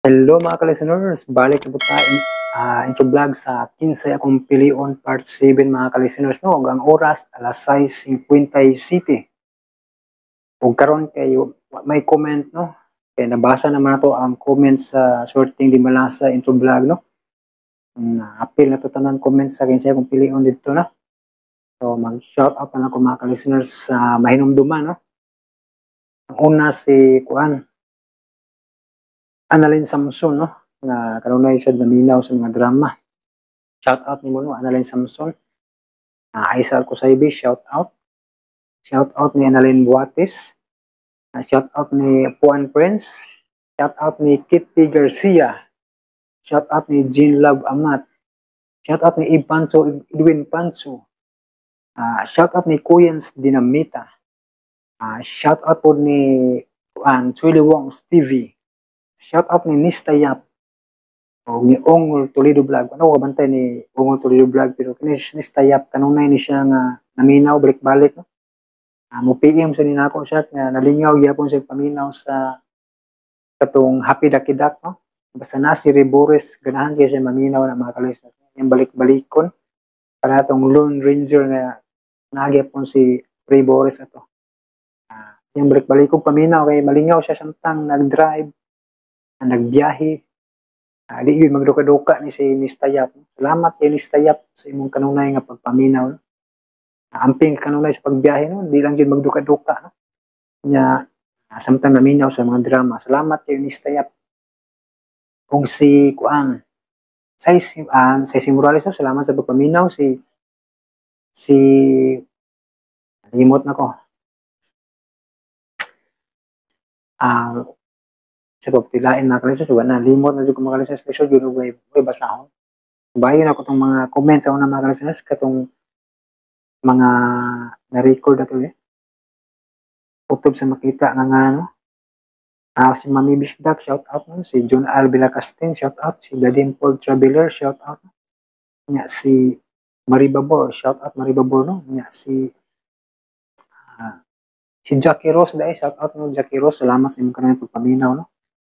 Hello mga ka-listeners, balik na po tayo intro vlog sa Kinsay Akong Pilion Part 7 mga ka-listeners, no? Ug ang oras alas 6:57. Ug karon kay may comment, no? Kay nabasa naman nato ang comment sa Sorting di Malasa intro vlog, no? Na-apil na to tanan comment sa Kinsay Akong Pilion dito, no? So mag-shout out na lang ko mga ka-listeners sa mahinumduman, no? Ang una si kuan Annalyn Samson, no? Nga kanunay siya naminaw sa mga drama. Shout out nimo, no, Annalyn Samson. Aisal Kusaybi, shout out. Shout out ni Annalyn Buates. Shout out ni Puan Prince. Shout out ni Kitty Garcia. Shout out ni Jean Love Amat. Shout out ni Ib Pancho, Edwin Pancho. Shout out ni Kuyens Dinamita. Shout out po ni Kuan Chuy Wong TV. Shout out ni Nista Yap o ni Ongol Toledo Vlog. Ano ko bantay ni Ongol Toledo Vlog, pero kini Nista Yap kanunay ni siya nga naminaw balik-balik, no? Mo PM sa ninako siya nga nalingaw gyapon siya paminaw sa katong Happy Dakidak, no? Basta na si Ribores ganahan kay siya maminaw na mga ka-listeners. Yung balik-balikon para atong Lone Ranger nga nagyapon si Ribores ato. Yung balik-balikon paminaw kay malingaw siya samtang nag-drive, nagbiyahe. Di yun magduka-duka ni si Nista Yap. Salamat kay Nista Yap sa imong kanunay nga pagpaminaw, no? Amping kanunay sa pagbiyahe, no? Di lang yun magduka-duka, no? Nya samtang naminaw sa mga drama. Salamat kay Nista Yap. Kung si kuan Say si Morales, no? Salamat sa pagpaminaw. Si si limot na ko. Sa pagtilain mga kalisas, wala na, limot na dyan ko mga kalisas, lisod yun, way basahon. Bayon ako itong mga comments sa una mga kalisas, katong mga na-record na ito eh. Utob sa makita nga nga, no? Si Mami Bisdak, shout out, no? Si John Al Vilacastin, shout out. Si Daddy Paul Traveler, shout out. Nya si Marie Babor, shout out Marie Babor, no? Nya si si Jackie Rose dahil, shout out, no? Jackie Rose, salamat sa imong kanang pagpaminaw, no?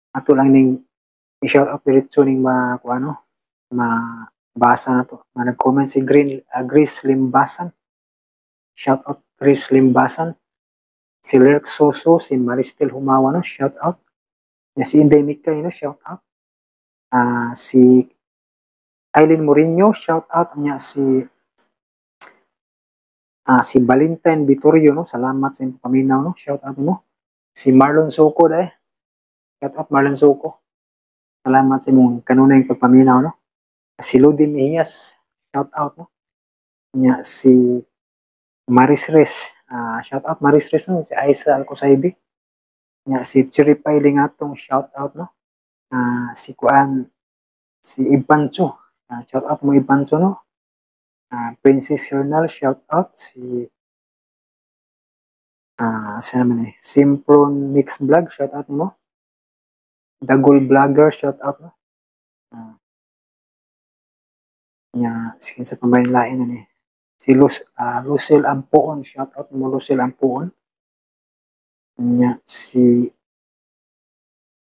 Ato lang ning i-shout out diretso ning ma kuano, mabasa na to. Ma nag-comment si Green Grace Limbasan. Shout out Grace Limbasan. Si Lerk Soso, si Maristel Humawa, no? Shout out. Ya, si Inday Mikay, no? Shout out. Si Eileen Mourinho, shout out niya si si Valentine Vittorio, no? Salamat sa imong paminaw, no? Shout out mo. Si Marlon Soco dai. Shout out Marlon Soco. Salamat sa imong kanunay pagpaminaw, no? Si Lodi Mejias, shout out, no? Nya si Maris Res, shout out Maris Res, no? Si Aisa Alcosaibi. Nya si Chiripay Lingatong, shout out, no? Si Kuan, si Ipancho, shout out mo Ipancho, no? Princess Hernal, shout out si siya naman eh, Simpron Mix Vlog, shout out mo. Dagol Vlogger, shout out, no? Nya sige sa pamain lain na ni si Lucille Ampoon, shout out mo Lucille Ampoon. Nya si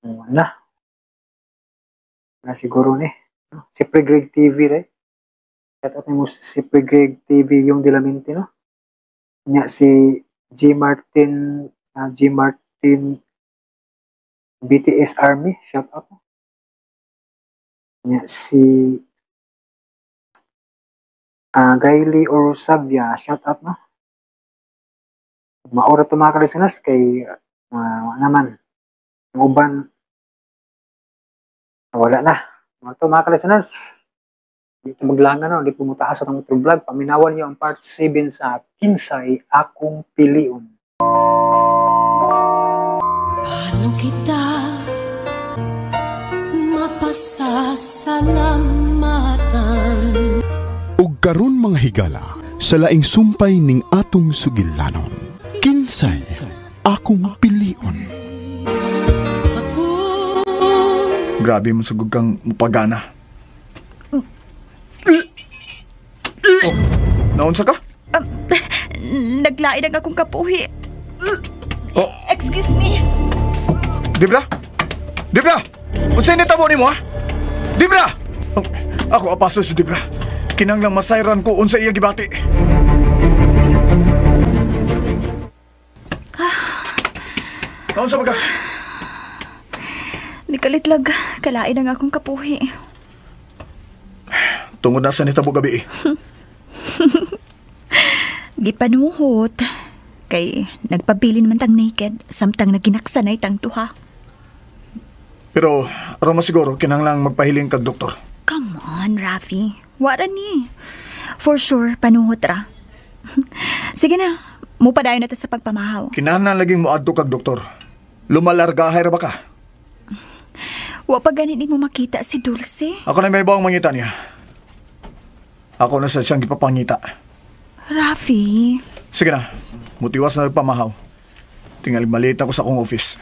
wala na siguro ni, no? Si Pregreg TV re. Shout out mo si Pregreg TV yung Dilamente, no? Nya si G Martin, G Martin BTS Army, shout out. Nya si Gaili Orosavia, shout out, no? Maura to mga ka-listeners kay naman ang uban wala na. Mga to mga ka-listeners, dito maglangan, no, di po mutaas ang atong vlog. Paminawan niyo ang part 7 sa Kinsay Akong Pilion. Paano kita mapasasalamatan? Ug karon mga higala, sa laing sumpay ning atong sugilanon, Kinsay Akong Pilion. Ako Grabe mo sugod kang mupagana. Naunsa ka? Naglain ang akong kapuhi. Oh. Excuse me. Dibla? Dibla! Unsay nitabo nimo ha? Debra! Ako apaso si Debra. Kinahanglang masayran ko unsa iya gibati. Naunsa ba ka? Nikalitlag, kalain ang akong kapuhi. Tungod na sa nitabo gabi eh. Gipanuhot. Kay nagpabili naman tang naked samtang naginaksanay tang duha. Pero aron masiguro kinahanglang magpahiling kag doktor. Come on, Rafi. Wara ni. For sure, panuhot ra. Sige na, mupadayon na ta sa pagpamahaw. Kinahanglan laging moadto kag doktor. Lumalargahay ra ba ka? Wa pa gani nimo makita si Dulce. Ako na may bawang mangita niya. Ako na sa siyang gipapangita. Rafi. Sige na, mutiwas na nagpamahaw. Tingali malita ko sa akong office.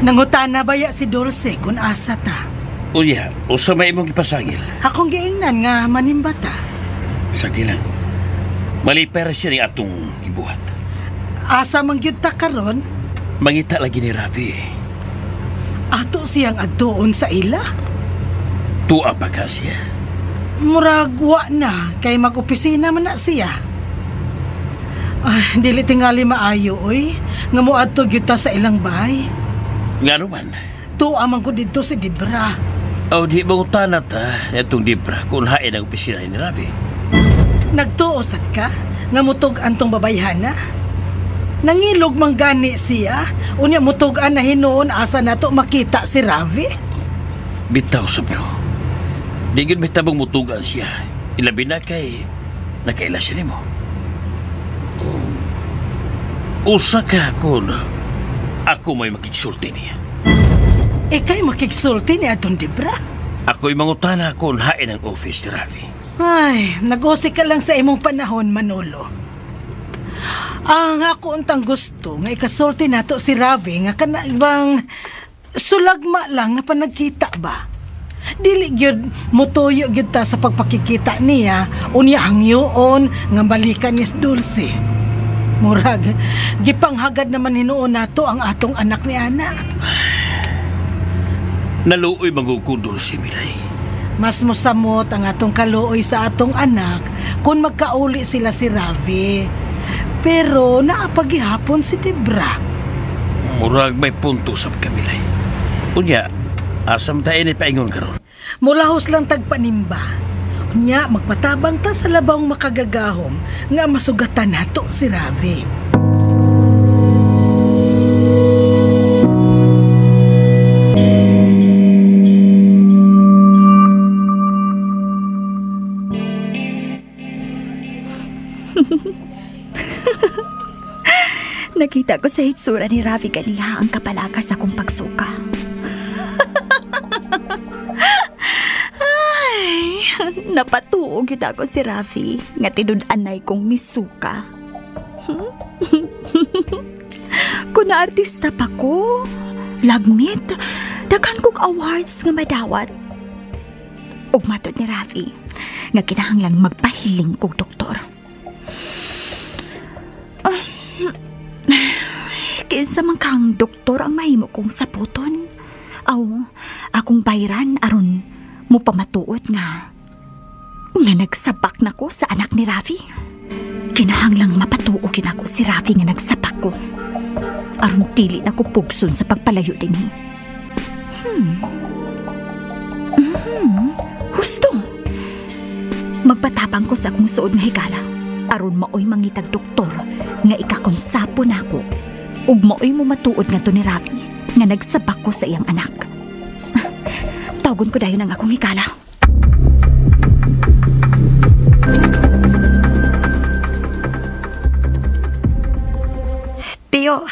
Nangutana baya si Dulce kung asa ta? Unya, usa may imong gipasangil. Akong giingnan nga manimba ta. Sakti lang. Malipay ra siya ni atong gibuhat. Asa man gyud ta karon? Mangita lagi ni Rafi. Ato siyang adtuon sa ila? Tuwa pa ka siya. Murag wa na kay mag-opisina man na siya. Ay, dili tingali maayo oy nga moadto gyud ta sa ilang bahay. Ngano man? Tuwa man ko didto si Debra. Aw, di mangutana ta itong Debra kung hain ang opisina ni Rafi. Nagtuo sad ka nga mutug antong babayhana? Nangilog man gani siya. Unya mutug-an na hinuon asa nato makita si Ravi. Bitaw sabno. Di gyud bitabang mutugan siya. Ilabi na kay nakaila siya nimo. Usa ka kung ako may makigsulti niya. Ika'y makigsulti ni atong Debra? Ako'y mangutana kung hain ang office ni Ravi. Ay, nag-usik ka lang sa imong panahon, Manolo. Ang ako untang gusto nga ikasulti nato si Ravi nga kanang sulagma lang nga panagkita ba. Dili gyud motuyo gyud ta sa pagpakikita niya, unya hangyoon nga balikan ni Dulce. Murag gipanghagad naman hinuon nato ang atong anak ni Ana. Naluoy manguko Dulce Milay. Mas mosamot ang atong kaluoy sa atong anak kung magkauli sila si Ravi. Pero naapagihapon si Debra. Murag may punto sa Kamilay. Unya, asam tayo ni paingon karon. Mulahos lang tagpanimba. Unya, magpatabang ta sa labang makagagahom nga masugatan nato si Ravi. Nakita ko sa hitsura ni Ravi ganiha ang kapalakas akong pagsuka. Ay, napatuog yun ako si Ravi nga tinud-anay kong misuka. Kung na-artista pa ko, lagmit, daghan kong awards nga madawat. Ug matod ni Ravi, nga kinahanglang magpahiling kog doktor. Kinsa man kang doktor ang mahimo kong saputon. Aw, akong bayran aron mo pamatuot nga nagsabak na ko sa anak ni Ravi. Kinahanglang mapatuo kinako si Ravi nga nagsabak ko. Aron dili na ko pugson sa pagpalayo dinhi. Husto. Magpatapang ko sa akong suod nga higala. Aron maoy mangitag doktor nga ikakonsapo nako. Ug maoy mo matuod nga to ni Ravi nga nagsabak ko sa iyang anak. Tawgon ko dayon ang akong higala. Tiyo,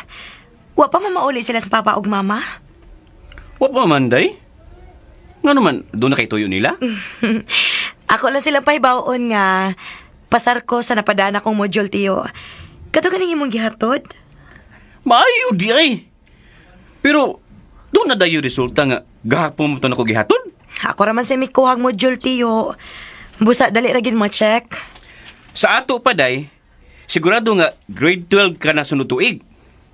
wa pa mamauli sila sa papa ug mama? Wa pa man, day. Nga naman, doon na kay tuyo nila? Ako lang silang pahibaon nga pasar ko sa napadaan akong module, tiyo. Kato ganing imong gihatod? Maayo di ay. Pero doon na dayo resulta nga gahapon mo to nako gihatod. Ako raman sa mikuhag module, tiyo. Busa, dali ra gid mo check. Sa ato pa day, sigurado nga grade 12 ka na sunod tuig.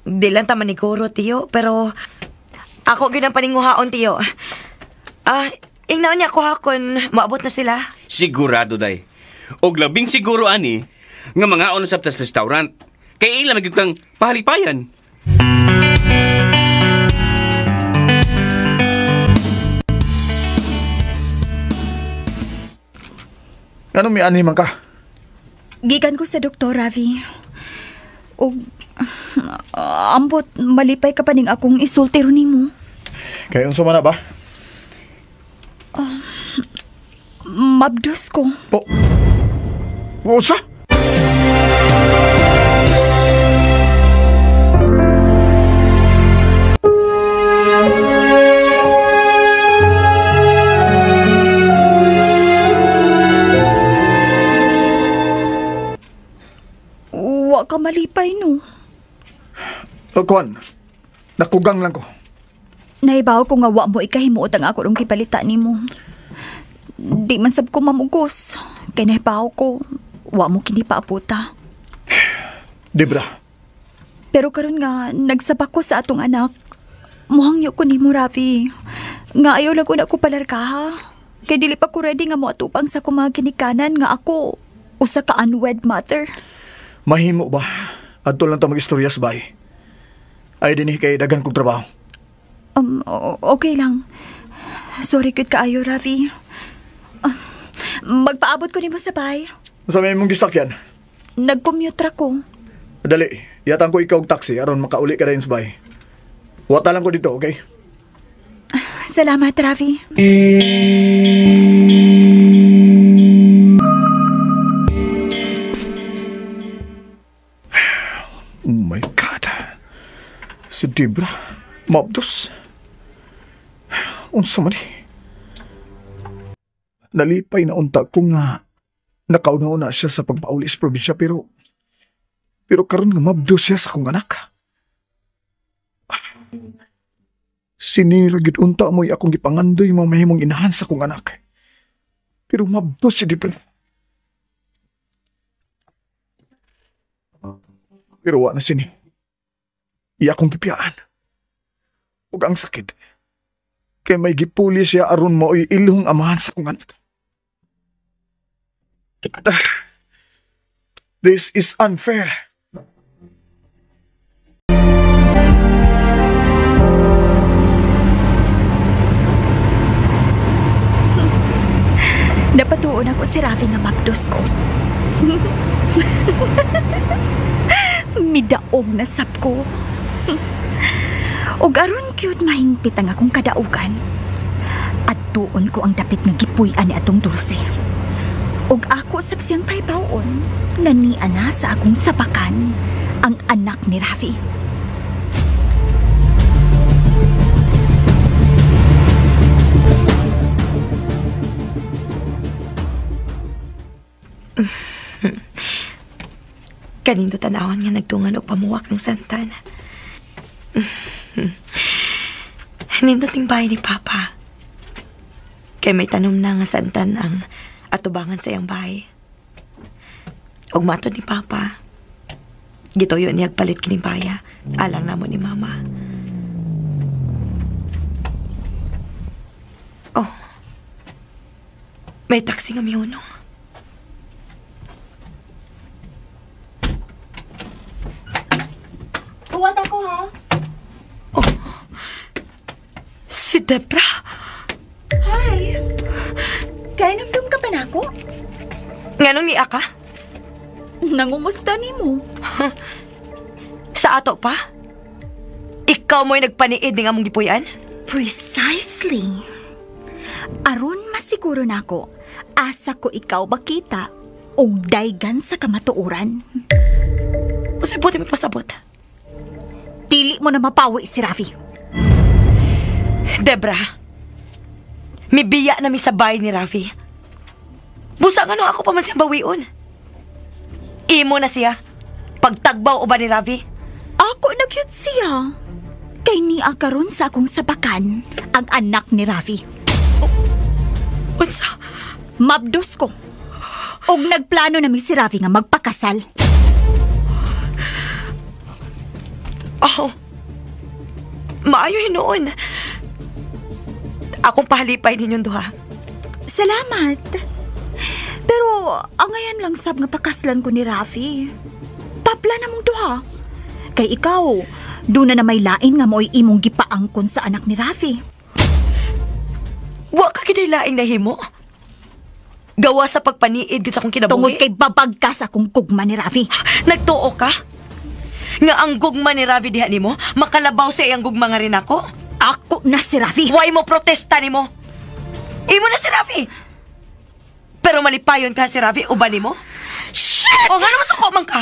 Di lang ta maniguro, tiyo, pero ako ginang paninguhaon, tiyo. Ingnaon niya ko ha kung maabot na sila. Sigurado day. Og labing siguro ani nga mangaon na sa restaurant. Kay ila magyud kang pahalipayan. Ano may ani man ka? Gikan ko sa Doktor, Ravi. Og ambot malipay ka pa ning akong isulti ron nimo. Kay unsa man na ba? Mabdos ko. Po. Unsa? Wa ka malipay, no? O, kuan, nakugang lang ko. Naibaw ko nga wa mo ikahimuot ang ako rong gipalita nimo. Di man sab ko mamugos. Kay naibaw ko, wa mo kini paabuta. Debra. Pero karon nga, nagsabak ko sa atong anak. Muhangyo ko nimo, Ravi. Nga ayaw lang ko na ko palarkaha. Kay dili pa ko ready nga moatupang sa akong mga ginikanan nga ako usa ka unwed mother. Mahimo ba? Adto lang ta mag-istorya sa bahay. Ay dinhi kay daghan kong trabaho. Okay lang. Sorry gud kaayo, Ravi. Magpaabot ko nimo sa bahay. Sa may mong gisakyan? Nag-commute ra ko. Dali, yatang ko ikaw og taxi aron makauli ka dayon sa bahay. Wata lang ko dito, okay? Salamat, Ravi. Oh my God. Si Debra, mabdos. Unsa man eh. Nalipay na unta ko nga nakauna-una siya sa pagpauli sa probinsya pero karon nga mabdos siya sa akong anak. Sinira gid unta mo'y akong gipangandoy mamahimong inahan sa akong anak. Pero mabdos si Debra. Pero wa na sini. Iya akong gipiyaan. Ug ang sakit. Kay may gipuli siya aron maoy ilhong amahan sa akong anak. This is unfair. Napatuon ako si Ravi nga mabdos ko. Midaog na sap ko. Og aron cute mahingpit ang akong kadaugan. At tuon ko ang dapit nga gipuy-an ni atong Dulce. Og ako sab siyang paybawon nga niana na sa akong sabakan ang anak ni Ravi. Kanindo tanawon nga nagtungan og pamuwak ang santan. Nindot ning bahay ni Papa. Kay may tanom na nga santan ang atubangan sa iyang bahay. Og matod ni Papa, gituyo niya palit kining baya, alang namo ni Mama. Oh, may taxi nga mihunong. Huwat ako, ha? Oh, si Debra. Hi. Kainomdom ka pa nako? Nganong niya ka? Nangumusta nimo? Sa ato pa? Ikaw mo'y nagpaniid ng among gipuy-an? Precisely. Aron masiguro nako, asa ko ikaw makita og daygan sa kamatuoran. Usay buti may pasabot. Dili mo na mapawi si Ravi. Debra, mibiya na mi sa bahay ni Ravi. Busa nga no ako pa man siya bawion. Imo na siya. Pagtagbaw o ba ni Ravi? Ako nagyud siya. Kay niya karon sa akong sabakan ang anak ni Ravi. Oh, unsa? Mabdos ko. Og nagplano na mi si Ravi nga magpakasal. Oh. Maayo hinuon. Akong pahalipay ninyong duha. Salamat. Pero angayan lang sab nga pakaslan ko ni Rafi. Tabla na mong duha. Kay ikaw, doon na may lain nga mo'y imong gipaangkon sa anak ni Rafi. Wa ka gyud laing nahimo. Gawa sa pagpaniid gyud sa akong kinabuhi. Tungod kay babag ka sa akong gugma ni Rafi. Nagtuo ka? Nga ang gugma ni Ravi diha nimo, makalabaw sa iyang gugma nga rin ako? Ako na si Rafi. Way mo protesta nimo. Imo na si Ravi. Pero malipayon ka si Ravi, uban nimo? Shit! O nga naman suko man ka.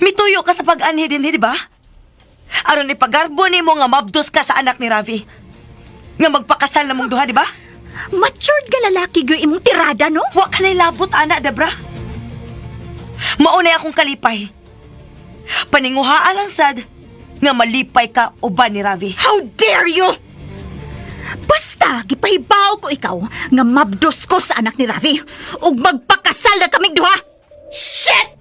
Mituyo ka sa pag-anhi din, di ba? Aron ipagarbo nimo nga mabdos ka sa anak ni Ravi. Nga magpakasal na mong duha, di ba? Matured ka lalaki gyud imong tirada, no? Wa ka na'y labot, ana, Debra. Maunay akong kalipay. Paninguhaan lang sad nga malipay ka uban ni Ravi. How dare you! Basta, gipahibaw ko ikaw nga mabdos ko sa anak ni Ravi ug magpakasal na kaming duha! Shit!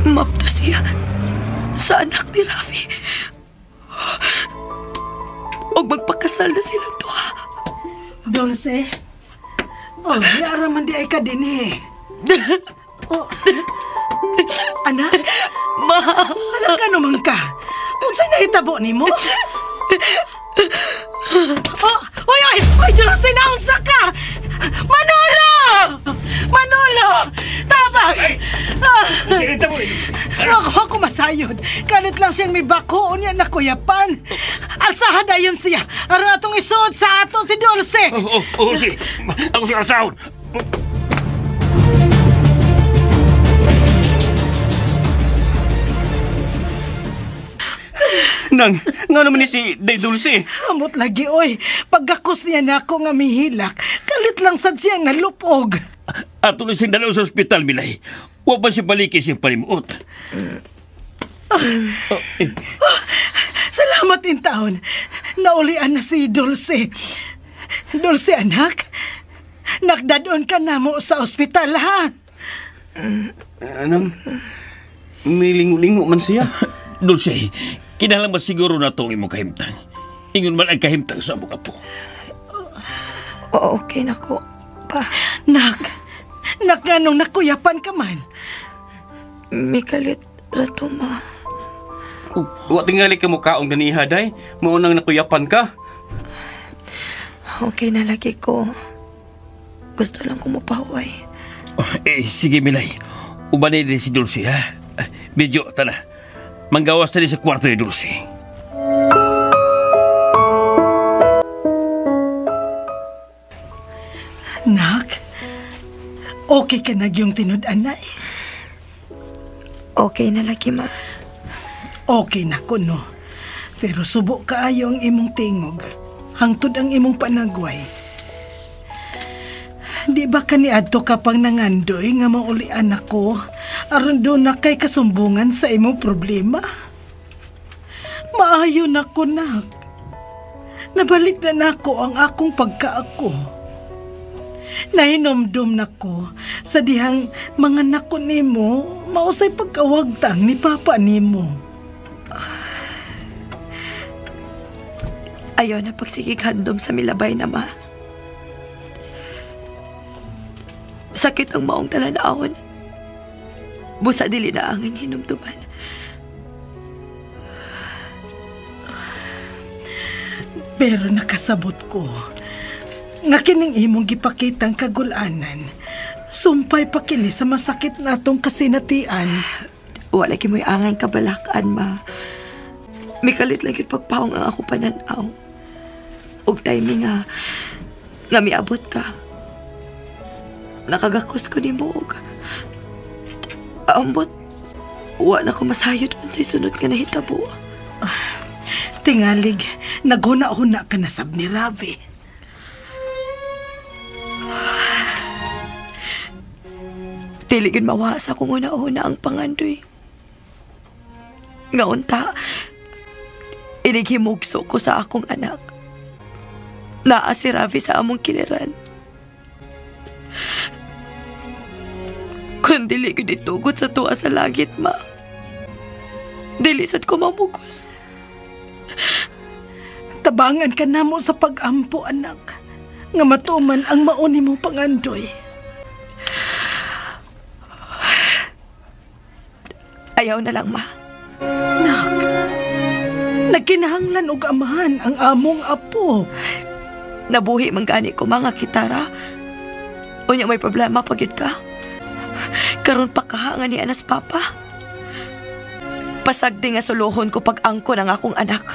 Mabdos siya sa anak ni Ravi. Og magpakasal na silang duha. Dulce? Oh, yara man di ay ka din eh. Oh, anak? Ma! Anak ka naman ka? Unsay nahitabo nimo? Oh, oy, oy, oy, Dulce, naunsa ka! Manolo! Manolo! Tabang! Ako masayod. Kalit lang siyang may bako niya na kuyapan. Alsaha dayon siya. Aron atong isuod sa ato si Dulce. Oh, si. Ako si alsahon. Nang, nga naman ni si Day Dulce. Amot lagi, oy. Pagkakos niya na ako nga mihilak, kalit lang sad siyang nalupog. Ato na siyang dalaw sa ospital, Milay. Wa pa siya baliki siyang palimuot. Salamat in taon. Naulian na si Dulce. Dulce, anak. Nakdadon ka na mo sa ospital, ha? Anang, milingo-lingo man siya. Dulce, kinahanglan ba siguro na itong imong kahimtang? Ingon man ang kahimtang sa among apo. Okay na ko, pa. Nak, nak nganong nakuyapan ka man? Mikalit rato, ma. Wa tingali ka mukhaong ganiha, day. Maunang nakuyapan ka. Okay na lagi ko. Gusto lang ko mapahuway. Eh, sige, Milay. Ubanay din si Dulce, ha? Medyo, tana. Manggawas na din sa kwarto ni Dulce. Nak, okay ka na yung tinud-anay? Okay na lagi, ma. Okay na ko, no? Pero subo kaayo ang imong tingog. Hangtod ang imong panagway. Di ba kaniadto ka pang nangandoy nga maulian ako aron doon na kay kasumbungan sa imong problema? Maayo na ko, nak. Nabalik na nako ang akong pagkaako. Nahinomdom na ko sa dihang mga nako nimo mausay pagkawagtang ni papa nimo. Ayaw na pagsigig handom sa milabay na, ma. Sakit ang maong talanawon. Busa dili na ang hinumduman. Pero nakasabot ko nga kining imong gipakitang kagulanan, sumpay pa kini sa masakit natong kasinatian. Wala kimoy angay kabalakan, ma. Mikalit lang yun pagpaong ang ako pananaw. Og timing nga miabot ka. Nakagakos ko ni mo og ambot. Wa na ko masayod unsay sunod nga nahitabo. Tingalig, naghuna-huna ka na sab ni Ravi. Dili gyud mawa sa akong una-una ang pangandoy. Nga unta, inighimugso ko sa akong anak. Naa si Ravi sa among kiliran. Kung dili ko ditugot sa tuwa sa langit, ma. Dili sad ko mamugos. Tabangan ka na mo sa pag-ampo, anak. Nga matuman ang mauni mo pangandoy. Ayaw na lang, ma. Nak, nagkinahanglan og amahan ang among apo. Nabuhi man gani ko mga kitara. Unya may problema pagid ka. Karon pa kaha nga ni anas papa. Pasagdi nga suluhon ko pag-angko ng akong anak.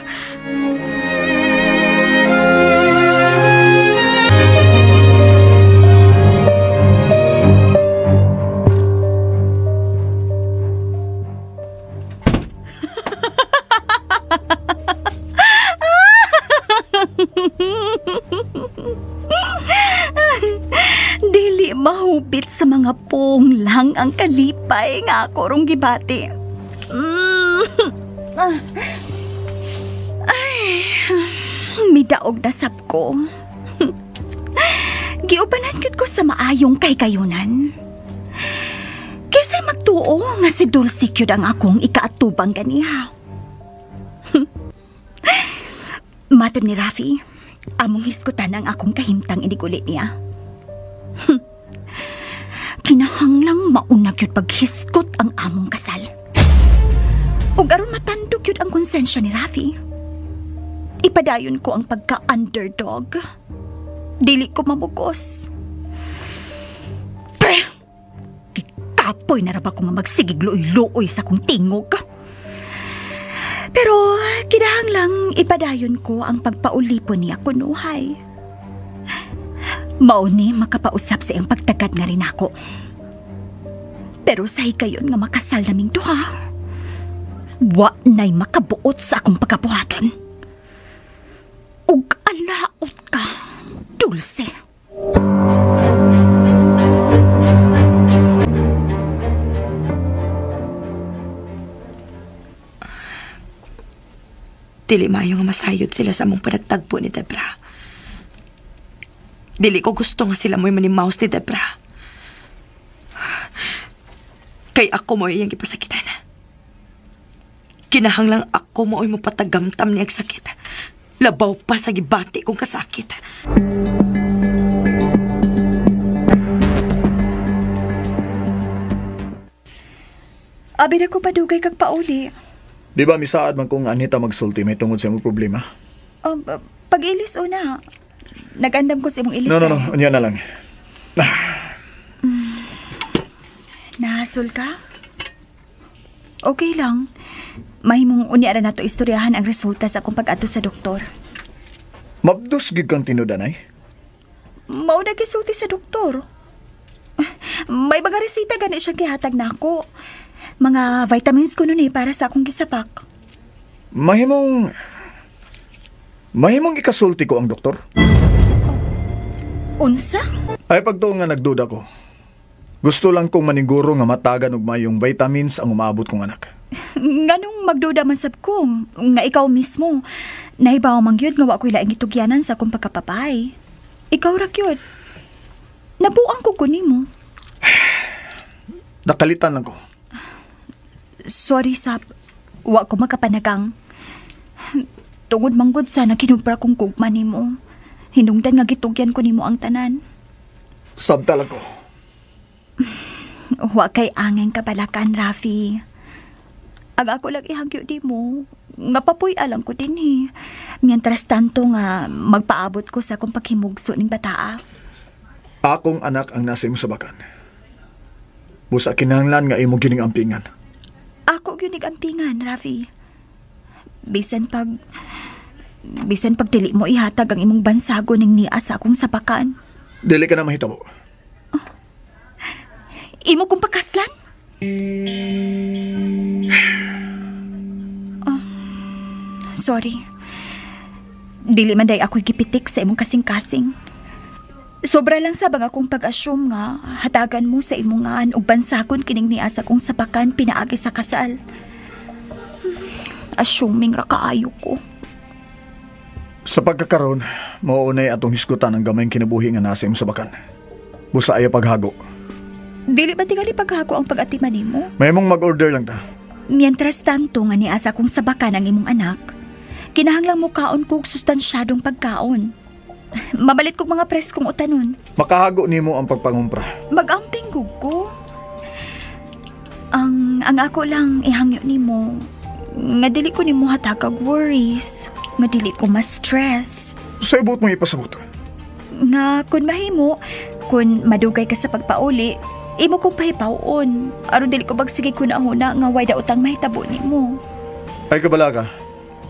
Dili mahubit sa mga pong lang ang kalipay nga ako rong gibati. Ay, midaog na sab ko. Giubanan gyud ko sa maayong kahikayunan. Kaysa magtuo nga si Dulce gyud ang akong ikaatubang ganiha. Matod ni Rafi, among hisgutan ang akong kahimtang inigulit niya. Kinahanglang maunag yun paghisgot ang among kasal. Ug aron matandog yun ang konsensya ni Rafi. Ipadayon ko ang pagka-underdog. Dili ko mamugos. Pre! Kikapoy na raba ko nga magsigig luoy-luoy sa kong tingog. Pero kinahanglang ipadayon ko ang pagpaulipon niya kunuhay. Mauni makapausap sa iyang pagtagad nga rin ako. Pero sa higayon nga makasal naming duha, wa na'y makabuot sa akong pagkabuhaton. Ug alaot ka, Dulce. Dili maayo nga masayod sila sa among panagtagpo ni Debra. Dili ko gusto nga sila mo'y manimaus ni Debra. Kay ako mo'y iyang gipasakitan. Kinahanglang ako mo'y mapatagamtam niyang sakit. Labaw pa sa gibati kong kasakit. Abi na ko padugay kag pauli. Di ba misaad man kung Anita magsulti may tungod sa imong problema? Pag-ilis o na. Nag-andam ko sa imong ilis. No. Unya na lang. Nahasol ka? Okay lang. Mahimong unya ra nato istoryahan ang resulta sa akong pag-adto sa doktor. Mabdos gid kang tinudanay? Mao na gisulti sa doktor. May mga resita gani siyang gihatag nako. Mga vitamins ko nun para sa akong gisapak. Mahimong ikasulti ko ang doktor? Unsa? Ay pagtuo nga nagduda ko. Gusto lang kong maniguro nga matagan og mayong vitamins ang umaabot kong anak. Nganong magduda man sab ko nga ikaw mismo. Nahibaw man gyud nga wa ko'y laing gitugyanan sa akong pagkapapay. Ikaw ra gyud. Nabuang ko nimo. Nakalitan lang ko. Sorry sab, wa ko makapanagang. Tungod manggod sa nakinubra kong gugma nimo. Hinungdan nga gitugyan ko nimo ang tanan. Sabta lang ko. Wa kay angeng kabalakan, Rafi. Ang ako lang ihagyo di mo. Nga papuy alam ko din eh. Mientras tanto nga magpaabot ko sa akong paghimugso ning bataa. Akong anak ang nasa imong sabakan. Busa kinahanglan nga imo gining ampingan. Ako gyud ampingan, Rafi. Bisan pag dili mo ihatag ang imong bansago ning niya sa akong sabakan. Dili ka na mahitabo. Oh. Imo kong pakaslan? Oh, sorry. Dili man day ako'y gipitik sa imong kasing-kasing. Sobra lang sabang akong pag-assume nga hatagan mo sa imong ngaan og bansagon kining niya sa akong sabakan pinaagi sa kasal. Assuming ra kaayo ko. Sa pagkakaroon, mauunay atong hisgutan ang gamayng kinabuhi nga nasa imong sabakan. Busa ay paghago. Dili ba tingali paghago ang pag-atiman nimo? May mong mag-order lang ta. Mientras tanto nga niasa kong sabakan ang imong anak, kinahanglang mukaon kog sustansyadong pagkaon. Mabalit kog mga preskong utanon. Makahago nimo ang pagpangumpra. Mag-amping gug ko. Ang ako lang ihangyo nimo nga dili ko nimo hatagag worries, nga dili ko ma-stress. Sa ibot mo ipasabot. Nga kun mahimo, kun madugay ka sa pagpauli, imo kong pahipawon. Aron dili ko bagsige kunahuna nga way daotang mahitabo nimo. Ay kabala ka.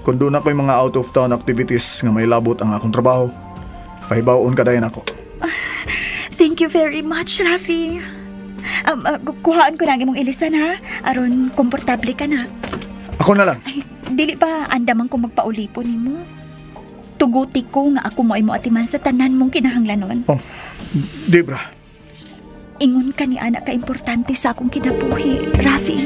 Kung doon ako'y mga out of town activities nga may labot ang akong trabaho, pahibawon ka dayon ako. Thank you very much, Rafi. Kuhaan ko na ang imong ilisan ha, aron komportable ka na. Ako na lang. Ay, dili pa andaman ko magpauli po nimo. Tuguti ko nga ako mo ay mo atiman sa tanan mong kinahanglanon. Oh, Debra. Ingon ka ni anak ka importante sa akong kinabuhi, Rafi.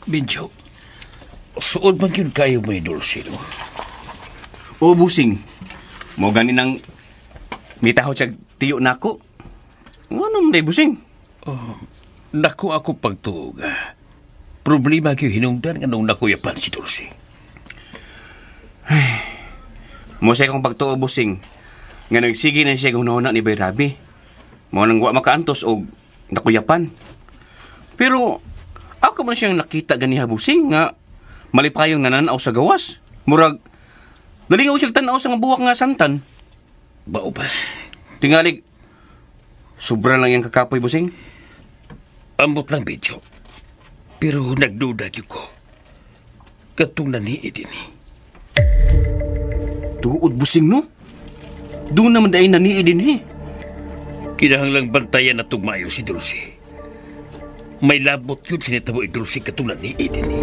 Bincho, suod man yun kayo may Dulce, no? O, busing. Mo gani nang mitaho siya tiyo nako. Ano man busing? Oh, nako ako pagtuog. Problema kayo hinungdan nga nung nakuyapan si Dulce. Ay, mo siya kong pagtuo, busing. Nga nagsige na siya kung nauna ni Bayrabi. Mo nang wa makaantos og nakuyapan. Pero ako man siyang nakita ganiha, busing, nga malipayong nananaw sa gawas. Murag, nalingaw siyang tanaw sa mga buwak nga santan. Bao ba? Tingalig, sobra lang yung kakapoy, busing. Ambot lang, Benjo. Pero nagduda yun ko. Katong naniid ini. Tuod, busing, no? Doon naman dahil naniid din, eh. Kinahanglang bantayan na tugmayo si Dulce. May labot yun sinitabo i Dulce katong naniid ini.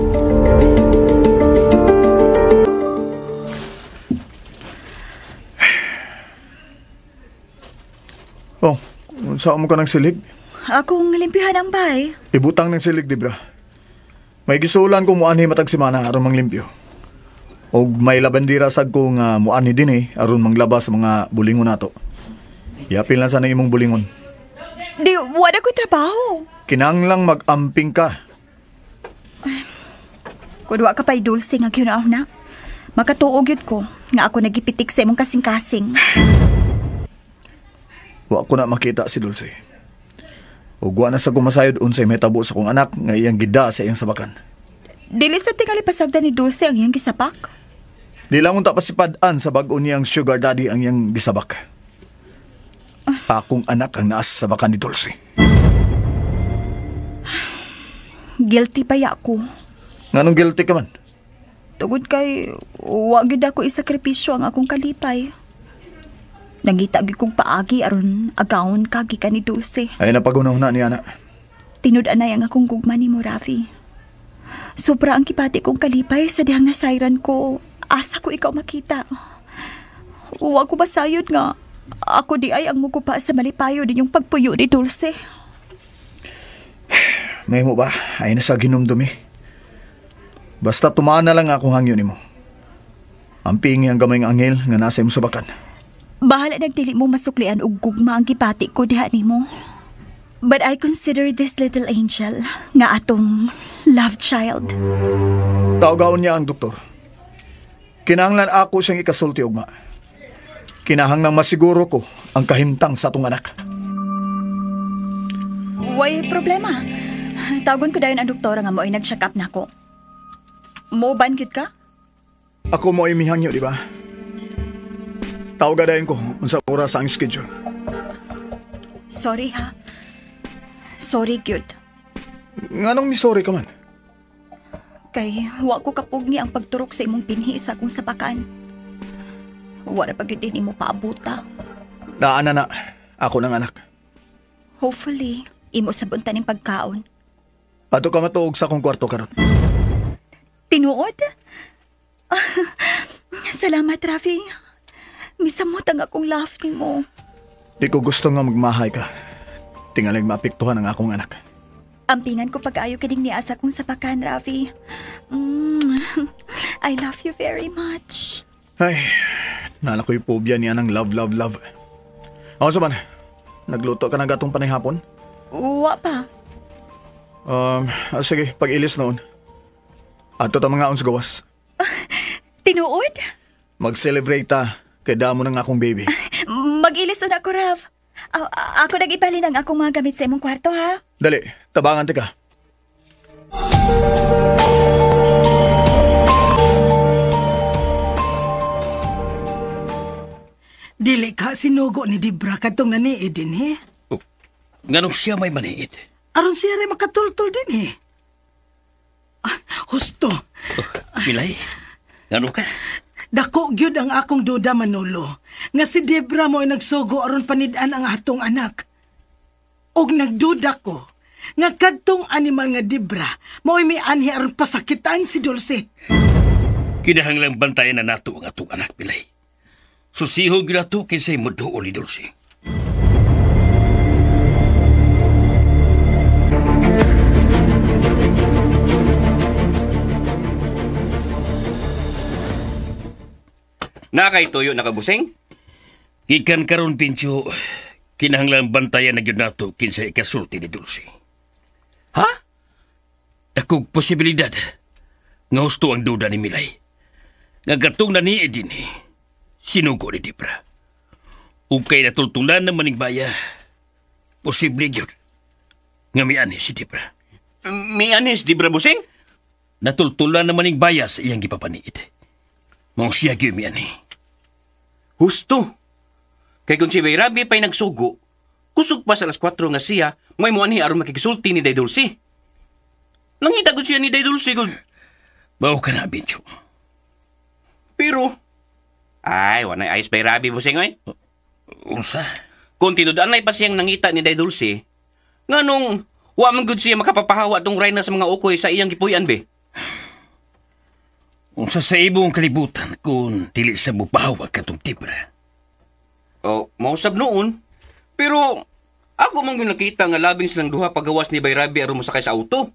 Oh, saan mo ka ng silig? Akong limpihan ang bay. Ibutang ng silig, Debra. May gisulan ko muanhi matag semana aron manglimpyo. Og may labandira sad ko nga muanhi din eh aron manglaba sa mga bulingon nato. Yapil lang sana imong bulingon. Di, wala ko'y trabaho. Kinahanglang mag-amping ka. Kung wa ka pa'y Dulce nga gyud na, makatuog yun ko nga ako nagipitik sa imong kasing-kasing. Wa ko na makita si Dulce. Ug wa na sa kumasayod unsay mahitabo sa kong anak nga iyang gida sa iyang sabakan. Dili sa tingali pasagdan ni Dulce ang iyang gisapak? Di lang unta pasipad-an sa bag-o niyang sugar daddy ang iyang gisabak. Akong anak ang naas sa sabakan ni Dulce. Guilty pa ya ko. Nganong guilty ka man? Tugod kay wa gyud ako isakripisyo ang akong kalipay. Nangita gyud kong paagi aron agawon ka gikan ni Dulce. Ay napagunahuna ni ana. Tinud-anay ang akong gugma nimo, Rafi. Sobra ang kipati kong kalipay sa dihang nasayran ko. Asa ko ikaw makita. Wa ko masayod nga ako di ay ang mugupa sa malipayo ninyong pagpuyo ni Dulce. May mo ba? Ay nasa ginumdumi. Basta tumaan na lang akong hangyo nimo. Ang pingi ang gamay ng anghel nga nasa imong sabakan. Bahala nagdili mo masuklian og gugma ang gipati ko diha nimo. But I consider this little angel nga atong love child. Tawgaon niya ang doktor. Kinahanglan ako siyang ikasulti ugma. Kinahanglan masiguro ko ang kahimtang sa atong anak. Way problema. Tawagon ko dayon ang doktora nga mo'y nag-check up nako. Mo ban gyud ka? Ako mo ay mihangyo, di ba? Tawagan dayon ko unsa oras ang schedule. Sorry ha. Sorry gyud. Nganong mi sorry ka man? Kay wa ko kapugni ang pagturok sa imong binhi sa akong sabakan. Wa ra pa gyud din imo paabuta. Naa na na ako ng anak. Hopefully, imo sabuntan ning pagkaon. Ato ka matuog sa akong kwarto karon. Tinuod? Salamat, Rafi. Misamot ang akong laugh nimo. Di ko gusto nga magmahay ka. Tingaling maapektuhan ang akong anak. Ampingan ko pag-ayo kining niasa kong sapakan, Ravi. I love you very much. Ay, nana ko'y phobia niya ng love, love, love. Ako sa man, nagluto ka na gatong panay hapon? Wa pa. Sige, pag-ilis noon. Ato ta mga sa gawas. Tinuod? Mag-celebrate ta, kay damo ng akong baby. Mag-ilis na ako, Rav. Ako nag-ipalin ang akong mga gamit sa imong kwarto, ha? Dali, tabangan tika. Dili ka sinugo ni Debra kadtong naniid din he. Oh, nganong siya may maniid? Aron siya rin makatultol din he. Ah, husto. Oh, Milay, ngano ka? Dako gyud ang akong duda, Manolo, nga si Debra mo ay nagsugo aron panid-an ang atong anak. Og nagduda ko nga kadtong animal nga Debra mao'y mianhi aron pasakitan si Dulce. Kinahanglang bantayan na nato ang atong anak, Milay. Susiho gyud nato kinsay moduol ni Dulce. Na kay tuyo nakabusing? Gikan karon Pincho, kinahanglang bantayan na gyud nato kinsay ikasulti ni Dulce. Ha? Dakog posibilidad nga husto ang duda ni Milay. Nga katong naniid din eh, sinugo ni Debra. Ug kay natultulan ng maningbaya, posible gyud nga miani si Debra. Miani si Debra, busing? Natultulan ng maningbaya sa iyang gipapaniid. Mao siya gyud miani. Husto. Kay kung si Bay Rabi pa'y nagsugo, kusog pa sa alas 4 nga siya, may muanhi aron makikisulti ni Day Dulce. Nangita gud siya ni Day Dulce gud. Mao ka na, Bencho. Pero, ay, wanay ayos Bay Rabi, busing, oy. Unsa? Kung tinud-anay pa siyang nangita ni Day Dulce, nganong wa man gud siya makapapahawa tong rayna sa mga ukoy sa iyang gipuy-an, be. Unsa sa imong kalibutan kung dili sa mupahawa katong Debra? Oh, mausab noon. Pero ako man gyud nakita nga labing silang duha pagawas ni Bay Rabi aron mosakay sa auto.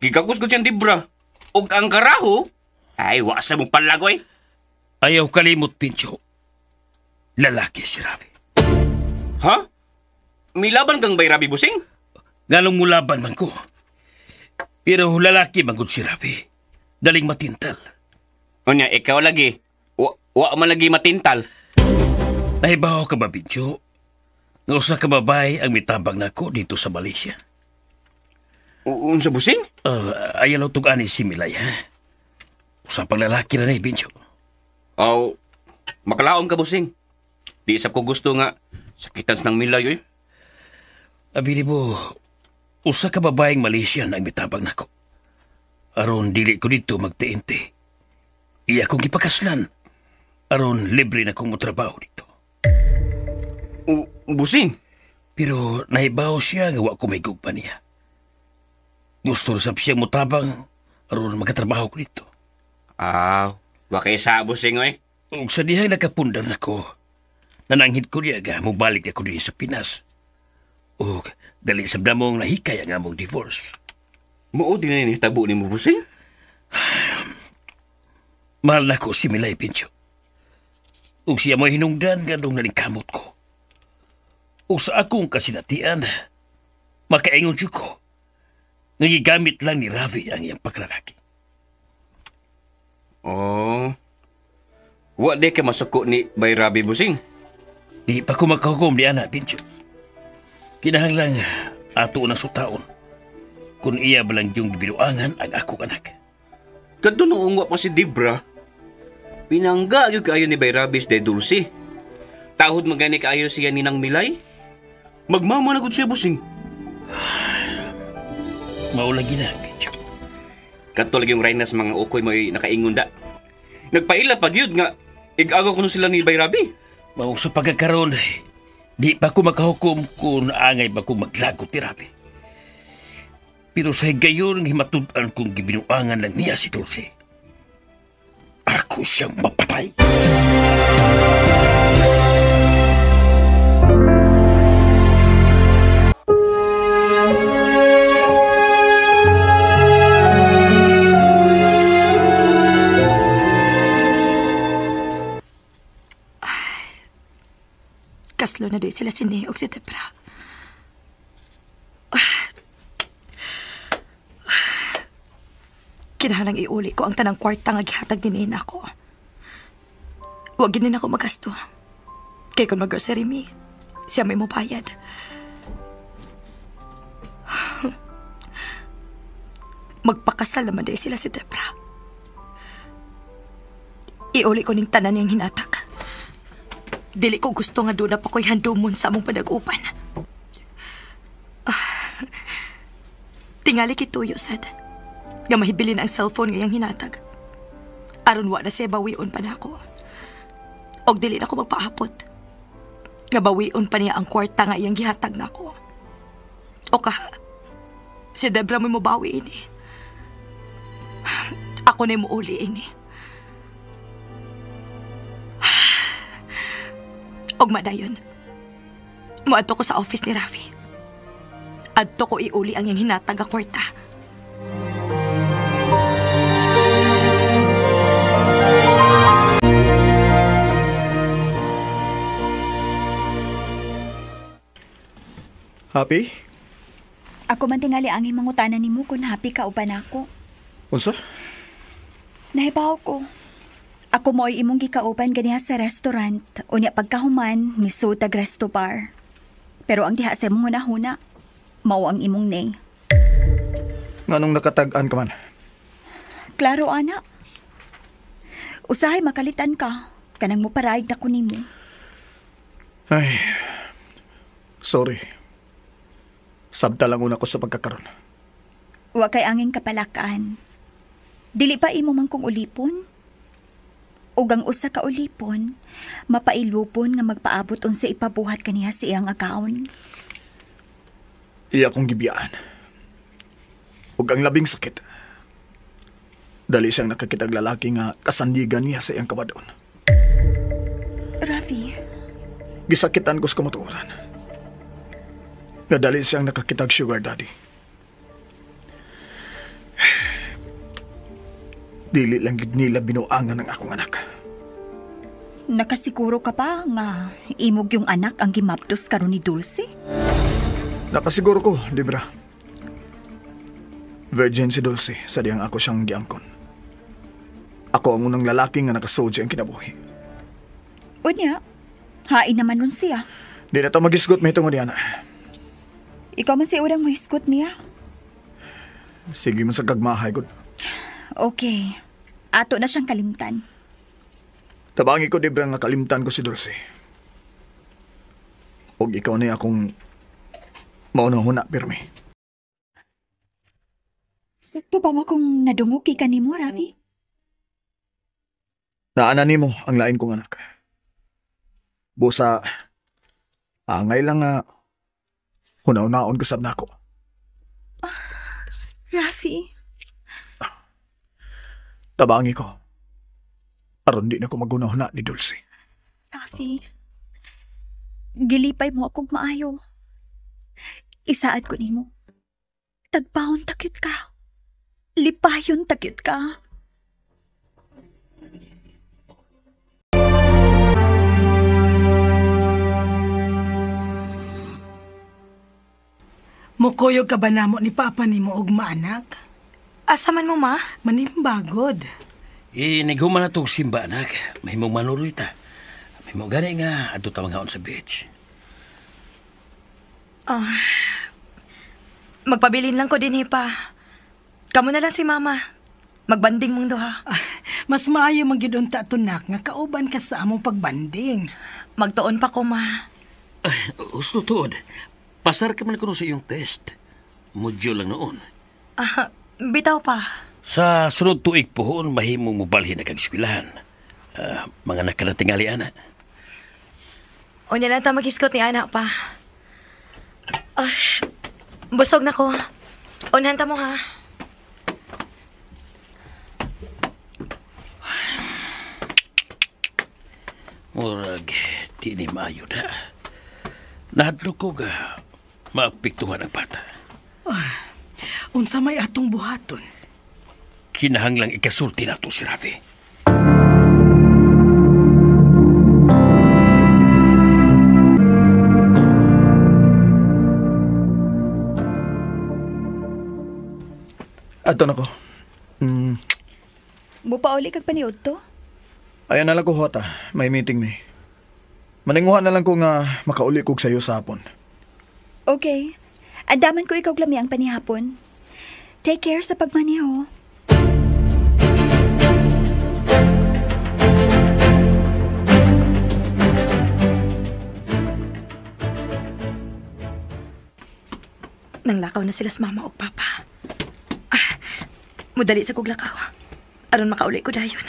Gigakos gud siyang Debra. Og ang karaho, ay wa sa mong palagoy. Ayaw kalimot, Pincho. Lalaki si Rabi. Ha? Milaban kang Bay Rabi, busing? Nganong mulaban man ko. Pero lalaki man gud si Rabi. Daling matintal. Unya, ikaw lagi. Wa man lagi matintal. Nahibaw ka ba, Pincho? Nga usa ka babae ang mitabang nako dito sa Malaysia. Unsa, busing? Ayaw lang tug-ani si Milay, ha? Usapang lalaki na ni, Pincho. Aw, makalaom ka, busing. Di isap ko gusto nga sakitan ng Milay, oy. Abi mo, usa ka babaeng Malaysian ang mitabang nako. Aron dili ko dito magtiinte. Iya kong gipakaslan. Aron libre na kong motrabaho dito. Busing? Pero nahibaw siya nga wa ko may gugma niya. Gusto sab siya motabang aron makatrabaho ko dito. Aw, wa kay sa busing, oy. Ug sa dihang nakapundar nako, nananghid ko niya ga mobalik ako dinhi sa Pinas. Ug dali sab namong nahikay ang among divorce. Mao din na nihitabo nimo, busing? Mahal nako si Milay, Pincho. Ug siya mo'y hinungdan ngadong naningkamot ko. Ug sa akong kasinatian, makaingon jud ko nga gigamit lang ni Ravi ang iyang paglalaki. Oh. Wa di ka masuko ni Bay Rabi, busing? Di pa ko makahukom ni ana, Pincho. Kinahanglan ato na sutaon kung iya balang yung gibinuangan ang akong anak. Kadto noong wa pa si Debra, pinangga gyud kaayo ni Bay Rabi si Day Dulce. Tahod magani kaayo siya ni Nang Milay. Magmama na gud siya, busing. Mao lagi na, Pincho. Kadto lagi yung reyna sa mga ukoy mo'y nakaingon da. Nagpaila pa gyud nga ig-agaw kuno sila ni Bay Rabi. Mao sa pagkakaroon, di pa ko makahukom kung angay ba kong maglagot ni Rabi. Pero sa higayon ng himatud-an kong gibinuangan lang niya si Dulce, ako siyang mapatay. na di sila si Ney o si Debra. Kinahanglang iuli ko ang tanang kwarta nga gihatag din niya ako. Huwag ginin ako magasto. Kaya kung mag-grocery me, siya may mubayad. Magpakasal naman din sila si Debra. Iuli ko ning tanan niyang hinatag. Dili ko gusto nga doon na pa ko'y handumon sa among panag-upan. Tingali kituyo, sad. Nga mahibilin ang cellphone ngayang hinatag. Aron wa na siya bawion pa na ako. Og dili na ako magpaapot. Nga bawion pa niya ang kwarta nga iyang gihatag na ako. O ka, si Debra mo'y mobawi ini. Ako na'y muuli ini. Og madayon, muadto ko sa office ni Rafi. Adto ko iuli ang iyang hinatag a kwarta. Happy? Ako man tingali ang imangutana nimo kung happy ka uban ako. Unsa? Nahibaw ko. Ako mo'y imong gikauban ganiha sa restaurant. Unya pagkahuman, misud tag resto bar. Pero ang diha sa imong hunahuna, mao ang imong nay. Nganong nakatag-an ka man? Klaro, ana. Usahay makalitan ka. Kanang moparayag na ko nimo. Ay, sorry. Sabta lang una ko sa pagkakaroon. Wa kay angin kapalakaan. Dili pa imo man kong ulipon? Ug ang usa ka ulipon, mapailupon nga magpaabot unsa ipabuhat kaniya sa iyang akaon. Iya kong gibiyaan. Ug ang labing sakit. Dali siyang nakakitag lalaki nga kasandigan niya sa iyang kawadon. Rafi. Gisakitan ko sa kamatuoran. Nga dali siyang nakakitag sugar daddy. Dili lang gid nila binuangan ng akong anak. Nakasiguro ka pa nga imog yung anak ang gimaptos karon ni Dulce? Nakasiguro ko, Debra. Virgin si Dulce sa diyang ako siyang giangkon. Ako ang unang lalaki nga nakasuod siya ang kinabuhi. Unya, hain naman nun siya. Di na to magisgot may tungod niya na. Ikaw man si unang mahisgot niya. Sige man sa kagmahay, god. Okay. Ato na siyang kalimtan. Tabangi ko, Debra, nga kalimtan ko si Dulce. Og ikaw na akong maunahuna, pirmi. Sakto ba mo kung nadunguki ka nimo, Rafi? Naana nimo ang lain kong anak. Busa, angay lang nga hunaw-naon kasab na ako. Rafi. Tabangi ko. Aron di na ko magunahuna ni Dulce. Rafi, gilipay mo akong maayo. Isaad ko nimo. Tagpahon takyot ka. Lipayon takyot ka. Mukuyog ka ba namo ni Papa ni mo og maanak? Asa man mo, ma? Manimbagod. Naghuman na itong simba, anak. May mong manuloy ta. May mong gani nga adto ta manghaon sa beach. Magpabilin lang ko din, pa. Kamu na lang si Mama. Magbanding mong duha. Mas maayo magyud unta tunak nga kauban ka sa among pagbanding. Magtuon pa ko, ma. Ay, gusto tuod. Pasar ka man kuno sa iyong test. Module lang noon. Bitaw pa. Sa sunod tuig pohon, mahimong mobalhin na kag eskwelahan. Mga nakaratingali, ana. Unya lang ta maghisgot ni ana pa. Busog na ko. Unhan ta mo, ha? Murag, di ni maayo na. Nahadlok ko ga maapektuhan ang bata. Unsa may atong buhaton? Kinahanglang ikasulti na to si Rafi. Ato na ko. Mupauli kag paniud to? Ayan na lang ko, Hota. May meeting ni. Maninguha na lang ko nga makauli kog sayo sa hapon. Okay. Andaman ko ikaw lami ang panihapon. Take care sa pagmaneho. Nanglakaw na sila sa mama og papa. Ah, mudali sa kog lakaw. Aron makauli ko dayon.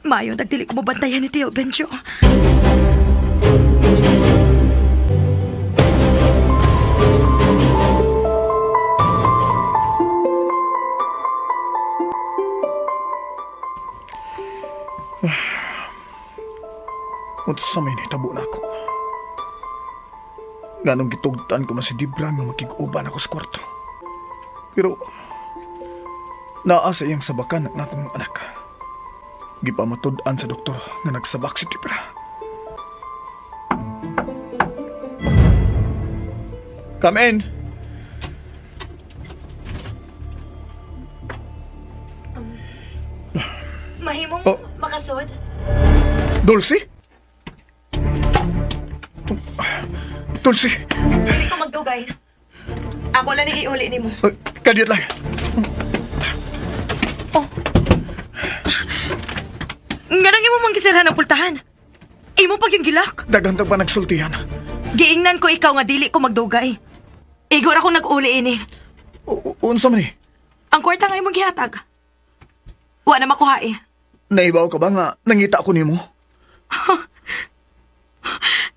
Maayo nagdili ko mabantayan ni Tio Benjo. Unsa sa may nahitabo na ako. Ganong gitugtan ko man si Debra nga makig-uban ako sa kwarto. Pero naa sa iyang sabakan ang akong anak. Gipamatud-an sa doktor nga nagsabak si Debra. Come in. Mahimong Oh. makasod? Dulce? Dulce. Dili ko magdugay. Ako lang ni iuli nimo. Kadiyot lang. Oh. Nganong imo mang gisirhan ang pultahan? Imo pag yung gilak. Daghan pa nagsultihan. Giingnan ko ikaw nga dili ko magdugay. Igor akong nag-uli ini. Unsa man ni? Ang kwarta nga imong gihatag. Wa na makuha eh. Naibaw ka ba nga nangita ko nimo?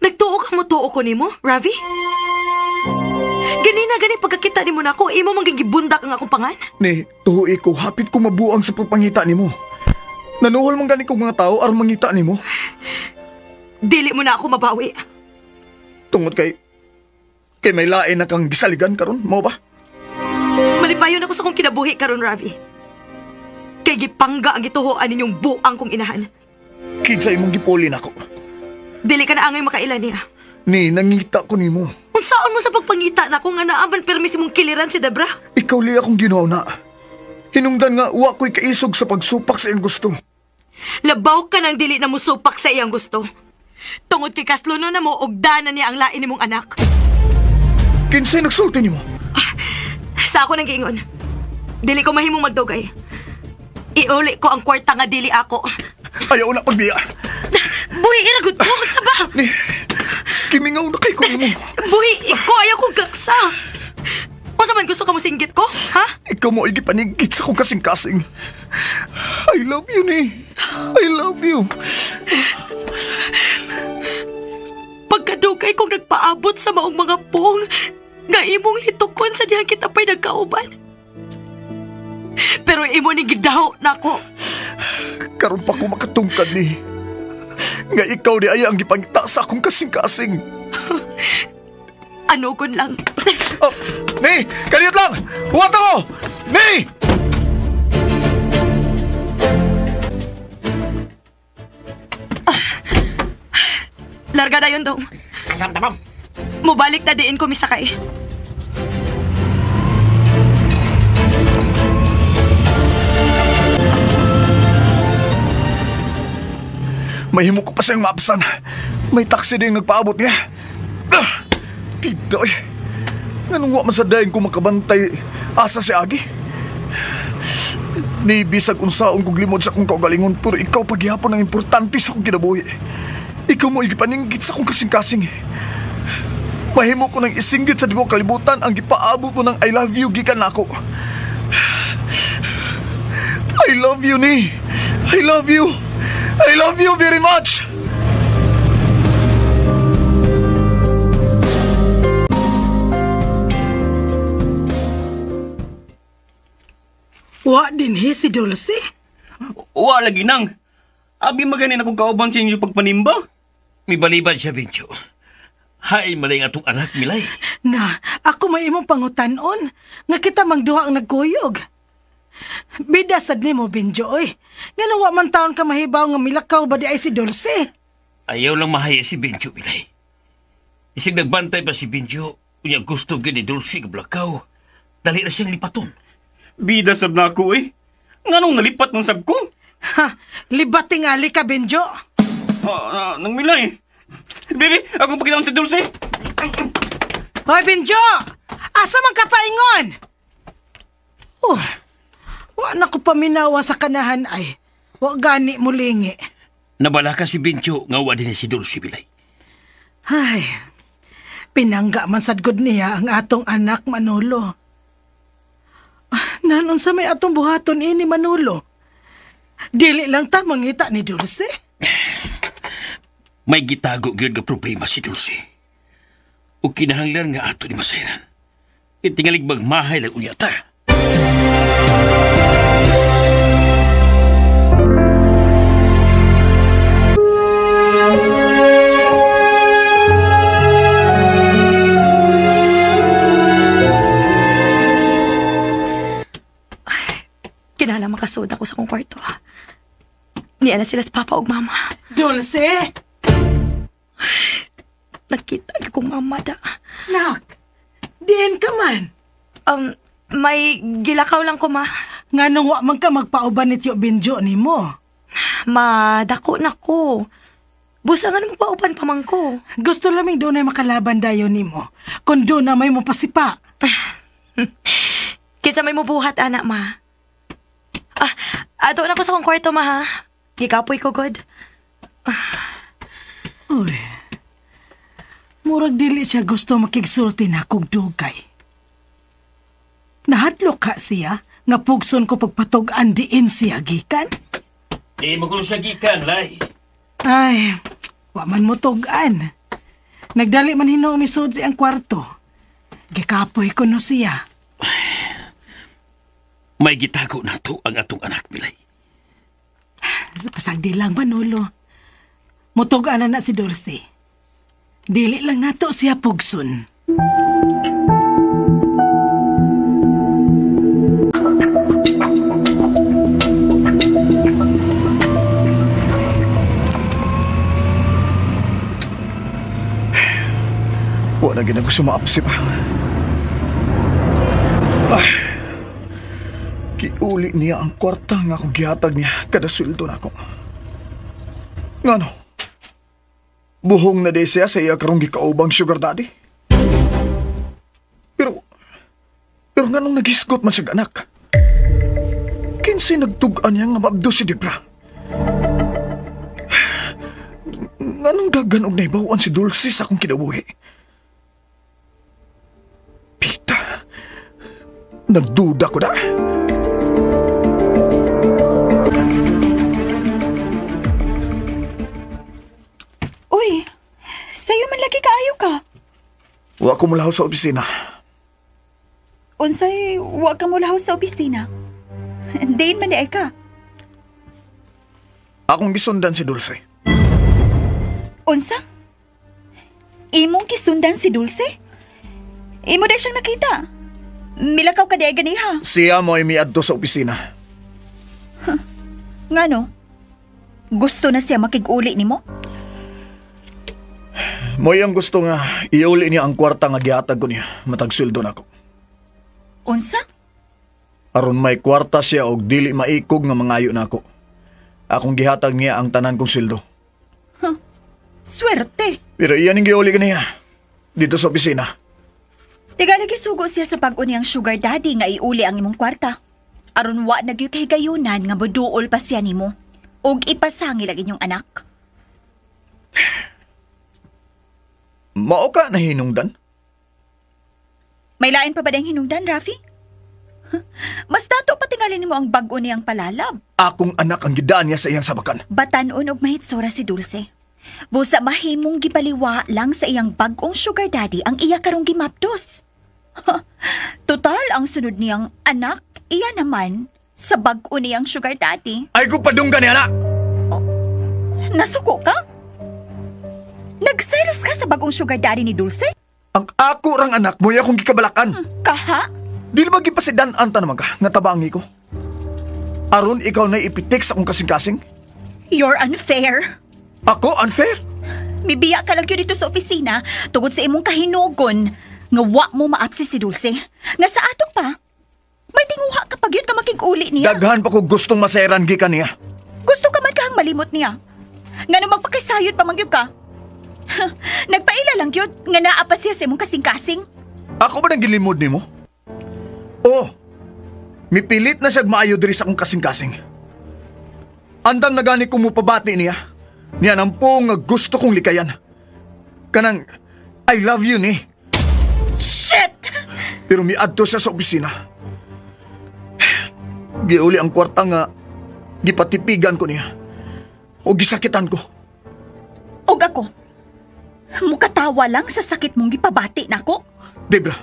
Nagtuo ka mo tuo ko nimo, Ravi? Ganina gani pagkakita nimo nako, imo man gibundak ang akong pangan. Ni, tuhi ko hapit ko mabuang sa pagpangita nimo. Nanuhol man gani kog mga tao aron mangita nimo. Dili mo na ako mabawi. Tungod kay may lain na kang gisaligan karon, mo ba? Malipayon ako sa kong kinabuhi karon, Ravi. Kay gipangga ang gituhoan ninyong buang kong inahan. Kinsa imong gipuli nako. Dili ka na angay makaila niya. Ni, nangita ko nimo. Unsaon mo sa pagpangita nako nga naaman permis imong kiliran si Debra? Ikaw li akong ginawa na. Hinungdan nga wa ko'y kaisog sa pagsupak sa iyang gusto. Labaw ka nang dili na musupak sa iyang gusto. Tungod kay kasluno na mo og dana niya ang lain nimong anak. Kinsay nagsulti nimo? Sa ako nang giingon. Dili ko mahimong magdugay. Iuli ko ang kwarta nga dili ako. Ayaw na pagbiya. Buhi iragot ko sa ba? Ni, kimingaw na kay ko nimo. Buhi iko ayaw kong gaksa. Unsa man gusto ka mo singgit ko, ha? Ikaw mo ay gipanigit sa akong kasing-kasing. I love you, ni. I love you. Pagkadugay kong nagpaabot sa maong mga pong, nga imong hitukon sa dihang kita pa'y nagkauban. Pero imo ni gidaho nako. Karon pa ko makatungkad ni. Nga ikaw di ay ang gipangita sa akong kasing-kasing. Ano kun lang. Oh, ni, kaniyot lang. Huwat ako. Ni! Larga dayon dong. Kasam ta, ma'am. Mubalik na diin ko misakay. Mahimo ko pa siyang maapsan. May taxi din nagpaabot niya. Ah, Tito, eh. Nganong wa man sa daing ko makabantay asa si Agi? Ni bisag unsaon kog limod sa akong kaugalingon, pero ikaw paghihapon ang importante sa akong kinabuhi. Ikaw mo igipaninggit sa akong kasing-kasing. Mahimo ko nang isinggit sa tibuok kalibutan ang gipaabot mo ng I love you gikan nako. I love you, ni. I love you. I love you very much. Wa din he si Dulce. Wa lagi nang. Abi maganin ako kauban sa inyo pagpanimba. Mibalibad siya, Benjo. Hay, malay nga itong anak, Milay. Na, ako may imong pangutanon. Nga kita mangduha ang nagkuyog. Bida sad nimo, Benjo, oy. Nga wa man taon ka mahibaw nga milakaw ba di ay si Dulce? Ayaw lang mahaya si Benjo, Milay. Isig nagbantay pa si Benjo, unya gusto gid ni Dulce kablakaw. Dali na siyang lipaton. Bida sab na ako eh. Nganong nalipat man sab ko? Ha, libat tingali ka, Benjo. Nang milay. Baby, ako pagkitaon sa Dulce. Hoy, Benjo! Asa man ka paingon? Oh, wa na ko paminawa sa kanahan ay. Wa gani mulingi. Nabala ka si Benjo nga wa din si Dulce Bilay. Ay, pinangga man sad gud niya ang atong anak, Manolo. Nanon sa may atong buhaton ini, Manolo. Dili lang ta mangita ni Dulce. May gitago gyud nga problema si Dulce. O kinahanglan nga ato ni masayran. Itingalig magmahay lang unya ta. Kinahanglan makasud ako sa akong kwarto. Niya na sila sa papa ug mama. Dulce! Nakita kong mama da. Nak, diin ka man. May gilakaw lang ko, ma. Nganong wa man ka magpauban ni Tiyo Benjo ni mo? Ma, dako na ko. Busa nga nang magpauban pa man ko. Gusto laming doon ay makalaban dayon ni mo. Kung doon na may mopasipa. Kinsa may mubuhat, anak, ma. Ato na ko sa kong kwarto, ma, ha? Gikapoy ko, God. Uy. Murag dili siya gusto makigsulti na kog dugay. Nahadlok ka siya nga pugson ko pagpatog-an diin siya gikan? Eh, magulo siya gikan, lay. Ay, wa man mo tug-an. Nagdali man hinuong ni Sudzi ang kwarto. Gikapoy ko no siya. May gitago na to ang atong anak, Milay. Pasagdi lang, Manolo. Mutug-an na si Dulce. Dili lang nato siya pugson. Wala na ko sumaapsi pa. Ay, kiuli niya ang kwarta nga akong gihatag niya kada sweldo na ako. Ngano? Buhong na di siya sa iya karong gikaubang sugar daddy. Pero nganong naghisgot man siya anak? Kinsay nagtug-an niya nga maabdo si Debra? Nganong dagan og naibawan si Dulce sa akong kinabuhi? Pita, nagduda ko na. Uy, sayo man lagi kaayo ka. Wa ko mulaho sa opisina. Unsay, wa ka mulaho sa opisina? Diin man di ay ka. Akong gisundan si Dulce. Unsa? Imong gisundan si Dulce? Imo di siyang nakita. Milakaw ka di ay ganiha. Siya mo ay miadto sa opisina. Huh. Ngano? Gusto na siya makig-uli nimo? Mo'y ang gusto nga iuli niya ang kwarta nga gihatag ko niya matag sweldo nako. Unsa? Aron may kwarta siya og dili maikog nga mangayo nako. Akong gihatag niya ang tanan kong sweldo. Huh. Swerte. Pero iyan ang giuli niya dito sa opisina. Tigali gisugo siya sa bag-o niyang sugar daddy nga iuli ang imong kwarta. Aron wa na gyud kahigayunan nga moduol pa siya nimo ug ipasangil ang inyong anak. Mao ka na hinungdan? May lain pa ba ding hinungdan, Rafi? Mas dato pa tingali nimo ang bag-o niyang palalab. Akong anak ang gidaan niya sa iyang sabakan. Batan-on og mahitsura si Dulce. Busa mahimong gibaliwa lang sa iyang bag-ong sugar daddy ang iya karong gimapdos. Total, ang sunod niyang anak, iya naman sa bag-o niyang sugar daddy. Ay ko padunggan niya, anak! Oh, nasuko ka? Nagselos ka sa bagong sugar daddy ni Dulce? Ang ako rang anak mo, akong gikabalakan. Kaha? Dili ba gipasidan-an ta naman ka, nga tabangi ko? Aron ikaw na ipitik sa akong kasing-kasing? You're unfair. Ako unfair? Mibiya ka lang yun dito sa opisina tungod sa imong kahinugon Nga wa mo maapsi si Dulce. Nga sa ato pa, may tinguha kapag yun ka makig-uli niya. Daghan pa ko gustong masairan gikan niya. Gusto ka man kahang malimot niya. Nga nung magpakasayod pa man gyud ka. Nagpaila lang gyud nga naa pa siya sa imong kasing-kasing. Ako ba nang gilimod nimo? Oh, mipilit na siyag maayo diri sa akong kasing-kasing. Andam na gani kong mupabati niya. Niya nampo nga gusto kong likayan. Kanang, I love you ni. Shit! Pero miadto siya sa opisina. Giuli ang kwarta nga gipatipigan ko niya. O gisakitan ko. Og ako, mukatawa lang sa sakit mong gipabati nako. Debra.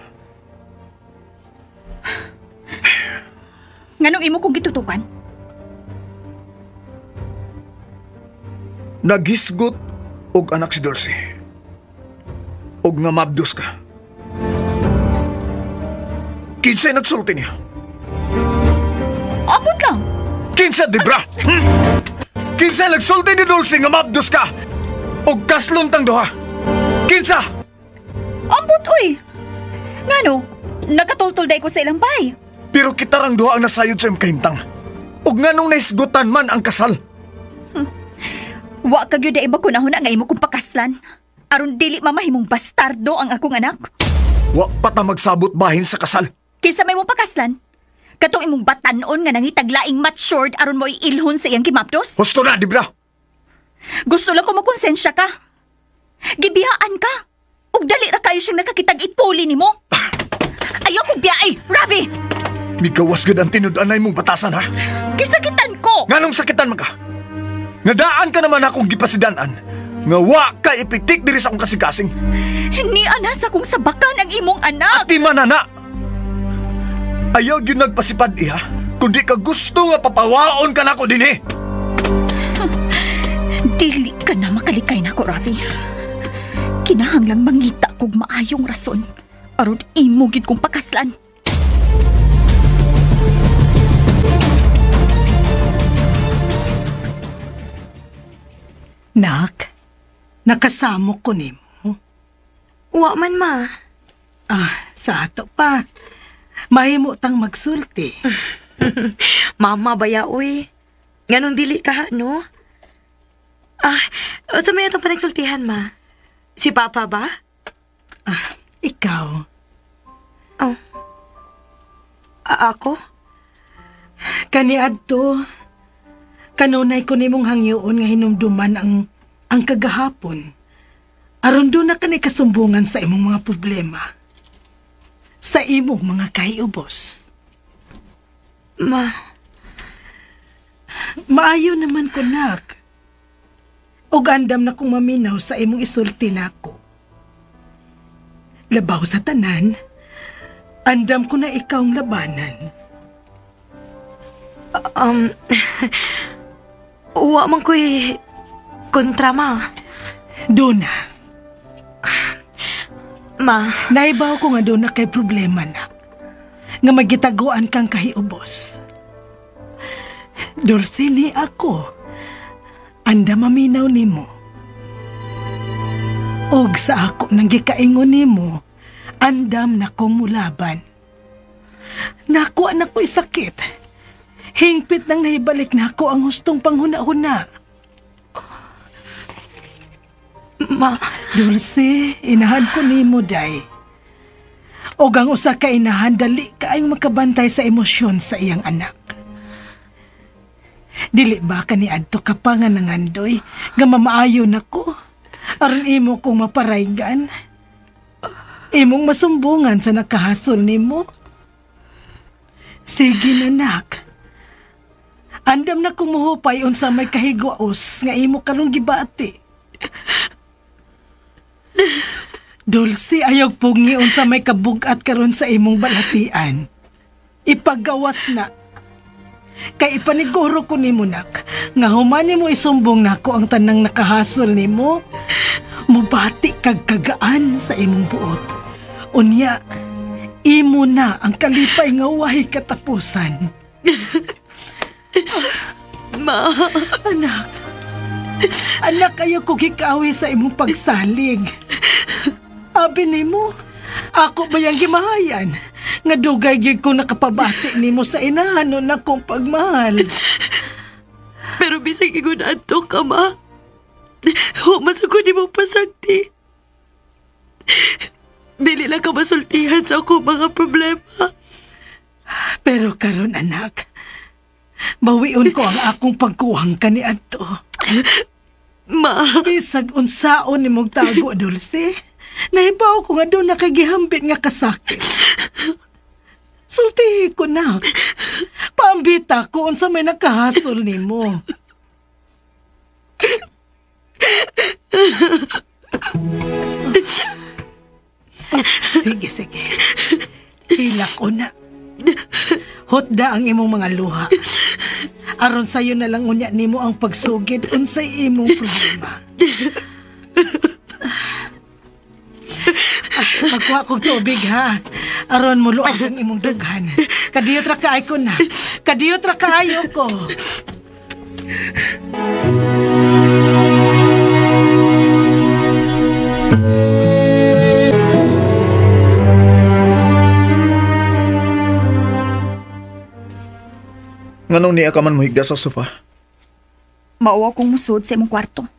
Nganong imo kong gitutukan? Naghisgot og anak si Dulce. Og nga mabdos ka. Kinsay nagsulti niya? Abot lang. Kinsa, Debra? Kinsa nagsulti ni Dulce nga mabdos ka? Og kaslon tang duha? Kinsa? Ambot, uy. Ngano, nakatultol day ko sa ilang bay. Pero kita rang duha ang nasayod sa imong kahimtang. Og nganong naisgutan man ang kasal? Wa ka gyud ay makunahuna nga imo kong pakaslan. Aron dili mamahimong bastardo ang akong anak. Wa pa ta magsabot bahin sa kasal. Kinsa may mong pakaslan? Katong imong batanon nga nangitaglaing matured aron mo iilhon sa iyang gimapdos? Gusto na, Debra. Gusto lang ko makonsensya ka. Gibiyaan ka. Ug dali ra kayo siyang nakakitag ipuli nimo. Ayaw kong biyai, Ravi! Migawas gud ang tinud-anay mong batasan, ha? Gisakitan ko! Nganong sakitan man ka? Ngadaan ka naman akong gipasidanan. Nga wa ka ipitik diri sa akong kasing-kasing. Ni ana sa kong sabakan ang imong anak. Ati man na. Ayaw gyud nagpasipad iha. Kundi ka gusto nga papawaon ka nako dinhi. Dili ka na makalikay nako, Ravi. Kinahanglang mangita kog maayong rason aron imo gid kong pakaslan. Nak, nakasamo ko nimo. Wa man, ma. Ah, sa ato pa. Mahimo tang magsulti. Mama, baya, uy. Nganong dili ka, no? Ah, sa may atong panagsultihan, ma? Si Papa ba? Ah, ikaw. Oh. Ako? Kaniadto, kanunay ko nimong hangyoon nga hinumduman ang kagahapon. Aron doon na kani kasumbungan sa imong mga problema. Sa imong mga kahiubos. Ma. Maayo naman ko, nak. Og andam na kong maminaw sa imong isulti nako. Labaw sa tanan, andam ko na ikaw ang labanan. Wa man ko'y kontra, ma. Duna. Ma. Naibaw ko nga doon na kay problema, nak. Nga magitaguan kang kahiubos. Dulce ni ako. Anda maminaw nimo. Og sa ako nang gikaingon nimo, andam na kong mulaban. Nakuha na ko'y sakit. Hingpit nang nahibalik na ako ang hustong panghuna-huna. Ma. Dulce, inahan ko nimo, day. Og ang usa ka inahan, dali kaayong makabantay sa emosyon sa iyang anak. Dili ba kaniadto ka pa nga nangandoy, nga mamaayo nako, aron imo kong maparaygan. Imong masumbungan sa nakahasol nimo. Sige na, nak. Andam na kumuhupay unsa may kahiguos nga imo karong gibati. Dulce, ayaw pungi unsa may kabugat karon sa imong balatian. Ipagawas na. Kay ipaniguro ko nimo, nak, nga human nimo isumbong nako ang tanang nakahasol nimo. Mubati kag kagaan sa imong buot. Unya, imo na ang kalipay nga wahi katapusan. Ma. Anak. Anak, ayaw ko gikawi sa imong pagsalig. Abi nimo, Ako ba yung gimahayan? Nga dugay gyud ko nakapabati nimo sa inahanon na kong pagmahal. Pero bisag ingon adto ka, ma. Wa man sa ko nimo pasagti. Dili lang ka masultihan sa akong mga problema. Pero karon anak, bawion ko ang akong pagkuhang kaniadto. Ma. Bisag unsaon nimong tago, Dulce. Nahibaw ko nga doon nakagihambit nga kasakit. Sultihi ko na. Paambita ko unsa may nakahasol nimo. Sige, sige. Hilak ko na. Hotda ang imong mga luha. Aron sayo na lang unya nimo ang pagsugid unsay imong problema. Magkuha kog tubig ha. Aron mo luag ang imong dughan. Kadiyot ra kaayo ko na. Kadiyot ra kaayo ko. Nganong niya ka man mohigda sa sofa? Mao akong musod sa imong kwarto.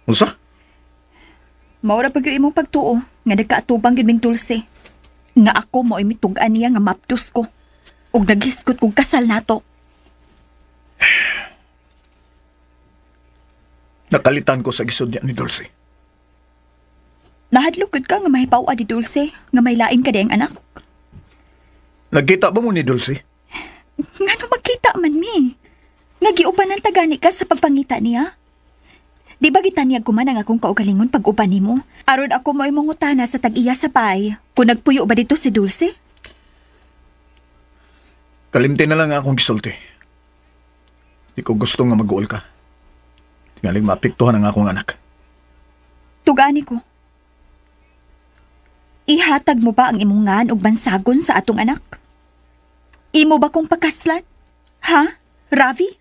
Unsa? Mao ra pag imong pagtuo nga nagkaatubang gyud ming Dulce. Nga ako mao'y mitug-an niya nga mapdos ko. Ug naghisgot kog kasal nato. Nakalitan ko sa gisud niya ni Dulce. Nahadlok gud ka nga mahipaw-a ni Dulce nga may lain ka diyang anak. Nagkita ba mo ni Dulce? Ngano magkita man mi? Nga giubanan ta gani ka sa pagpangita niya? Di ba gitanyag ko man ang akong kaugalingon pag-uban nimo? Aron ako mo'y mangutana sa tag-iya sa pay. Kung nagpuyo ba dito si Dulce? Kalimti na lang akong gisulti. Di ko gusto nga mag-uol ka. Tingaling maapektuhan ang akong anak. Tugani ko. Ihatag mo ba ang imong ngan og bansagon sa atong anak? Imo ba kong pakaslan? Ha, Ravi?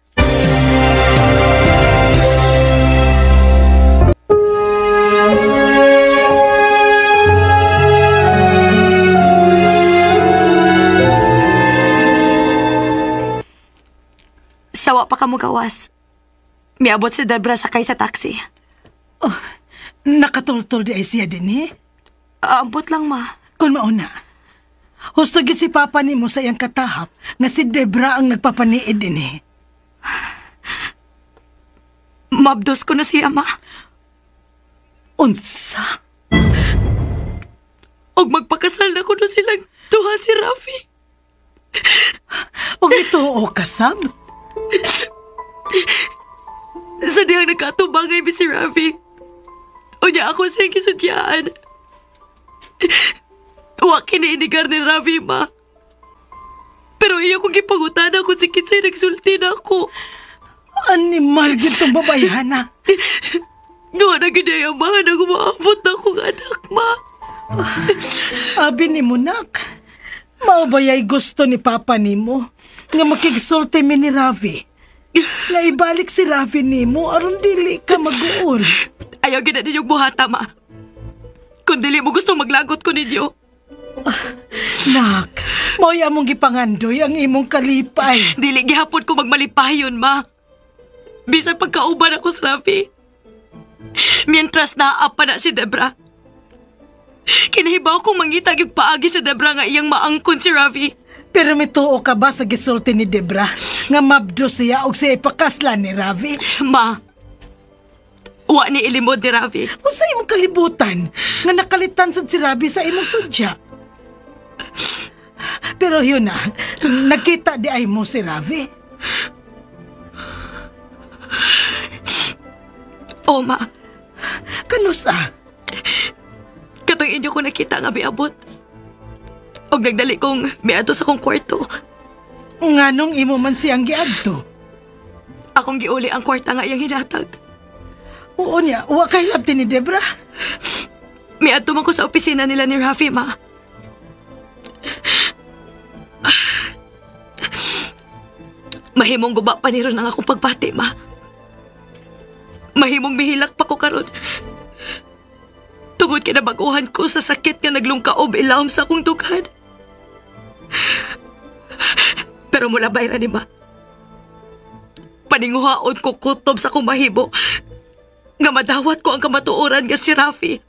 Sawa pa ka mo gawas. Miabot si Debra sakay sa taxi. Oh, nakatultol di ay siya din eh. Aabot lang, ma. Kung mauna, husto gyud si Papa nimo sa iyang katahap nga si Debra ang nagpapaniid din eh. Mabdos ko na siya, ma. Unsa? Og magpakasal na ko na silang duha si Rafi. Og ituo ka, Sam? Sa dihang nagkatubangay mi si Rafi. Unya ako siya kisudyaan. Wa kiniinigar ni Rafi, ma. Pero iyo kong gipangutana kung si Kinsay nagsulti na ako. Animal gitong babayhana. Noon na ginayamahan ang umaabot na akong anak, ma. Abi ni mo, nak. Maubayay gusto ni Papa nimo nga makigsulti mi ni Ravi. Nga ibalik si Ravi nimo aron dili ka mag-uol. Ayaw gina ninyong buhata, ma. Kung dili mo gusto maglagot ko ninyo. Nak, mao'y among gipangandoy ang imong kalipay. Dili gihapon ko magmalipayon, ma. Bisan pagkauban ako sa Ravi. Mientras naa pa na si Debra. Kinahibaw kong mangitag yung paagi si Debra nga iyang maangkon si Ravi. Pero mituo ka ba sa gisulti ni Debra nga mabdo siya og siya ipakaslan ni Ravi? Ma, wa ni ilimod ni Ravi. Unsa imong kalibutan nga nakalitan sad si Ravi sa imong sudya? Pero yun na, nakita di ay mo si Ravi. O, ma. Kanusa? Katong inyo ko nakita nga miabot. Og nagdali kong miadto sa akong kwarto. Nganong imo man siyang giadto? Akong giuli ang kwarta nga iyang hinatag. Oo niya, wa kay labti ni Debra. Miadto man ko sa opisina nila ni Rafi, ma. Mahimong guba pa ni ron ang akong pagbati, ma. Mahimong mihilak pa ko karon. Tungod kay nabaguhan ko sa sakit nga naglungkaob ilawom sa akong dughan. Pero mulabay ra ni ma. Paninguhaon ko kutob sa akong mahibo nga madawat ko ang kamatuoran nga si Rafi.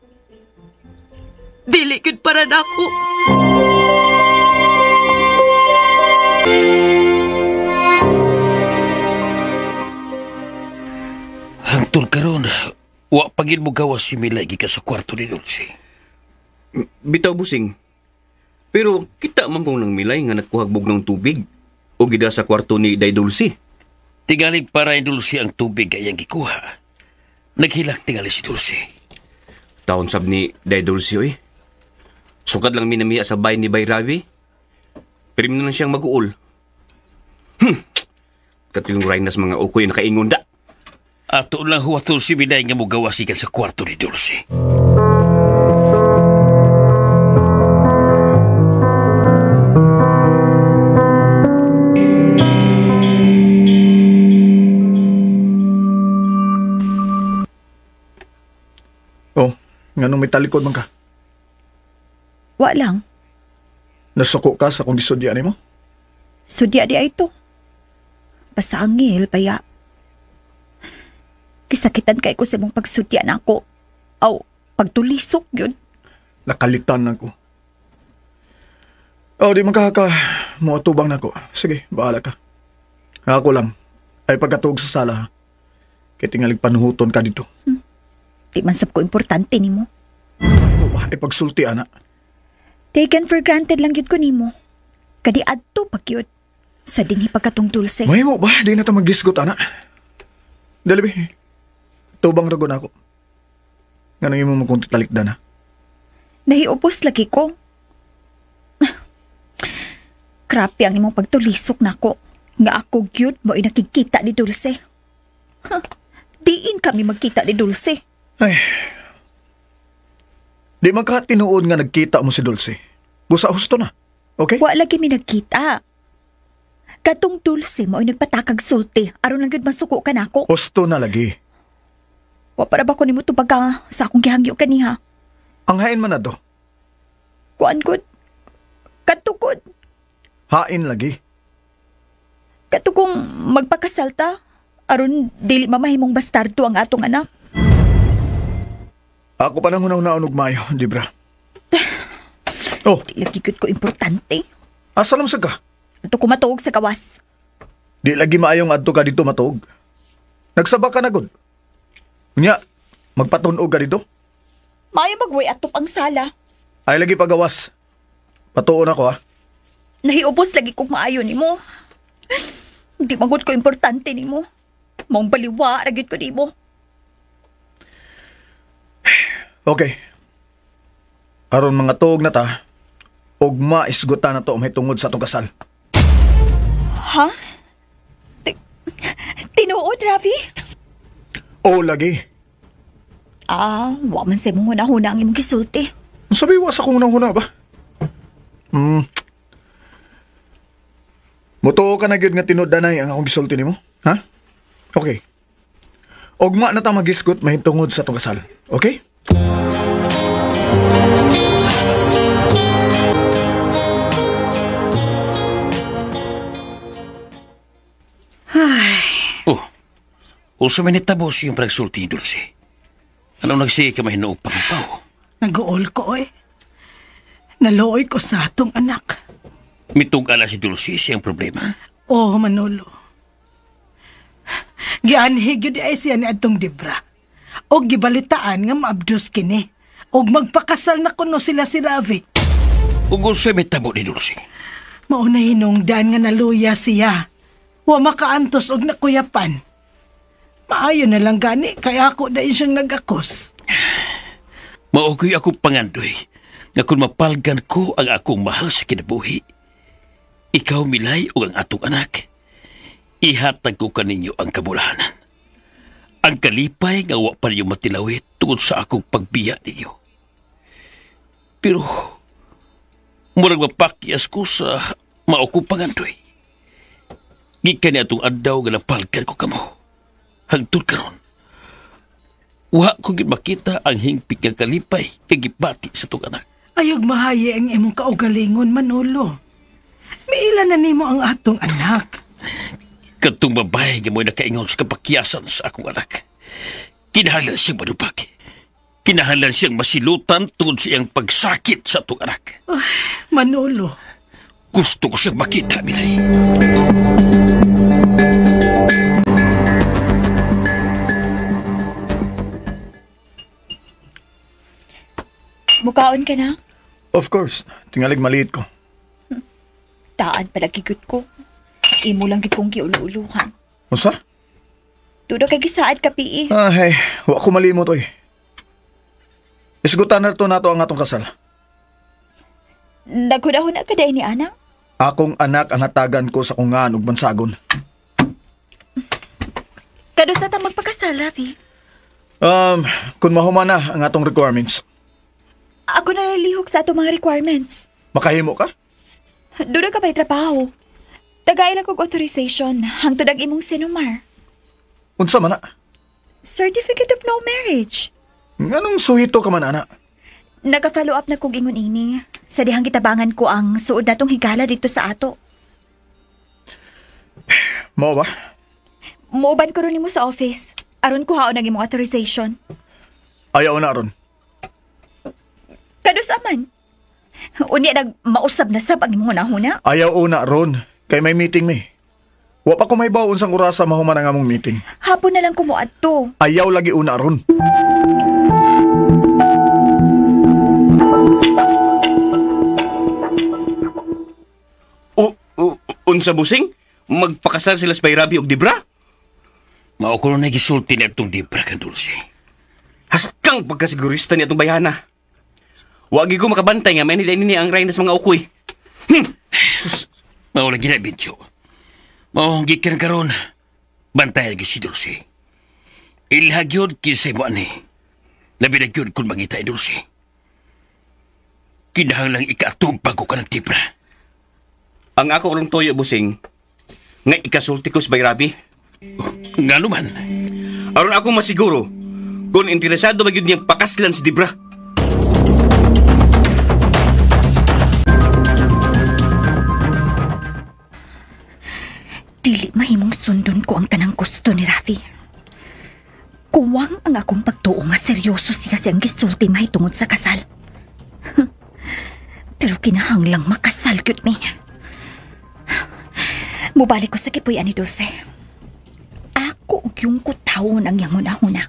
Dili gyud para nako. Hangtod karon, wa pagid mo gawas si Milay gikan sa kwarto ni Dulce. Bitaw, busing. Pero kita man kong nang Milay nga nagkuhagbog ng tubig o gida sa kwarto ni Day Dulce. Tingalig para ni Dulce ang tubig ay ang gikuha. Naghilak tingali si Dulce. Taon sab ni Day Dulce, oy. Sukad lang minamiya sa bahay ni Bay Ravi. Pero na siyang mag-uol. Katong rainas mga ukoy nakaingon da. Ato lang huwatol si Milay nga mugawas ikan sa kwarto ni Dulce. Oh, nganong may talikod man ka? Wa lang. Nasuko ka sa kung gisudya nimo? Sudya di ay to. Pasangil, baya. Kisakitan kay ko sa mong pagsudya na ako. Aw, pagtulisok yun. Nakalitan na ko. Oh, di man ka muatubang na ko. Sige, bahala ka. Ako lang. Ay pagkatuog sa sala, ha? Kaya tingalig panuhuton ka dito. Di man sab ko importante nimo. Oh, ay pagsulti, ana. Taken for granted lang yun ko nimo. Kadi adto pag yun. Sa dinhi pagkatong Dulce. Mahimo ba? Di na ta magdisgot, ana. Dali, be. Tubang ragon ako. Nganong imo mo kung talikdan, ha? Nahiubos lagi ko. Grabe ang imong pagtulisok nako. Nga ako gyud mo'y nakikita ni Dulce. Huh, diin kami magkita ni Dulce. Ay. Di man ka tinuod nga nagkita mo si Dulce. Busa husto na. Okay? Wa lagi mi nagkita. Katong Dulce mo'y nagpatakag sulti aron lang gyud masuko ka nako. Husto na lagi. Wa para ba ko nimo tubag ka sa akong gihangyo kaniha? Ang hain man na to. Kuan gud. Katukod. Hain lagi. Kato kung magpakasal ta, aron dili mamahimong bastardo ang atong anak. Ako pa nang hunang-naon og maayo, di bra? Oh. Di lagi gud ko importante. Asa naman sa ka? Ato ko matuog sa gawas. Di lagi maayong adto ka dito matuog. Nagsaba ka na gud. Unya, magpatunog ka dito? Maayo magway atop ang sala. Ay lagi pagawas. Patuon ako, ha? Nahiubos lagi kong maayo nimo. Di magud ko importante nimo. Maong baliwa ra gyud ko nimo. Okay. Aron mga tuog na ta, ug maisgutan na to mahitungod sa atong kasal. Ha? Tinuod, Ravi? Oo, lagi. Ah, wa man sa imong hunahuna ang imong gisulti. Sabi, wa sa akong hunahuna ba? Mutuo ka na gyud nga tinud-anay ang akong gisulti nimo, ha? Okay. Ugma na ta magisgot mahitungod sa atong kasal. Okay? Ay. Oh, uso may nitabos yung pagsulti ni Dulce. Anong nagsige ka mahinuog pangupaw? Nag-uol ko, eh. Naluoy ko sa atong anak. Mitug-ala si Dulce siyang problema? Oo, Manolo. Gianhi gyud ay siya ni atong Debra. Og gibalitaan nga maabdos kini. Og magpakasal na kuno sila si Ravi. Ug unsay may tabo ni Dulce? Mauna hinungdan nga naluya siya. Wa makaantos og nakuyapan. Maayo na lang gani kay ako dahil siyang nagakos. Maokoy ako pangandoy nga kung mapalgan ko ang akong mahal sa kinabuhi, ikaw Milay o ang atong anak, ihatag ko kaninyo ang kabulahanan. Ang kalipay nga wa pa ninyo matilawit tungod sa akong pagbiya ninyo. Pero, murag mapakyas ko sa maokong pangandoy. Gikan ni atong adlaw nga napalgan ko kamo. Hangtod karon, Wa ko gid makita ang hingpit nga kalipay kay gibati sa tong anak. Ayog mahaye ang imong kaugalingon, Manolo. Miila na nimo ang atong anak. Katong babae nga mo'y nakaingon sa kapakyasan sa akong anak. Kinahanglan siyang manubag. Kinahanglan siyang masilutan tungod sa iyang pagsakit sa atong anak. Ay, Manolo. Gusto ko siyang makita, Milay. Mukaon ka na? Of course. Tingalig maliit ko. Taan pala gigut ko. Imo lang gid kong giulo-uluhan. Unsa? Duda kay gisaad ka, Pi. Ah, hey. Wa ko malimot, oy. Isgutan na to nato ang atong kasal. Naghunahuna ka dahil ni Ana? Akong anak ang hatagan ko sa kungaan ug bansagon. Kadusa ta magpakasal, Rafi? Kung mahuman na ang atong requirements. Ako na nalihok sa atong mga requirements. Makahimo ka? Duda ka ba'y trabaho? Tagay lang kog authorization hangtod ang imong sinumar. Unsa man na? Certificate of no marriage. Nganong suhito ka man, ana? Naka-follow up na kog ingon ini. Sa dihang gitabangan ko ang suod natong higala dito sa ato. Mao ba? Muuban ko ron nimo sa office. Aron kuhaon ang imong authorization. Ayaw na ron. Kadus aman. Unya nag mausab na sab ang imong hunahuna. Ayaw una ron. Kay may meeting mi. Wa pa ko may baon sang orasa mahuman ang among meeting. Hapon na lang kumuadto. Ayaw lagi una ron. Unsa busing? Magpakasal sila sa Bayrabi og Dibra? Mao ko na gisulti ni atong Dibra kan Dulce. Haskang pagkasigurista ni atong bayhana. Wagi ko makabantay nga may nila ni ang rain sa mga ukoy. Mao lagi na Bencho. Mao gikan karon. Bantay lagi si Dulce. Ilhagyod kinsay mo ani. Labi na gyud kun mangita ni Dulce. Kinahanglang ikaatog bago ka ng Dibra. Ang ako rong toyo busing nga ikasulti ko sa Bayrabi. Nga naman. Aron ako masiguro kung interesado ba gyud niyang pakaslan si Dibra. Dili mahimong sundon ko ang tanang gusto ni Rafi. Kuwang ang akong pagtuo nga seryoso siya siyang gisulti mahitungod sa kasal. Pero kinahanglang makasal gyud mi. Mubalik ko sa kipuy-an ni Dulce. Ako yung kutawon ang iyang hunahuna.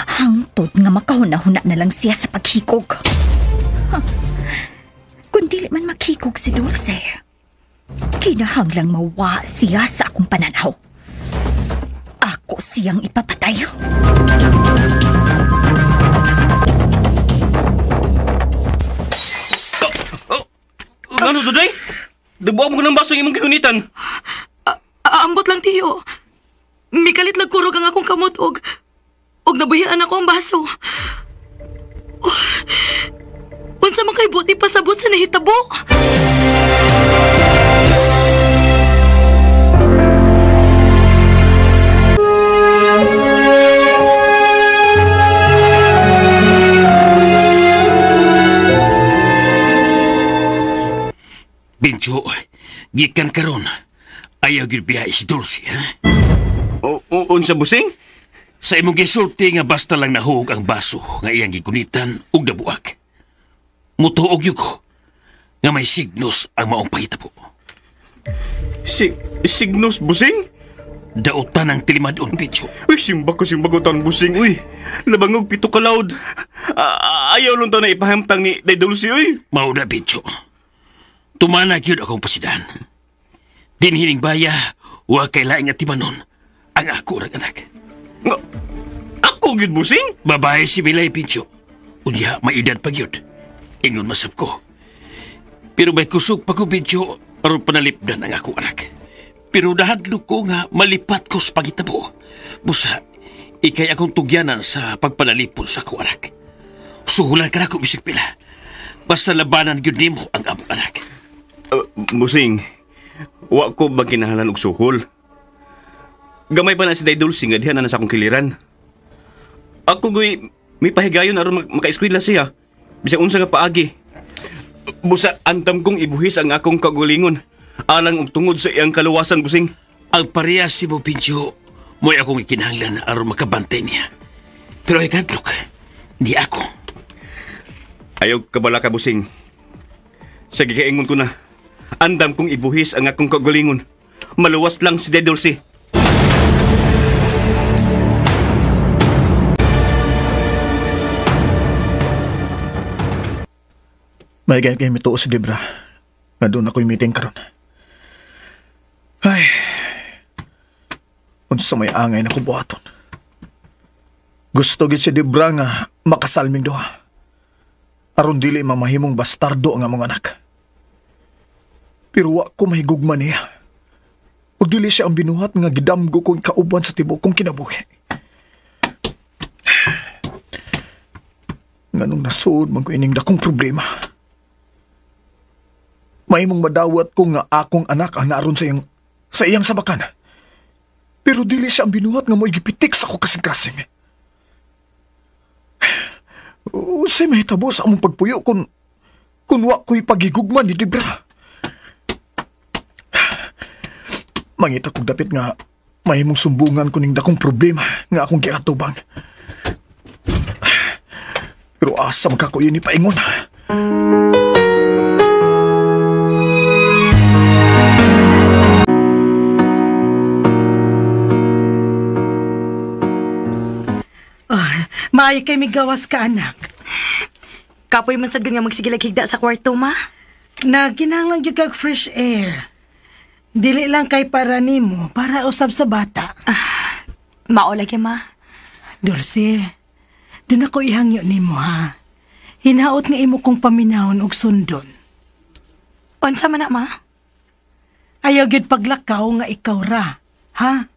Hangtod nga makahuna-huna na lang siya sa paghikog. Kung dili man maghikog si Dulce, kinahanglang mawa siya sa akong pananaw. Ako siyang ipapatay. Ano, Duday? Dubuan mo ko ng baso ng imong gigunitan. Aambot lang, tiyo. Mikalit lang kurog ang akong kamot og nabuyaan ako ang baso. Oh, unsa man kay buti pasabot sa nahitabo? Bencho, gikan karon. Ayaw gyud biyahe si Dulce, ha? Unsa busing? Sa imong gisulti nga basta lang nahuog ang baso nga iyang gigunitan ug nabuak. Mutuog gyud ko nga may signos ang maong pahitabo. Signos busing? Dautan ang tilimadon, Bencho. Uy, simbag ko tan busing, uy. Labangog pito ka loud. Ayaw lang to na ipahamtang ni Day Dulce, uy. Mao na, Bencho. Tumana gyud akong pasidan. Dinhining baya, wa kay laing atimanon ang ako rang anak. Ako gyud busing? Babae si Milay, Pincho. Unya, may edad pa gyud. Ingon masab ko. Pero may kusog pa ko, Pincho, aron panalipdan ang akong anak. Pero nahadlok ko nga malipat ko sa pagitabo. Busa, ikay akong tugyanan sa pagpanalipon sa akong anak. Suhulan ka na ko, bisag pila. Basta labanan gyud nimo ang among anak. Busing, wa ko ba kinahanglan og suhol? Gamay pa na si Day Dulce nga diha na sa akong kiliran. Ako goy may pahigayon aron makaeskwela siya. Bisag unsa nga paagi. Busa andam kong ibuhis ang akong kagulingon alang og tungod sa iyang kaluwasan, busing. Ang parehas si mo, Pincho, mo'y akong ikinahanglan aron makabantay niya. Pero ay kadlok, di ako. Ayaw kabala ka, busing. Sa gikaingon ko na, andam kong ibuhis ang akong kagulingon. Maluwas lang si Dulce. May ganyan kayo mituo si Debra. Nga doon ako'y meeting karon. Ay, unsa may angay na kubuhaton. Gusto gid si Debra nga makasalming duha. Aron dili mamahimong bastardo ang among anak. Pero wa ko mahigugma niya. Ug dili siya ang binuhat nga gidamgo kong kauban sa tibuok kong kinabuhi. Nganong nasuod man ko ining dakong problema. Mahimong madawat ko nga akong anak ang naroon sa iyang sabakan. Pero dili siya ang binuhat nga mo'y gipitik sa ko kasing-kasing. Unsay mahitabo sa among pagpuyo kung wa ko'y pagigugma ni Debra? Mangita kong dapit nga mahimong sumbungan ko ning dakong problema nga akong giatubang. Pero asa magkakuyo ni paingon. Maayo kay migawas ka, anak. Kapoy man sad nga magsigilag higda sa kwarto, ma. Naginahanglan gyud kag fresh air. Dili lang kay para nimo, para usab sa bata. Mao lagi, ma. Dulce, dun ako ihangyo nimo, ha. Hinaot nga imo kong paminahon og sundon. Unsa man na, ma? Ayaw gyud paglakaw nga ikaw ra, ha?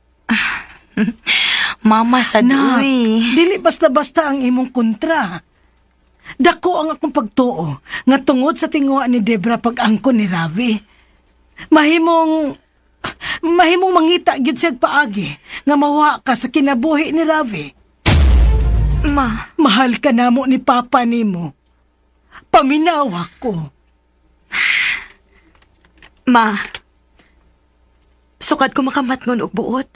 Mama sa duy. Dili basta-basta ang imong kontra. Dako ang akong pagtuo nga tungod sa tinguha ni Debra pag-angkon ni Ravi. Mahimong mangita gyud siya paagi nga mawa ka sa kinabuhi ni Ravi. Ma, mahal ka namo ni Papa nimo. Paminawa ko. Ma, sukad ko makamatngon og buot.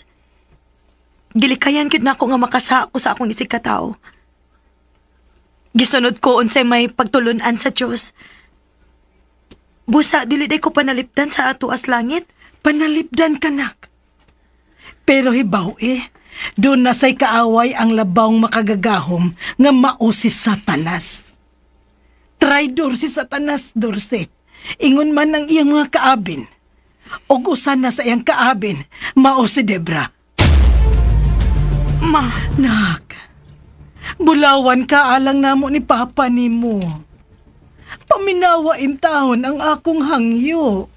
Gilikayan gyud nako nga makasako sa akong isig katao. Gisunod ko unsay may pagtulun-an sa Dios. Busa dili day ko panalipdan sa ato as langit. Panalipdan kanak. Pero hibaw doon na say kaaway ang labawng makagagahom nga mao si Satanas. Traidor si Satanas, Dulce. Ingon man ang iyang mga kaabin. Og usan na sa iyang kaabin, mao si Debra. Ma. Nak, bulawan ka alang namo ni Papa nimo. Paminawa intahon ang akong hangyo.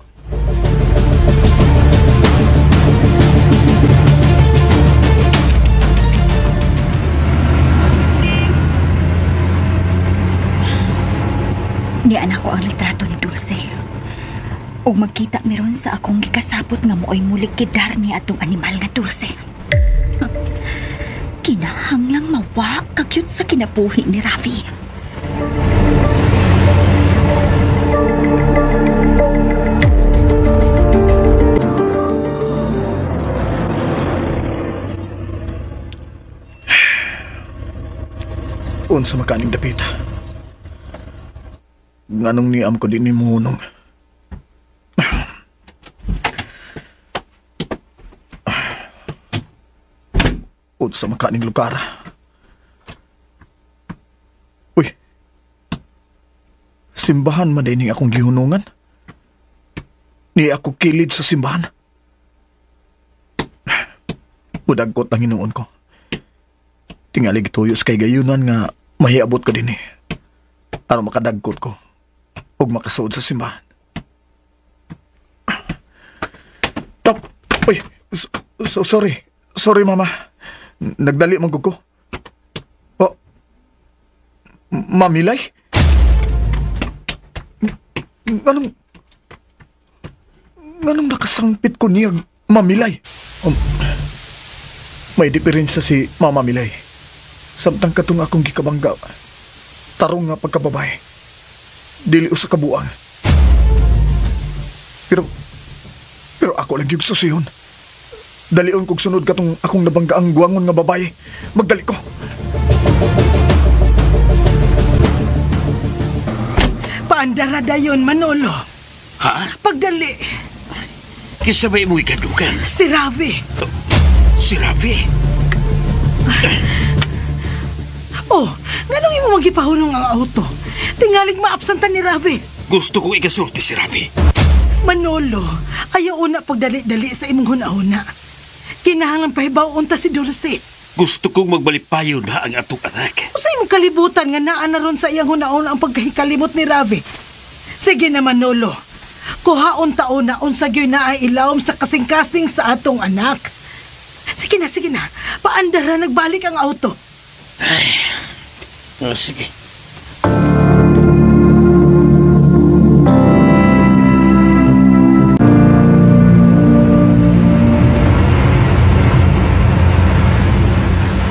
Ni anak ko ang litrato ni Dulce. Ug magkita meron sa akong gikasapot nga mo'y mulikidar ni atong animal nga Dulce. Kinahanglang mawa kagyud sa kinabuhi ni Ravi. Unsa makaning dapita? Nganong niam ko din ni Munong? Unsa makaning lugar? Uy, simbahan man din akong gihunungan. Ni ako kilid sa simbahan. Budagkot ang hinuon ko. Tingali gituyos kay gayunan nga mahiabot ko din eh. Aron makadagkot ko ug makasuod sa simbahan. Tok! Uy! Sorry. Sorry, mama. Nagdali man ko. Oh. Mamilay? Nganong nakasangpit ko niya mamilay? May diferensya si Mama Milay Samtang katong akong gikabangga, tarong nga pagkababae, dili usa ka buang. Pero ako lang gyud susiyon. Dalion kog sunod katong akong nabangga ang guwangon nga babae. Magdali ko. Paandara dayon, Manolo. Ha? Pagdali. Kisabay mo ikadukan. Si Ravi. Si Ravi? Oh, nganong imo magipahulong ang auto? Tingalig maabsanta ni Ravi. Gusto kong ikasulti si Ravi. Manolo, ayaw una pagdali-dali sa imong huna-huna. Kinahanglan pahibaw unta si Dulce. Gusto kong magbalipayo na ang atong anak. Usa imong kalibutan nga naa na ron sa iyang huna-huna ang pagkahikalimot ni Ravi. Sige na, Manolo. Kuhaon taon na unsa gyud naa ilawom sa kasing-kasing sa atong anak. Sige na, sige na. Paandara, nagbalik ang auto. Ay, oh, sige.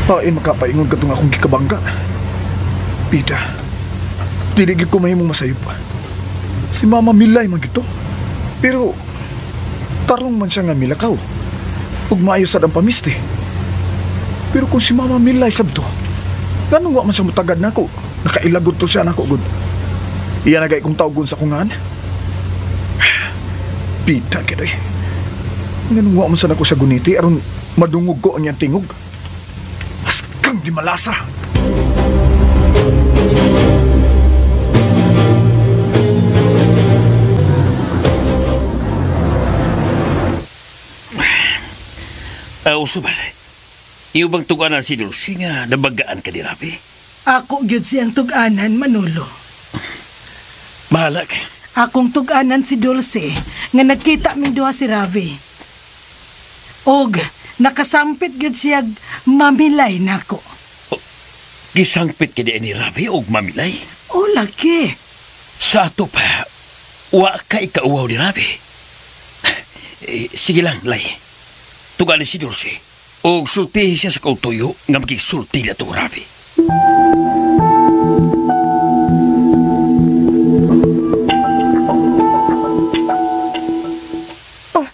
Pain makapaingon katong akong gikabangga. Pita, dili gyud ko mahimong masayop. Si Mama Milay man gito. Pero tarong man siya nga milakaw. Ug maayo sad ang pamiste. Pero kung si Mama Milay sabto, nganong wa man siya mutagad nako? Nakailagot to siya nako gud. Iya na gay kong tawgon sa kungan. Pita gid ay. Nganong wa man sa nako sa guniti aron madungog ko ang iyang tingog. Askang di malasa. Usuban, iyo bang tuganan si Dulce nga nabagaan ka ni Ravi? Ako gyud siyang tug-anan, Manolo. Bahala ka. Akong tug-anan si Dulce nga nagkita ming duha si Ravi. Og nakasampit gyud siya mamilay nako. Oh, gisangpit ka ni Ravi og mamilay? O lagi. Sa ato pa, wa ka ikauwaw ni Ravi. Eh, sige lang, Lay. Tugalan si Dulce. Og sultihi siya sa kautuyo nga magigsulti na itong Ravi. Oh,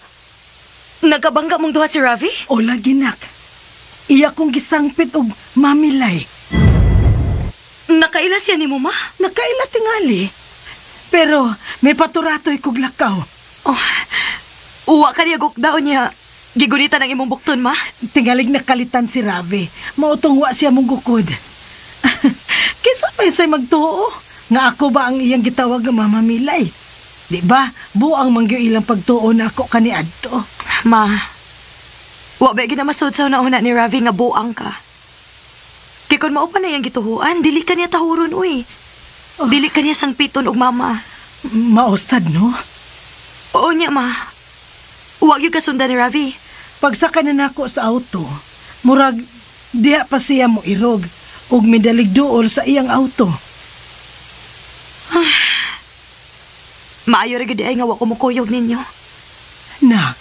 nagkabangga mong duha si Ravi? O lagi, nak. Iya kong gisangpit og mamilay. Nakaila siya ni mo, ma? Nakaila tingali. Pero may paturatoy kog lakaw. Oh, uwa ka niya gukdaon niya. Gigunitan ang imong bukton, ma? Tingalig nakalitan si Ravi. Mautong wa siya mong gukod. Kinsa pa say magtuo? Nga ako ba ang iyang gitawag nga Mama Milay? Di ba? Buang mangyo ilang pagtuo na ako kaniadto. Ma, wa ba ginamasud sa una-una ni Ravi nga buang ka? Kay kun mao pa na iyang gituhuan, dili ka niya tahuron, uy. Oh. Dili ka niya sangpiton og mama. Maustad, no? Oo niya, ma. Wa gyud kasundan ni Ravi. Pagsaka na nako sa auto, murag diha pa siya mo irog ug midalig duol sa iyang auto. Maayo ra gyud ay nga wa ko mukuyog ninyo. Nak,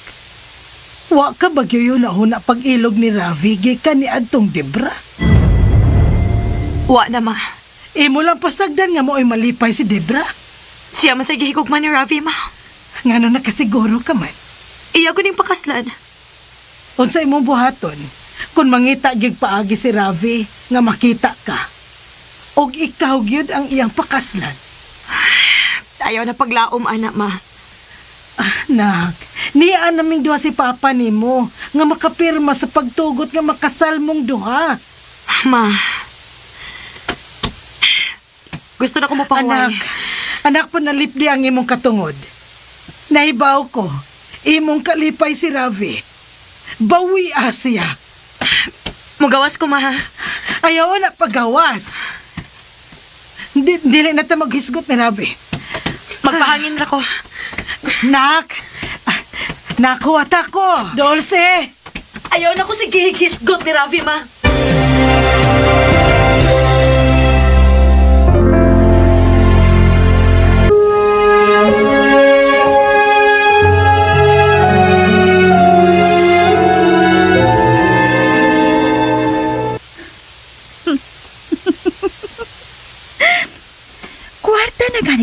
wa ka ba gyud na huna pag-ilog ni Ravi gikan ni adtong Debra? Wa na, ma. Imo lang pasagdan nga mo'y malipay si Debra. Siya man sa gihigugma ni Ravi, ma. Ngano nakasiguro ka man? Iya ko ning pakaslan. Unsa imong buhaton kung mangita gyud paagi si Ravi nga makita ka? Og ikaw gyud ang iyang pakaslan. Ayaw na paglaom, anak, ma. Ah, nak, niya naming duha si papa nimo nga makapirma sa pagtugot nga makasal mong duha. Ma, gusto na ko mapahuway. Anak, anak, panalipdi ang imong katungod. Nahibaw ko, imong kalipay si Ravi. Bawi siya. Mugawas ko, ma. Ayaw na pagawas. Dili na ta maghisgot ni Ravi. Magpahangin ra ko. Nak! Nakuha ta ko! Dulce! Ayaw na ko sige hisgot ni Ravi, ma.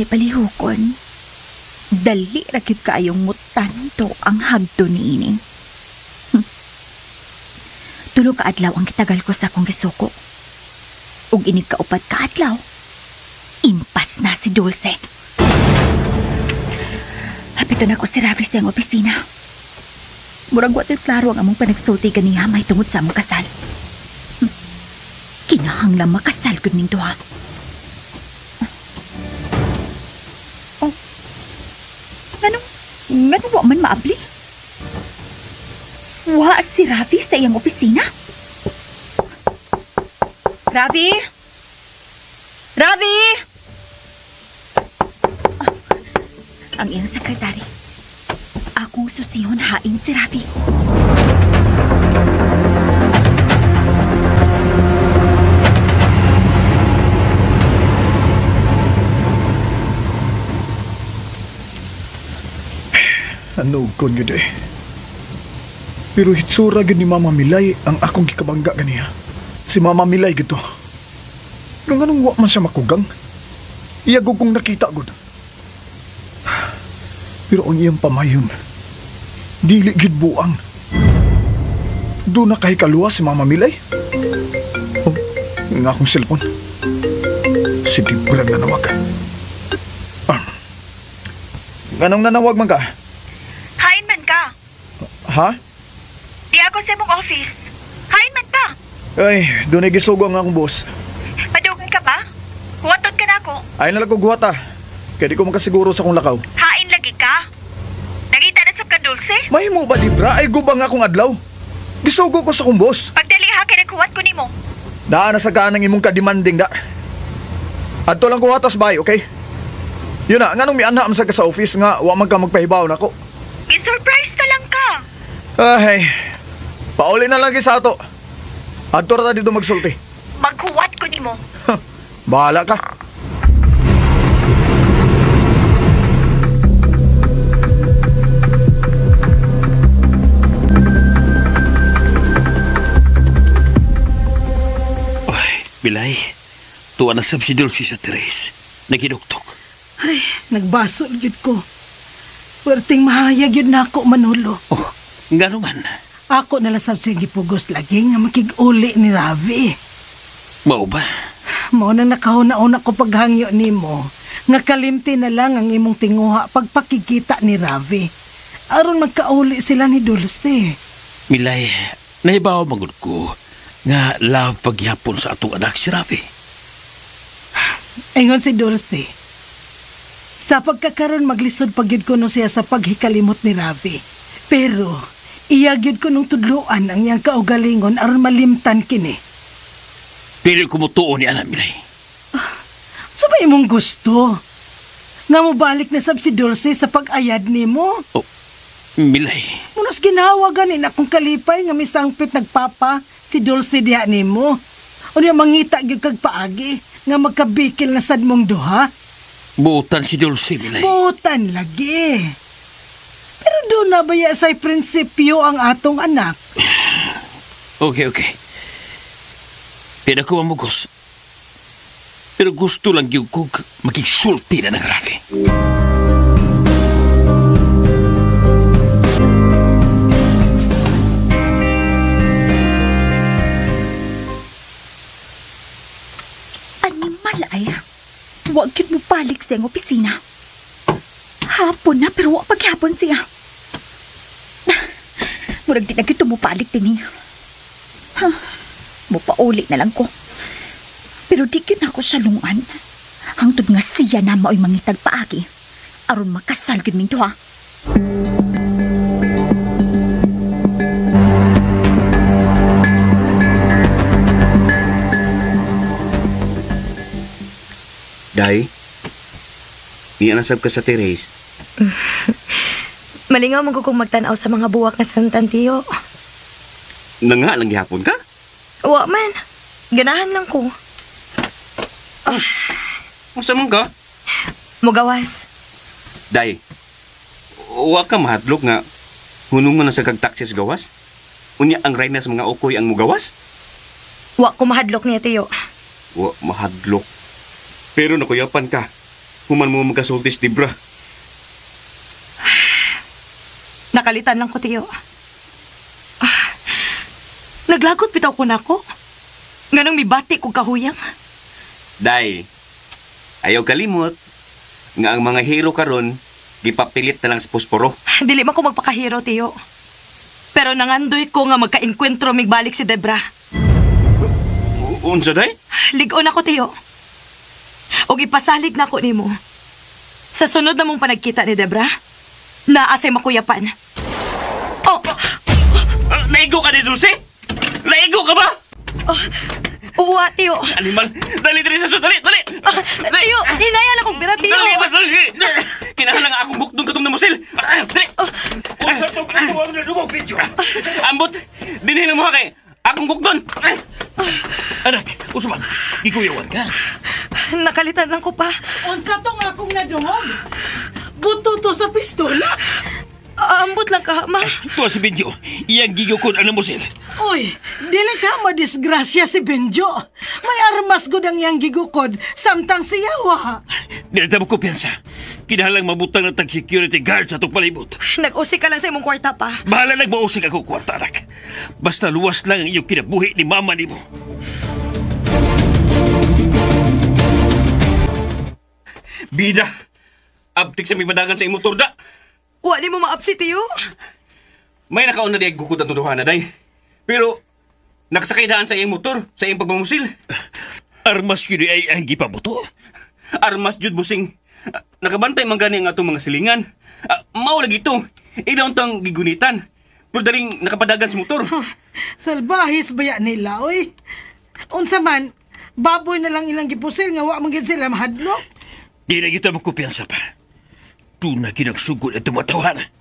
gani palihukon, dali ra gyud kaayong mutanto ang hagdo niini. Tulo ka adlaw ang gitagal ko sa akong gisuko. Ug inig kaupat ka adlaw, impas na si Dulce. Hapiton ako si Ravi sa iyang opisina. Murag wa to'y klaro ang among panagsulti ganiha may tungod sa among kasal. Kinahanglan makasal gud ning duha. Oh. Nganong wa man maabli? Wa si Ravi sa iyang opisina? Ravi? Ravi! Oh, ang iyang sekretary. Akong susihon hain si Ravi. Ano kon yun eh. Pero hitsura gyud ni Mama Milay ang akong gikabangga ganiya. Si Mama Milay gito. Pero nganong wa man siya makugang? Iya gud kong nakita gud. Pero ang iyang pamayon, dili gyud buang. Doon na kay kaluwa si Mama Milay. Oh, nga akong cellphone. Si Dibra nanawag. Ah. Nganong nanawag man ka? Hain man ka. Ha? Di ako sa imong office. Hain man ka. Ay, doon ay gisugo ang akong boss. Padugan ka ba? Huwaton ka na ako. Ay nalang ko guwata. Kaya di ko makasiguro sa akong lakaw. Hain lagi ka? Nangita na sa ka, Dulce? Mahimo ba, Dibra? Ay gubang akong adlaw. Gisugo ko sa akong boss. Pagdali ha, kay naghuwat ko nimo. Daan na sa kaan ng imong kademanding da. Adto lang ko hatas bay, okay? Yun na, nganong mianha man sa ka sa office nga wa man ka magpahibaw nako. I-surprise na lang ka. Ay, pauli na lang sa ato. Adto ra ta dito magsulti. Maghuwat ko nimo. Bahala ka. Ay, Bilay, tuwa na sab si Dulce sa Teres. Nagiduktok. Ay, nagbasol yun ko. Perting mahayag yun na ako, Manolo. Oh, nga naman. Ako nalasab siya gipugos lagi nga makig-uli ni Ravi. Mao ba? Mao nang nakahuna-una ko paghangyo nimo. Nga kalimti na lang ang imong tinguha pagpakikita ni Ravi. Aron magkauli sila ni Dulce. Milay, nahibaw magud ko nga love pagyapon sa atong anak si Ravi. Ingon si Dulce. Sa pagkakaroon maglisod pagyud ko no siya sa paghikalimot ni Ravi. Pero iya gyud ko nung tudloan ang iyang kaugalingon aron malimtan kini. Pero kumutuo ni Ana Milay. So ba imong gusto? Nga mobalik na sab si Dulce sa pag-ayad nimo? Oh, Milay. Munos ginawa ganin akong kalipay nga misangpit nagpapa si Dulce diha nimo. Unya mangita gyud kag paagi nga magkabikil na sad mong duha. Buutan si Dulce, Milay. Buutan lagi. Pero doon na baya sa'y prinsipyo ang atong anak. Okay, okay. Pero ako mamugos. Pero gusto lang yung kung makiksulti na ng Ravi. Animal ay. Huwag yun mo balik sa iyong opisina. Hapon na pero wag paghapon siya. Murag di na gyud mupalik din niya. Huh. Mupauli na lang ko. Pero di gyud nako siya lungan. Hangtod nga siya na mao'y mangitag paagi. Aron makasal gyud ming duha. Day, niya nasab ka sa Teres. Malingaw man ko kung magtanaw sa mga buwak nga santan, tiyo. Nanga lang gihapon ka? Wa man. Ganahan lang ko. Ah. Unsa man ka? Mugawas. Day, wa ka mahadlok nga hunungan na sa kag taxi sa gawas? Unya ang rayna sa mga ukoy ang mugawas? Wa ko mahadlok niya, tiyo. Wa mahadlok. Pero nakuyapan ka. Human mo magkasultis, Debra. Nakalitan lang ko, Tiyo. Naglagot bitaw ko nako. Nganong mibati kog kahuyang. Day, ayaw kalimot nga ang mga hero karon gipapilit na lang sa posporo. Dili man ko magpakahero, Tiyo. Pero nangandoy ko nga magkaengkwentro migbalik si Debra. Unsa, day? Lig-on ako, Tiyo. Og ipasalig na ako nimo. Sa sunod na mong panagkita ni Debra, naa say makuyapan. Oh! Naigo ka ni Dulce? Naigo ka ba? Oo, Tiyo. Animal, dali dali sa dali, dali. Tiyo, hinayan akong bira, Tiyo. Dali, dali. Kinahanglan nga akong bukdong katong namusil. Dali. Unsa tong ginagawa na dugog, Benjo? Ambot, dinhi lang mo kay akong bukdon. Anak, Usman, gikuyawan ka. Nakalitan lang ko pa. Unsa tong akong nadungog? Buto to sa pistola. Ambot lang ka, ma. Tuwa si Benjo, iyang gigukod ang namusil. Uy, dili ka madisgrasya si Benjo. May armas gud ang iyang gigukod samtang siyawa. Dili ta mo kumpiyansa. Kinahanglang mabutang na tag security guard sa atong palibot. Nag-usik ka lang sa imong kwarta pa. Bahala nagmausik ako kwarta, anak. Basta luwas lang ang iyong kinabuhi ni mama nimo. Bida, abtik sa mibadagan sa imong turda. Wa ni mo maapsi, Tiyo. May nakauna di gukod ang tuduhana, day. Pero, nagsakay daan sa iyang motor, sa iyang pagmamusil. Armas yun ay ang gipabuto. Armas jud busing. Nakabantay man gani ang atong mga silingan. Mao lagi ito. Ilaw tang gigunitan. Pero daling nakapadagan sa motor. Salbahis baya nila, oy. Unsa man, baboy na lang ilang gipusil nga wa man gyud sila mahadlok. Di na kita magkumpiyansa pa. Doon na kinagsugod at tumatawanan.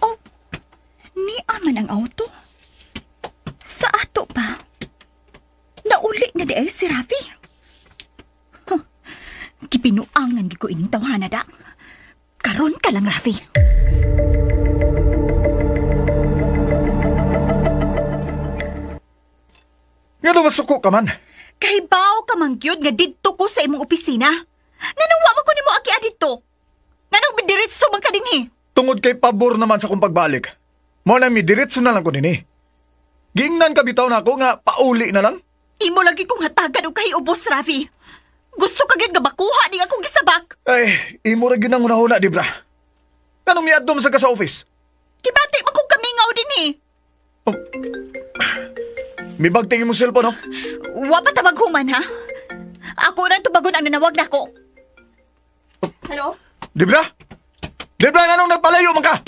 Oh, ni aman ang auto. Sa ato pa. Nauli na di ay si Rafi. Huh, gipinuangan gi ko ining tawhana da. Karon ka lang, Rafi. Nga masuko ka man. Kahibaw ka man gyud nga didto ko sa imong opisina. Nganong wa man ko nimo aki adto? Nganong bidiretso man ka dinhi? Tungod kay pabor naman sa kong pagbalik. Mo na mi diretso na lang ko dinhi. Giingnan ka bitaw na ako nga pauli na lang. Imo lagi kong hatagan og kahiubos, Rafi. Gusto ka gyud nga makuha ning akong gisabak. Ay, imo ra gyud ang hunahuna, di bra? Nganong miadto man sa ka sa office? Gibati man kong kamingaw dinhi. Oh. Mibagting imong cellphone, no? Wa pa ta maghuman, ha? Ako nang tubagon ang nanawag nako. Hello? Debra? Debra, nganong nagpalayo man ka?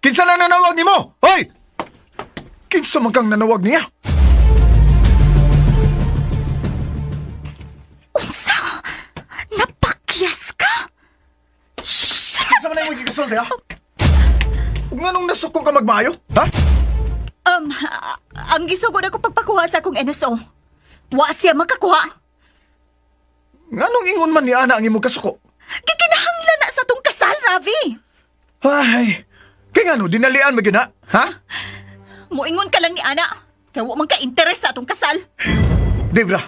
Kinsa lang nanawag nimo? Hoy! Kinsa man kang nanawag niya? Unsa? Napakyas ka? Shit! Kinsa man ang imong gikasulti, ha? Ug nganong nasuko ka magmaayo, ha? Ang gisugod ako pagpakuha sa akong NSO. Wa siya makakuha. Nganong ingon man ni Ana ang imong kasuko? Gikinahanglan na sa tong kasal, Ravi. Ay, kay ngano dinalian man gyud na, ha? Moingon ka lang ni Ana. Kay wa man ka interes sa atong kasal. Debra.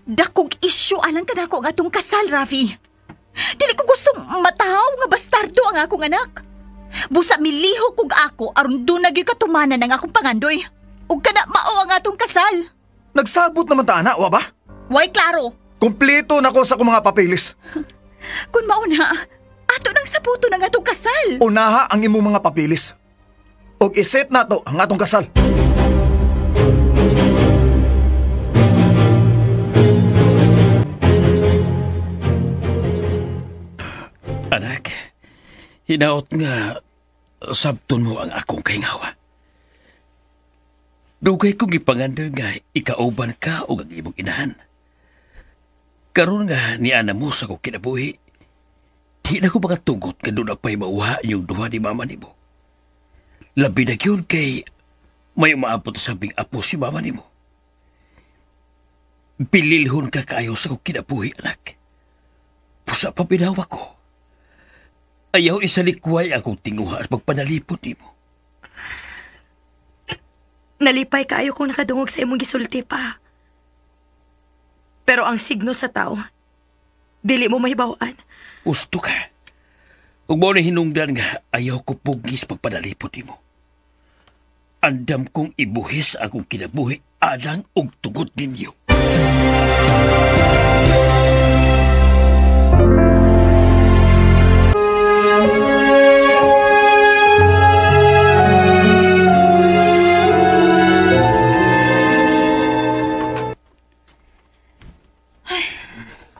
Dakog isyu alang kanako ang atong kasal, Ravi. Dili ko gustong mataw nga bastardo ang akong anak. Busa milihok og ako aron dunay gyud katumanan ang akong pangandoy. Ug kana mao ang atong kasal. Nagsabot naman ta, Ana, wa ba? Way klaro. Kompleto na ko sa akong mga papeles. Kun mao na, ato nang sabuto ng atong kasal. Unaha ang imong mga papeles. Og iset na to ang atong kasal. Anak, hinaot nga sabton mo ang akong kahingawa. Dugay kong ipanganda nga ikauban ka o ang imong inahan. Karon nga ni ana mo sa kong kinabuhi, di na ko makatugot nga doon pa'y mauha yung duha ni mama nimo. Labi na yun kay may umaabot sa sabing apo si mama nimo. Pililhon ka kaayo sa kong kinabuhi, anak. Pusa pa pinawa ko. Ayaw isalikway akong tinguha at magpanalipot nimo. Nalipay kaayo kung nakadungog sa imong gisulti pa. Pero ang signo sa tao, dili mo mahibaw-an. Gusto ka. Ug mao na hinungdan nga ayaw ko pugis pagpadalipot nimo. Andam kong ibuhis akong kinabuhi alang og tugot ninyo.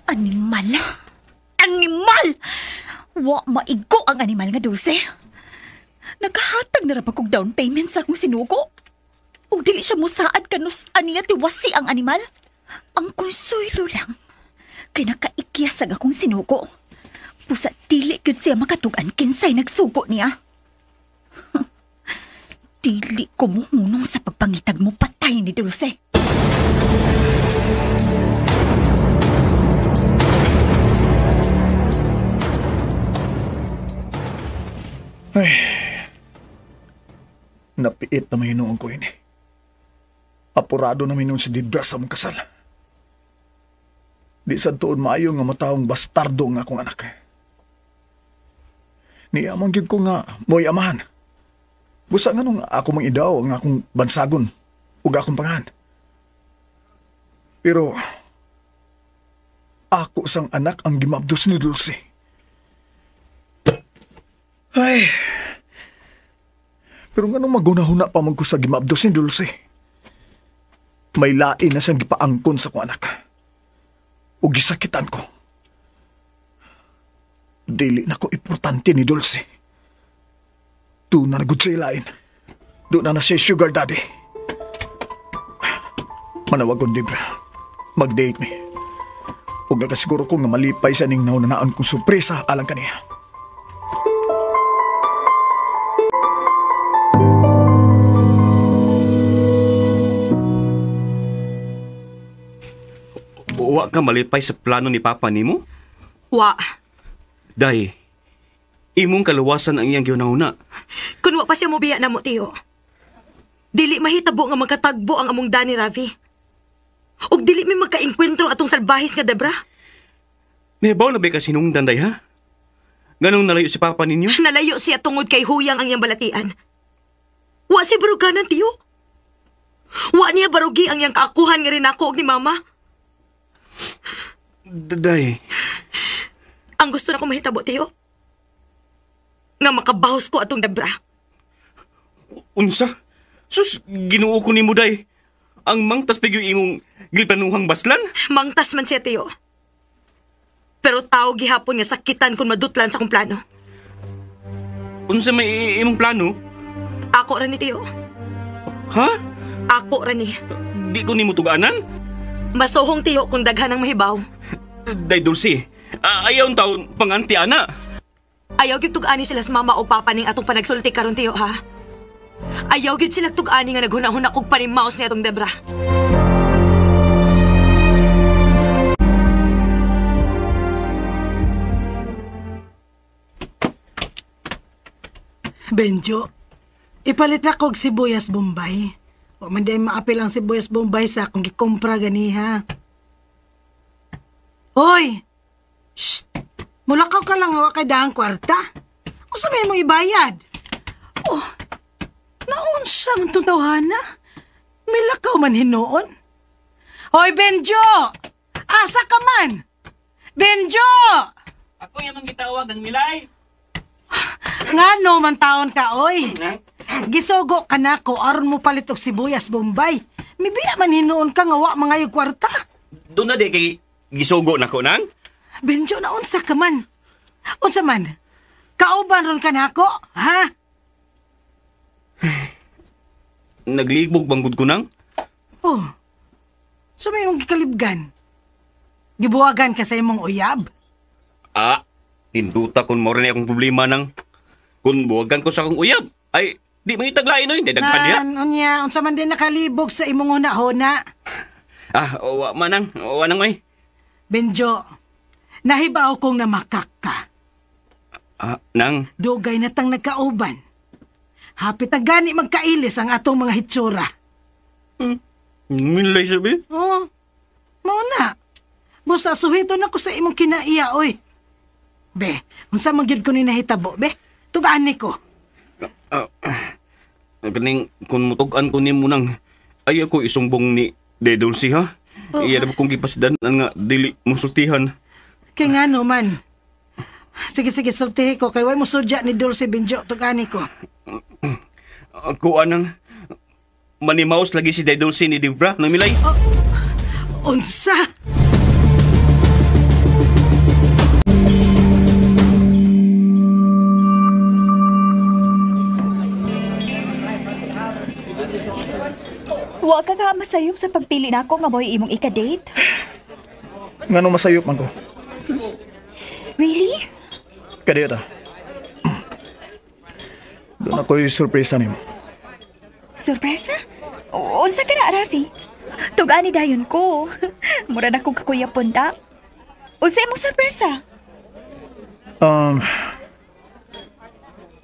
Animal! Animal! Wa maigo ang animal nga Dulce. Nagkahatag na ra ba kog down payment sa akong sinugo? Ug dili siya musaad kanus aniya tiwasi ang animal? Ang konsuelo lang kay nakaikyasag akong sinugo. Pusa dili gyud siya makatug-an kinsay nagsugo niya. Dili ko muhunong sa pagpangitag mo patay ni Dulce. Ay, napiit na mahinuon ko ini. Apurado na mahinuon si Debra sa mong kasal. Di sa tuod maayo nga matawong bastardo nga akong anak. Niamang gyud ko nga mo'y amahan. Busa nga nung ako mang idaw ang akong bansagon ug akong pangahan. Pero ako sang anak ang gimabdos ni Dulce. Ay, pero nga nung magunahuna pa man ko sa gimabdos ni Dulce, may lain na siyang gipaangkon sa kong anak. O gisakitan ko. Dili na ko importante ni Dulce. Doon na nagud sa ilain. Doon na na siya sugar daddy. Manawag kong Debra. Mag-date me. Huwag na kasiguro ko nga malipay sa ning naunanaan kong surpresa alang kaniya. Wa ka malipay sa plano ni Papa nimo? Wa. Day, imong kaluwasan ang iyang gihunahuna. Kun wa pa siya mobiya namo, Tiyo. Dili mahitabo nga magkatagbo ang among Dani Ravi. Ug dili mi magkaengkwentro atong salbahis nga Debra. Nahibaw na ba ka sinungdan, day, ha? Ganong nalayo si Papa ninyo? Nalayo siya tungod kay huyang ang iyang balatian. Wa siya baruganan, Tiyo. Wa niya barugi ang iyang kaakuhan nga rin ako og ni Mama. Day. Ang gusto na ko mahitabo, Tiyo, nga makabahos ko atong Debra. Unsa? Sus, Ginoo ko nimo, day. Ang mangtas pigyo imong gilplanuhang baslan? Mangtas man siya, Tiyo. Pero tao gihapon nga sakitan kung madutlan sa akong plano. Unsa may imong plano? Ako ra ni, Tiyo. Ha? Ako ra ni. Di ko nimo tuganan? Masuhong, Tiyo, kung daghan ang mahibaw. Day, Dulce, ayaw taon panganti, ana. Ayaw gyud tug-ani sila sa mama o papa ning atong panagsulti karon, Tiyo, ha? Ayaw gyud sila tug-ani nga naghuna-huna kog panimaos ni atong Debra. Benjo, ipalit na kog sibuyas Bombay. O man di maapil ang sibuyas Bombay sa akong gikompra ganiha. Hoy! Shh! Mulakaw ka lang hawa kay dahang kwarta. Unsa may mo ibayad? Oh, naunsa man tong tawhana? Milakaw man hinuon. Hoy, Benjo! Asa ka man? Benjo! Ako yamang gitawag ang milay. Ngano man taon ka, oy? Gisugo ka na ko aron mo palit og sibuyas Bombay. Mibiya man hinuon ka nga wa mangayog kwarta. Doon na di kay gisugo na ko nang. Benjo, naunsa ka man? Unsa man? Kauban ron ka nako, ha? Naglibog banggod ko nang. Oh. So may imong gikalibgan. Gibuwagan ka sa imong uyab. Ah, ninduta kung mao rin akong problema nang. Kung buwagan ko sa akong uyab, ay di man itaglain oy, daghan diha. Nan, unya, unsa man din nakalibog sa imong huna-huna. Ah, wa man nang, wa nang oy. Benjo, nahibaw kong namakak ka. Ah, nang. Dugay na tang nagkauban. Hapit na gani magkailis ang atong mga hitsura. Milay sabi? Oh, mao na. Busa suhito na ko sa imong kinaiya, oy. Be, unsa man gyud ko ni nahitabo, be? Tugaan ni ko. Kaning kung mutug-an ko nimo nang ay ako isumbong ni De Dulce ha. Oh. Iya na kong gipasdan nga dili musultihan. Kay ngano man. Sige sige sultihi ko kay way mo sudya ni Dulce Benjo tugaan ko. Ako anang manimaos lagi si De Dulce ni Debra nang milay. Oh, unsa? Wa ka nga masayop sa pagpili nako nga mo'y imong ika-date. Ngano masayop man ko? Really? Kadiyo ta. Doon ako'y surpresa nimo. Surpresa? Unsa ka na, Rafi? Tugani dayon ko. Mura na kong kakuya punta. Unsa imong surpresa?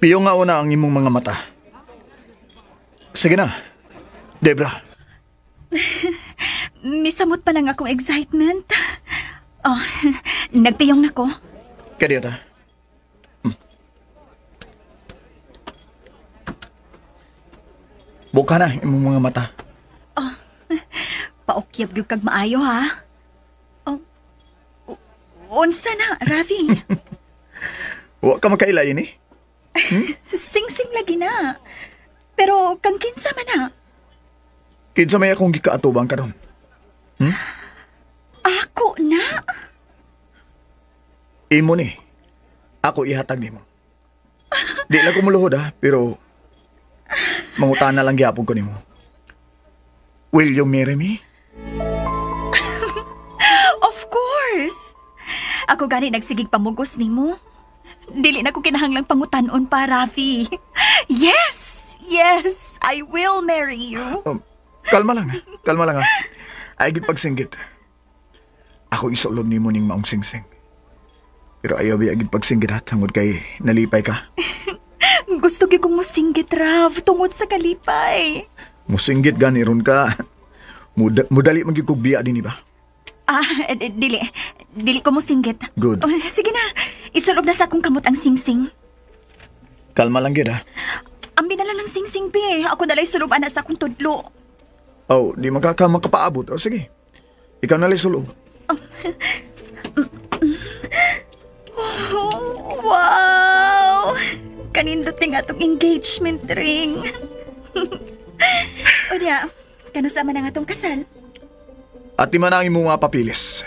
Piyo nga una ang imong mga mata. Sige na, Debra. Misamot pa lang akong excitement. Oh, nagpiyong na ko. Kadiyo ta. Buka na imong mga mata. Oh, paukyab gyud kag maayo ha. Oh, unsa na, Rafi? Wa ka makaila ini. Sing-sing lagi na. Pero kang kinsa man na? Kinsa may akong gikaatubang karon? Ako na. Imo ni. Ako ihatag nimo. Di lang ko muluhod ha, pero mangutana lang gyapon ko nimo. Will you marry me? Of course. Ako gani nagsigig pamugos nimo. Dili na ko kinahanglang pangutanon pa, Rafi. Yes! Yes! I will marry you. Kalma lang ha. Kalma lang ha. Ay gid pagsinggit. Ako isulob nimo ning maong singsing. Pero ayaw biya gid pagsinggit ha, tungod kay nalipay ka. Gusto gyud kong musinggit, Rav, tungod sa kalipay. Musinggit gani ron ka. Mudali man gyud kog biya dinhi ba? Ah, dili. Dili ko musinggit. Good. Oh, sige na. Isulob na sa akong kamot ang singsing. Kalma lang gyud ha. Ambi na lang ng singsing, be. Ako na lang isulob ana sa akong tudlo. Oh, di man ka makapaabot. Oh, sige. Ikaw na lang isulob. Oh, wow! Kanindot nga atong engagement ring. O niya, kanusa man ang atong kasal? At di man ang imong mga papilis.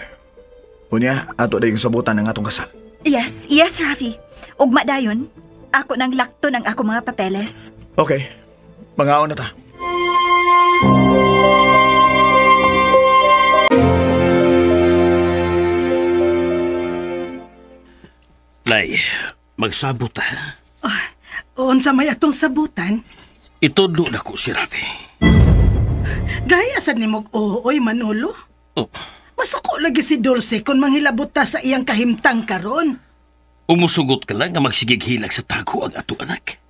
O niya, ato na yung sabutan ng atong kasal. Yes, yes, Rafi. Ugma dayon, ako nang lakto ng ako mga papeles. Okay, mangaon na ta. Lay, magsabot ha. Oh, unsa may atong sabutan? Itudlo na ko si Rafi. Gaya sad nimo og oy Manolo. Oh. Masuko lagi si Dulce kung manghilabot ta sa iyang kahimtang karon. Umusugot ka lang nga magsigig hilag sa tago ang atong anak.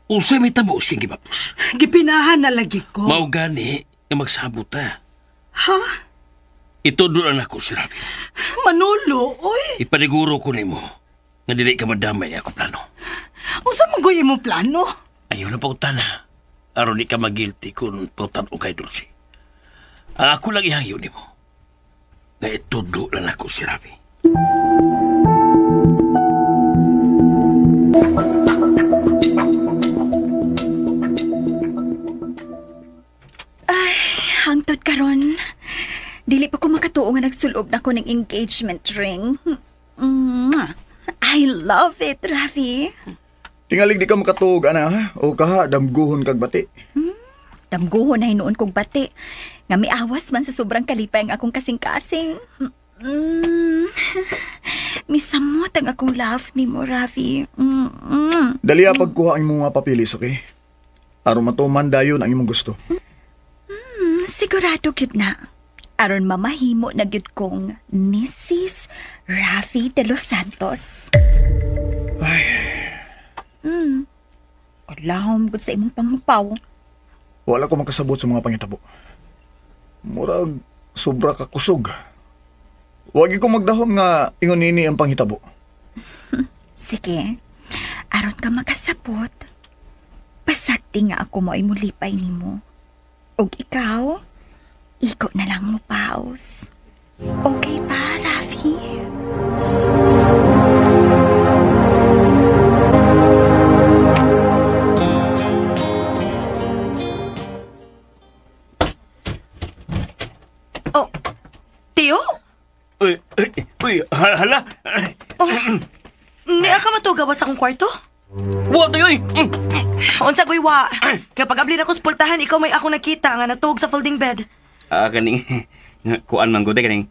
Unsay may tabo siyang gibapos? Gipinahan na lagi ko. Mao gani nga magsabot ta. Ha? Itudlo na nako si Rafi. Manolo, oy. Ipaniguro ko nimo nga dili ka madamay ni ako plano. Unsa man goy imong plano? Ayaw na pautana. Aron di ka magilty kung pautan o kay Dulce. Ang ako lang ihangyo nimo. Nga itudlo na nako si Rafi. Ay, hangtod karon. Dili pa ko makatuo nga nagsulob na ko ng engagement ring. I love it, Rafi. Tingalig di ka makatuog, ana, ha? O kaha, damguhon kag bati. Damguhon na hinuon kog bati. Nga miawas man sa sobrang kalipay ang akong kasing-kasing. Misamot ang akong love ni mo, Rafi. Dali pagkuha ang imong mga papilis, okay? Aron matuman dayon ang imong gusto. Sigurado gyud na. Aron mamahimo na gyud kong Mrs. Rafi de los Santos. Ay. Kalahom gud sa imong panghupaw. Wala ko makasabot sa mga pangitabo. Murag sobra ka kusog. Wag ko magdahom nga ingon nini ang panghitabo. Sige. Aron ka makasabot. Pasakti nga ako mo ay mulipay nimo. Og ikaw, iko na lang mo paus. Okay ba, Rafi? Oh, Tiyo? Uy, uy, uy, hala. Oh, niya ka matugawas akong kwarto? Wa, tayo, uy. Unsa ko'y wa. Kapag abli na ko sa pultahan, ikaw may ako nakita nga natuog sa folding bed. Kaning, kuan man gud, kaning,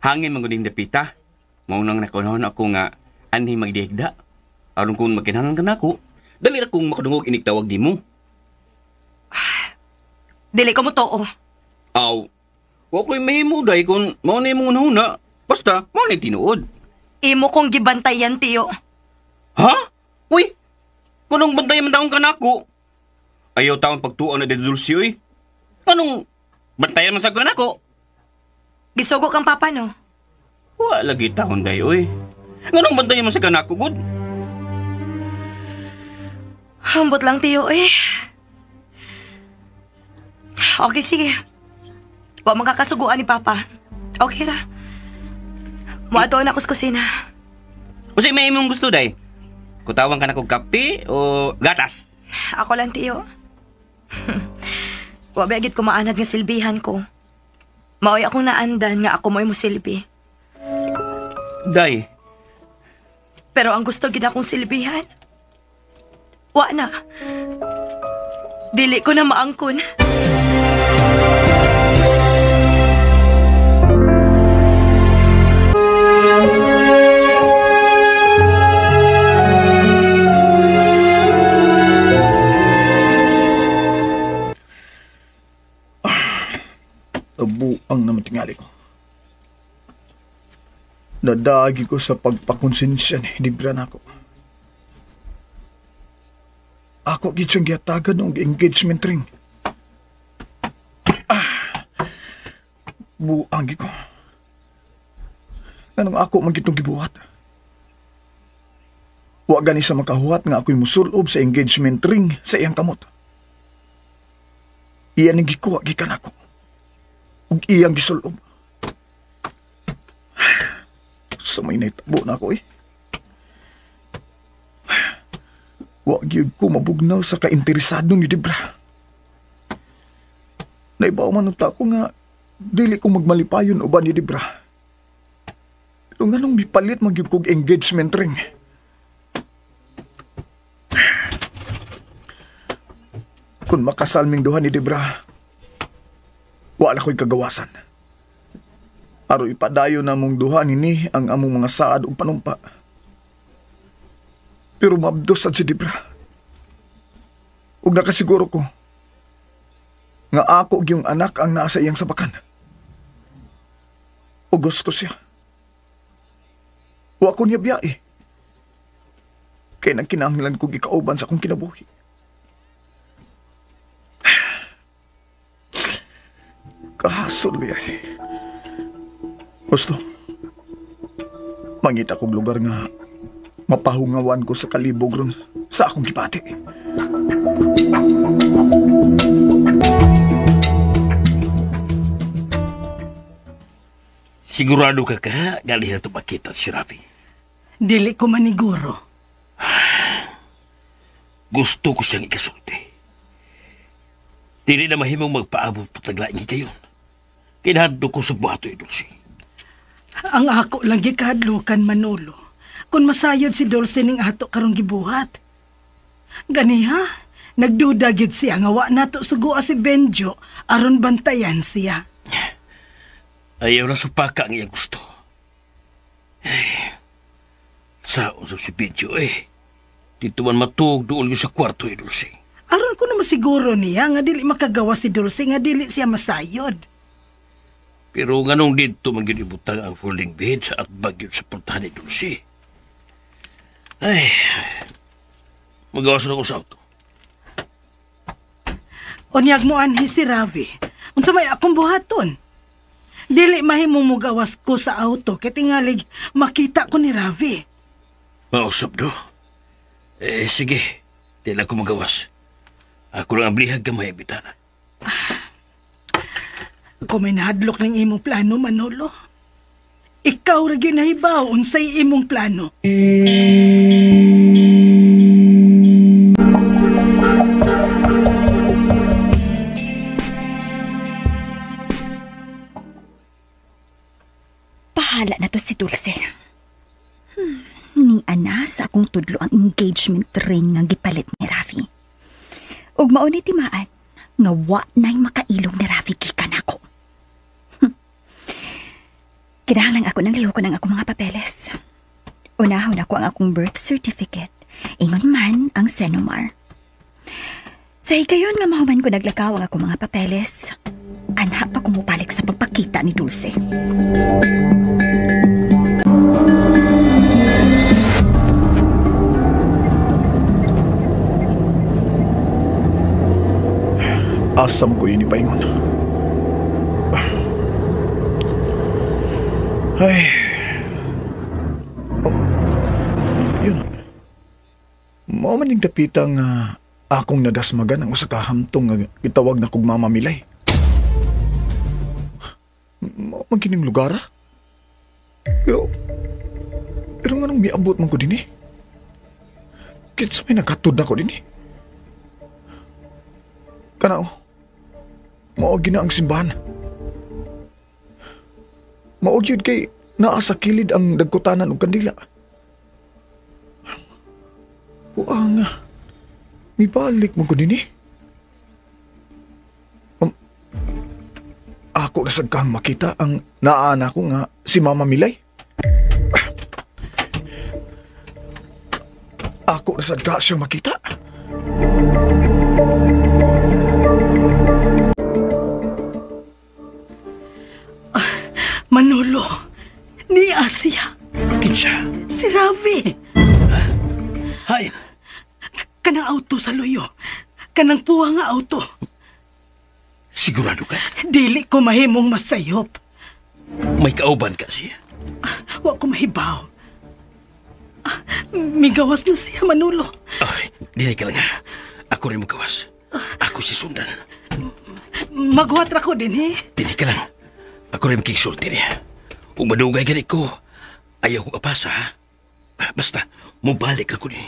hangin man gud yung dapita. Maunang nakunahon ako nga, anhi magdihigda. Aron kung magkinahanglan ka nako, dali na kong makadungog inigtawag di mo. Dili ko mo too. Aw, wa ko'y mahimo day kung mao na imong unahuna. Basta, mao na tinuod. Imo kong gibantayan, Tiyo. Ha? Uy, kunong bantayan man taong kanako. Ayaw taong pagtuon na didulsi, uy. Anong bantayan man sa kanako? Gisugo kang papa, no? Wa lagi taon day, uy. Nganong bantayan man sa kanako, good? Hambot lang, Tiyo, eh. Okay, sige. Wa magkakasuguan ni Papa. Okay ra. Muadto na ako sa kusina. Unsay may imong gusto, day? Kutawan ka na kog kape o gatas? Ako lang, Tiyo. Wa ba gid ko maanad nga silbihan ko. Maoy akong naandan nga ako mo'y musilbi. Day. Pero ang gusto gid akong silbihan, wa na. Dili ko na maangkon. Buang naman tingali ko. Nadagi ko sa pagpakonsensya ni Debra nako. Ako gid siyang gihatagan og engagement ring. Buang gid ko. Anong ako man gitong gibuhat? Wa gani sa makahuhat nga ako'y musulob sa engagement ring sa iyang kamot. Iyan ang gikuha gikan ako. Ug iyang gisulob. Sa may naitabo na ako eh. Wa gyud ko mabugnaw sa kainteresado ni Debra. Naibaw man unta ko nga dili ko magmalipayon uban ni Debra. Pero nganong mipalit man gyud kog engagement ring. Kung makasal ming duha ni Debra, wala ko'y kagawasan. Aro ipadayo na mong duha nini ang among mga saad ug panumpa. Pero maabdos sad si Debra. Ug nakasiguro ko nga ako gyung anak ang naa sa iyang sabakan. O gusto siya. Wa ko niya biyae. Kay nagkinahanglan kog ikauban sa akong kinabuhi. Kahasol biyay. Gusto, mangita kog lugar nga mapahungawan ko sa kalibog ron sa akong gibati. Sigurado ka ka, galing na ito makita si Rafi. Dili ko maniguro. Gusto ko siyang ikasulti. Dili na mahimong magpaabot pataglain kayo. Kinahadlo ko sa buhato, Dulce. Ang ako lang gikahadlukan, Manolo. Kung masayod si Dulce ning ato karong gibuhat. Ganiha, nagduda gyud siya nga wa nato sugua si Benjo aron bantayan siya. Ayaw na supaka ang iyang gusto. Ay, saon sa si Benjo eh. Dito man matuog doon yun sa kwarto, Dulce. Aron ko na masiguro niya nga dili makagawa si Dulce nga dili siya masayod. Pero nganong dito man gyud ibutang ang folding bed sa atbag yun sa portahan ni Dulce. Ay, magawas na ko sa auto. Unyag mo anhi si Ravi. Unsa may akong buhaton? Dili mahimong mugawas ko sa auto kay tingalig makita ko ni Ravi. Mausap do. Eh, sige. Di lang ko magawas. Ako lang ang blihag gamay, bitana. Ako may nahadlok ng imong plano, Manolo. Ikaw ra gyud nahibaw unsay imong plano. Bahala na to si Dulce. Ning ana sa akong tudlo ang engagement ring nga gipalit ni Rafi. Ug mao ni timaan nga wa na'y makailog ni Rafi gikan ako. Kinahanglan ako ng lihok ko ng akong mga papeles. Unahon ako ang akong birth certificate. Ingon man ang Senomar. Sa higayon nga mahuman ko naglakaw ang akong mga papeles, anha pa ko mobalik sa pagpakita ni Dulce. Asam ko yun ipaingon. Ay. Oh, yun. Mao man ning dapitang akong nadasmagan ang usa ka hamtong nga gitawag na kog Mama Milay. Mao man kining lugar, ah. Pero nganong miabot man ko dinhi? Kinsa may naghatod na ko dinhi? Kana oh. Mao gina ang simbahan. Mao gyud kay naa sa kilid ang dagkutanan og kandila. Buang, mibalik man ko dinhi. Ako na sad kang makita ang naana ko nga si Mama Milay. Ako na sad ka siyang makita. Manolo, ni Asia. Kinsa? Si Ravi. Ha? Hay. Kanang auto sa luyo. Kanang puwa nga auto. Sigurado ka? Dili ko mahimong masayop. May kauban ka siya? Wa ko mahibaw. Migawas na siya, Manolo. Ay, dili ka lang ha. Ako rin magawas. Ako si Sundan. Maghuwat ra ko din eh. Dili ka lang. Ako rin makikisulti niya. Kung madugay gani ko, ayaw kong apasa, ha? Basta, mubalik ako niya.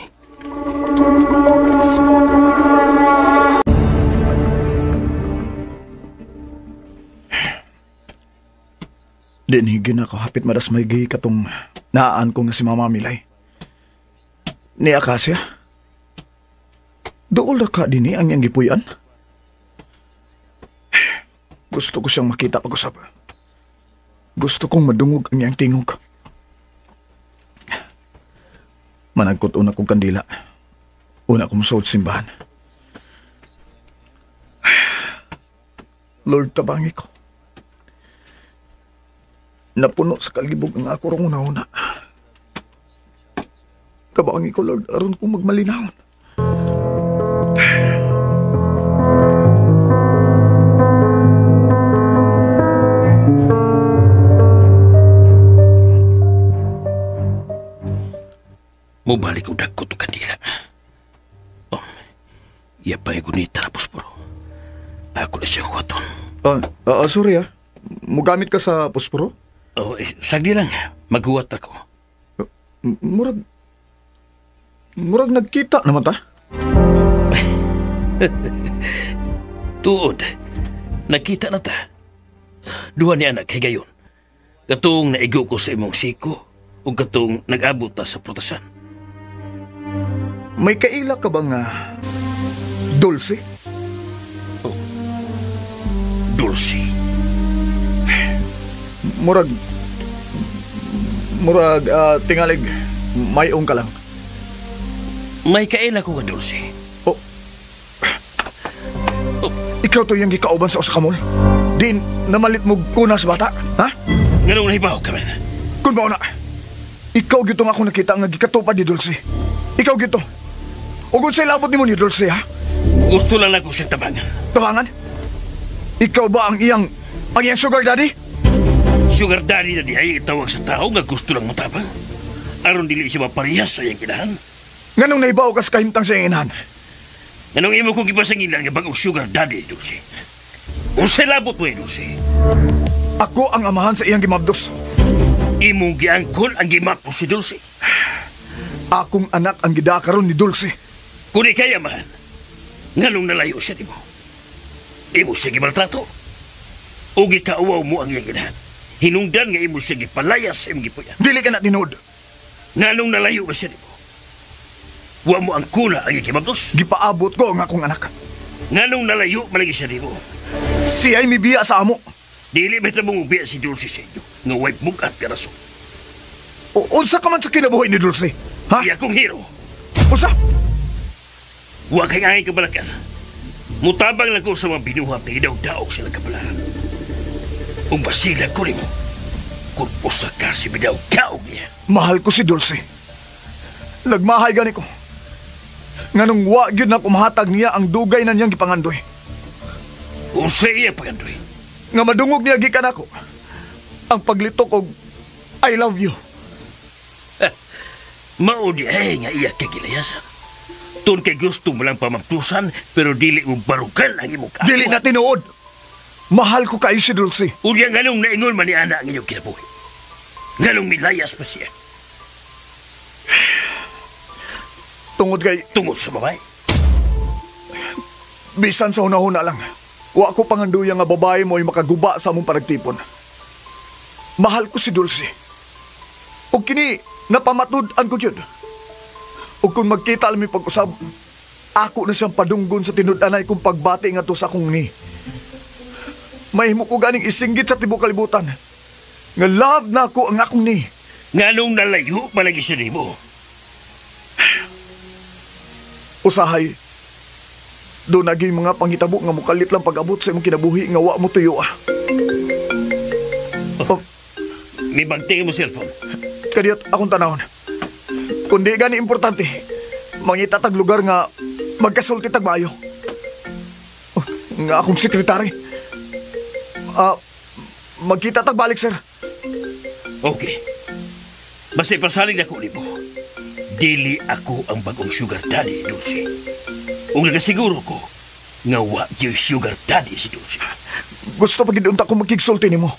Di nihigin ako, hapit madas may gihi katong naan ko nga si Mama Milay. Ni Acacia, dool ra ka din ang iyang gipuy-an. Gusto ko siyang makita pag-usap. Gusto kong madungog ang iyang tingog. Managkot una kong kandila. Una kong musuot simbahan. Lord, tabangi ko. Napuno sa kalibog ang ako rong una-una. Tabangi ko, Lord, aron kong magmalinahon. Mubalik ko dagko to kandila. Oh, iya pa yung gunita na posporo. Ako na siyang huwaton. Sorry ah. Mugamit ka sa posporo? Oh, eh, sagdi lang. Maghuwat ako. Murag nagkita naman ta? Tuod. Nagkita na ta. Duha ni anak higayon. Katong naigo ko sa imong siko o katong nag-abot ta sa prutasan. May kaila ka bang Dulce? Oh. Dulce. Murag tingalig mayong ka lang. May kaila ko nga Dulce. Oh. Oh. Ikaw to yung gikauban sa usa ka mall. Din namalit mo kunas bata, ha? Nganong nahibaw ka man? Kun ba na? Ikaw gyud tong ako nakita nga gikatupad ni Dulce. Ikaw gyud to. Ug unsay labot nimo ni Dulce, ha? Gusto lang nako siyang tabangan. Tabangan? Ikaw ba ang iyang sugar daddy? Sugar daddy na di ay itawag sa tao nga gusto lang mo tabang. Aron dili siya maparehas sa iyang inahan. Nganong naibaw ka sa kahimtang sa iyang inahan? Nganong imo kong gipasangilan nga bag-ong sugar daddy, Dulce? Unsay labot mo, Dulce? Ako ang amahan sa iyang gimabdos. Imong giangkon ang gimapos si Dulce. Akong anak ang gidakaron ni Dulce. Kung ikay amahan, nganong nalayo siya nimo? Imo siya gimaltrato. O gikauwaw mo ang iyang inahan. Hinungdan nga imo siya gipalayas sa imong gipuyan. Dili ka na tinuod. Nganong nalayo ba siya nimo? Wa mo ang kuna ang iyang gimabdos? Gipaabot ko ang akong anak. Nganong nalayo malagi siya nimo? Siya'y mibiya sa amo. Dili ba ito mong biya si Dulce sa inyo? Nga way bugat ka rason. Unsa ka man sa kinabuhi ni Dulce? Ha? Iya kong hero. Unsa? Wa kay angay kabalakan. Mutabang lang ko sa mga binuhat na idaw-daog silang kabalaran. Ug basila ko nimo kung usa ka si bidaw-daog niya. Mahal ko si Dulce. Nagmahay gani ko. Nganong wa gyud na kumahatag niya ang dugay na niyang gipangandoy. Unsa iya pangandoy? Nga madungog niya gikan ako ang paglitok og I love you. Mao di ay nga iya kay gilayasan. Tun kay gusto mo lang pamagtusan pero dili mo barukan ang imong kakuha. Dili na tinuod. Mahal ko kayo si Dulce. Unya nganong naingon man ni ana ang inyong kinabuhi. Nganong milayas pa siya. Tungod kay... Tungod sa babae? Bisan sa hunahuna lang. Wa ko panganduya nga babae mo ay makaguba sa among panagtipon. Mahal ko si Dulce. O kini, napamatud-an ko yun. O kung magkita alam yung pag-usab, ako na siyang padunggon sa tinud-anay kung pagbati nga to sa akong ni. Mahimo ko ganing isinggit sa tibuok kalibutan. Nga love na ako ang akong ni. Nganong nalayo palagi siya nimo? Usahay, doon naging mga pangitabo nga mukalit lang pag-abot sa imong kinabuhi nga wa mo tuyo ah. Oh. May bagti mo cellphone. Kadiyot akong tanawon. Kundi gani importante, mangita tag lugar nga magkasulti tag maayo. Oh, nga akong sekretary. Magkita tag balik, sir. Okay. Basta ipasalig na ko nimo. Dili ako ang bagong sugar daddy, Dulce. Ug nagasiguro ko nga wa gyud sugar daddy si Dulce. Gusto pa gid unta ko makigsulti nimo.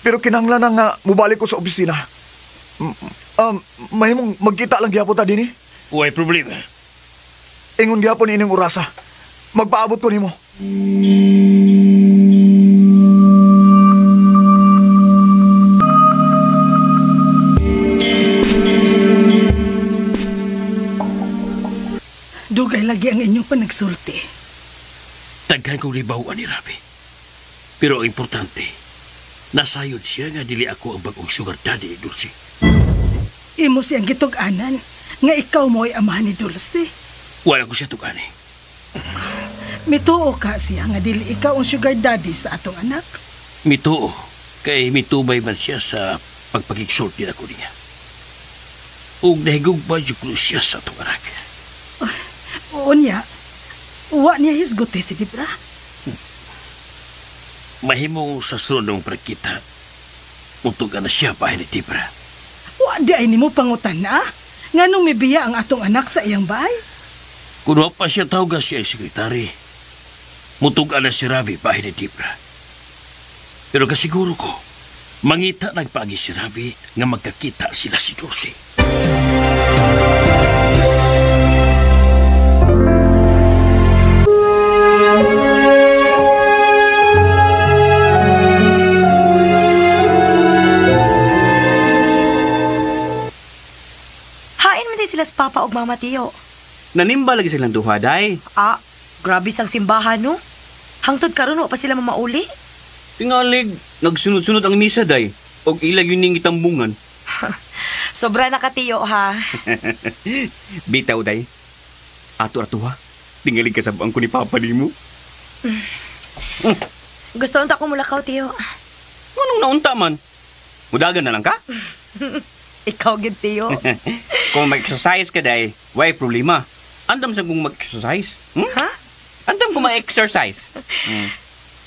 Pero kinahanglan na nga mobalik ko sa opisina. Mahimong magkita lang gyapon ta dinhi. Way problema. Ingon gyapon ining orasa. Magpaabot ko nimo. Dugay lagi ang inyong panagsulti. Daghan kong libawan ni Rabi. Pero ang importante, nasayod siya nga dili ako ang bagong sugar daddy, Dulce. Imo siyang gitug-anan nga ikaw mo'y amahan ni Dulce. Wala ko siya tug-ani. Mituo ka siya nga dili ikaw ang sugar daddy sa atong anak. Mituo. Kay mitubay man siya sa pagpakigsulti na ko niya. Ug nahigugma jud ko siya sa atong anak. Oo niya. Wa niya hisgote si Debra. Mahimo sa sunod ng pagkita. Utog na siya bahay ni Debra. Wa di ay nimo pangutan na. Nganong mibiya ang atong anak sa iyang bahay? Kung wa pa siya tawga siya ay sekretary. Mutug na si Ravi bahay ni Debra. Pero kasiguro ko, mangita nagpaagi si Ravi nga magkakita sila si Dulce. Sila sa Papa og Mama Tiyo. Nanimba lagi silang duha, day. Ah, grabe sang simbahan, no? Hangtod karon wa pa sila mamauli. Tingalig, nagsunod-sunod ang misa, day. Og ilag yun ning gitambungan. Sobra na ka, Tiyo, ha? Bitaw, day. Ato-ato, ha? Tingalig kasabang ko ni Papa nimo. Gusto unta ko mulakaw, Tiyo. Anong naunta man? Mudagan na lang ka? Ikaw gid, Tiyo. Kung mag-exercise ka, day, way problema. Andam sa kung mag-exercise. Ha? Andam ko ma-exercise.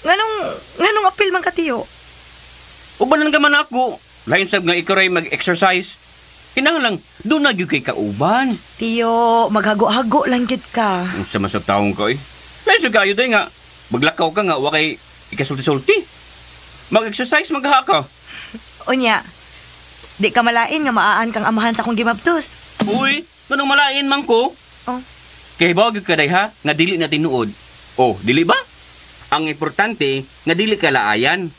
Nganong apil man ka, tiyo? Ubanan ka man ako. Lain sab nga ikaw ray mag-exercise. Kinahanglan doon na gyud kay kauban. Tiyo, maghago-hago lang gyud ka. Unsa man sa taong ka eh. Lain sa kayo day nga maglakaw ka nga wa kay ikasulti-sulti. Mag-exercise magha ka. Unya, di ka malain nga maaan kang amahan sa akong gimabtos. Uy, nganong malain man ko? Oh. Kay bawag ka day ha, nga dili na tinuod. Oh, dili ba? Ang importante nga dili ka laayan.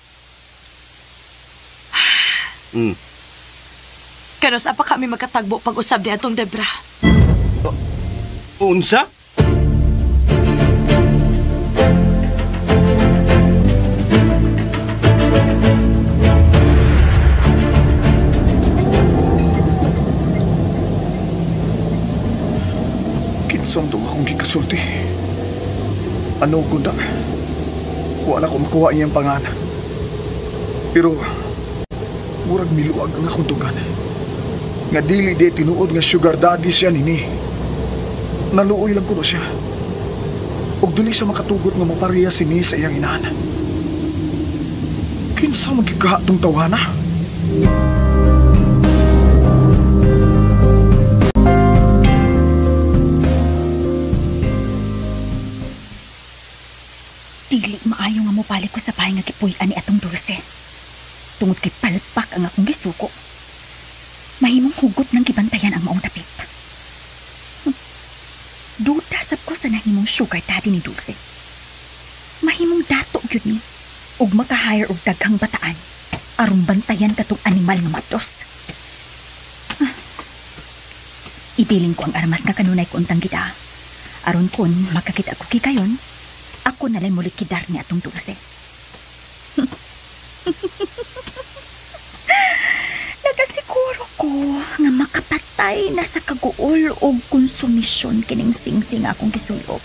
Kanos apa kami magkatagbo pag-usab ni atong Debra? Unsa? Kinsang to akong gikasulti. Ano ko na? Wala ko makuha iyang pangan. Pero murag miluag ang akong tugan. Nga dili di tinuod nga sugar daddy siya nini. Naluoy lang kuno siya. Og dili siya makatugot nga mapareha sini sa iyang inahan. Kinsa magigkaha tong tawhana? Dili maayo nga mobalik ko sa bahay nga gipuy-an ni atong Dulce. Tungod kay palpak ang akong gisuko. Mahimong hugot ng gibantayan ang maong dapit. Duda sab ko sa nahimong sugar daddy ni Dulce. Mahimong dato gyud ni ug maka-hire og daghang bataan aron bantayan katong animal nga matos. Ipiling ko ang armas nga kanunay ko untang kita. Aron kun makakita ko kikayon, ako nalay mulikidar ni atong Dulce. Nagasiguro ko nga makapatay na sa kaguol og konsumisyon kining singsing akong gisulob.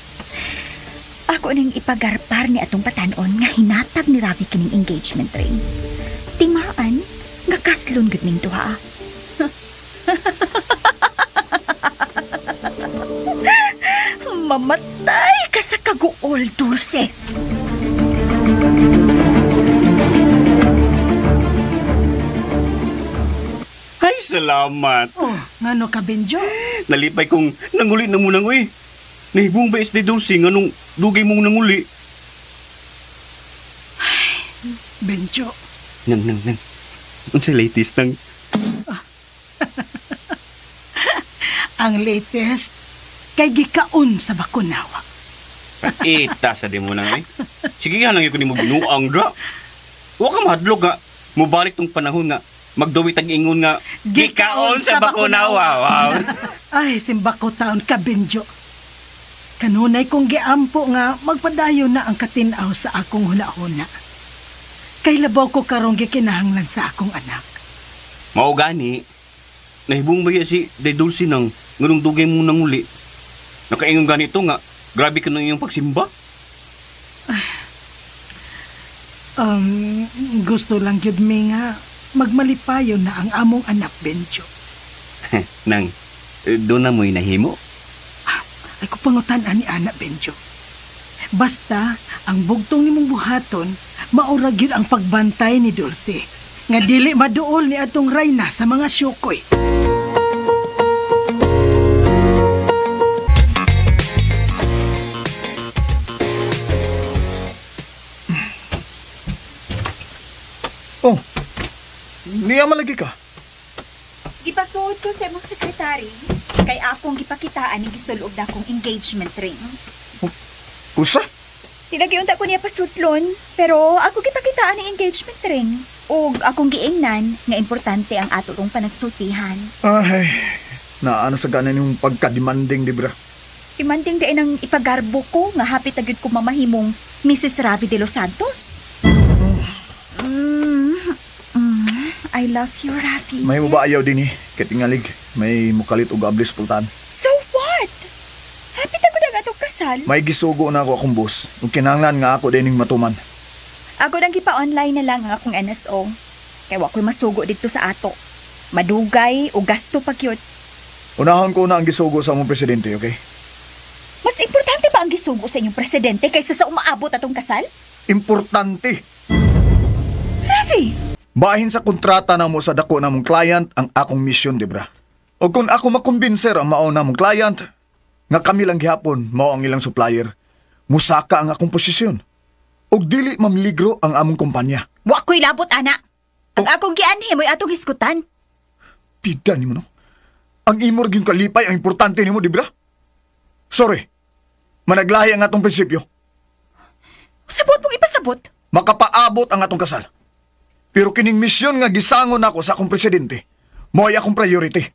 Ako ning ipagarpar ni atong patanon nga hinatag ni Ravi kining engagement ring. Timaan nga kaslon gud ning duha. Mamatay ka sa kaguol, Dulce. Ay, salamat. Oh, ngano ka, Benjo? Nalipay kong nanguli na munang uy. Nahibong ba is di Dulce nganong dugay mong nanguli? Ay, Benjo. Nang. Unsa latest nang? Ang latest kay gikaon sa Bakunawa. Ita sa di mo nang eh. Sige nga lang yun ko ni mo binuang dra. Wa ka mahadlok nga. Mubalik tong panahon nga magduwit ang ingon nga gikaon sa Bakunawa. Wow. Ay, simbako taon ka, Benjo. Kanunay kong giampo nga magpadayon na ang katinaw sa akong huna-huna. Kay labaw ko karong gikinahanglan sa akong anak. Mao gani, nahibong ba si Day Dulce nang nganong dugay mo nang uli? Nakaingon ganito nga, grabe ka nang iyong pagsimba. Gusto lang gyud mi nga magmalipayon na ang among anak, Benjo. Nang, doon na mo'y nahimo? Ay kupangutan ani anak, Benjo. Basta, ang bugtong nimong buhaton, maurag yun ang pagbantay ni Dulce. Nga dili maduol ni atong Reyna sa mga syukoy. Oh, niya malagi ka. Gipasuod ko sa imong sekretary kay akong gipakitaan ning gisulob na akong engagement ring. Usa? Tinagiunta ko niya pasudlon, pero ako gipakitaan ning engagement ring. Ug akong giingnan nga importante ang ato rong panagsultihan. Ay, naana sa ganan yung pagka-demanding, di bra? Demanding din ang ipagarbo ko nga hapit na gyud ko mamahimong Mrs. Ravi de los Santos. I love you, Ravi. May mo ba ayaw din eh? Katingalig, may mukalit og ablis pultan. So what? Happy ta ko na nga itong kasal. May gisugo na ako akong boss. Ug kinahanglan nga ako dining matuman. Ako nang gipa-online na lang ang akong NSO. Kaya wa ko'y masugo dito sa ato. Madugay o gasto pa gyud. Unahon ko na ang gisugo sa among presidente, okay? Mas importante ba ang gisugo sa inyong presidente kaysa sa umaabot atong kasal? Importante. Ravi! Bahin sa kontrata na mo sa dako na mong client ang akong misyon, Debra. O kung ako makumbinser ang mao na mong client, nga kami lang gihapon mao ang ilang supplier, musaka ang akong posisyon. Og dili mamligro ang among kumpanya. Wa ko'y labot, ana. Ang akong gianhi mo'y atong hisgutan. Pida nimo no? Ang imor gyud kalipay ang importante nimo, Debra. Sorry. Managlahi ang atong prinsipyo. Sabot mong ipasabot. Makapaabot ang atong kasal. Pero kining misyon nga gisangon nako sa akong presidente, mo'y akong priority.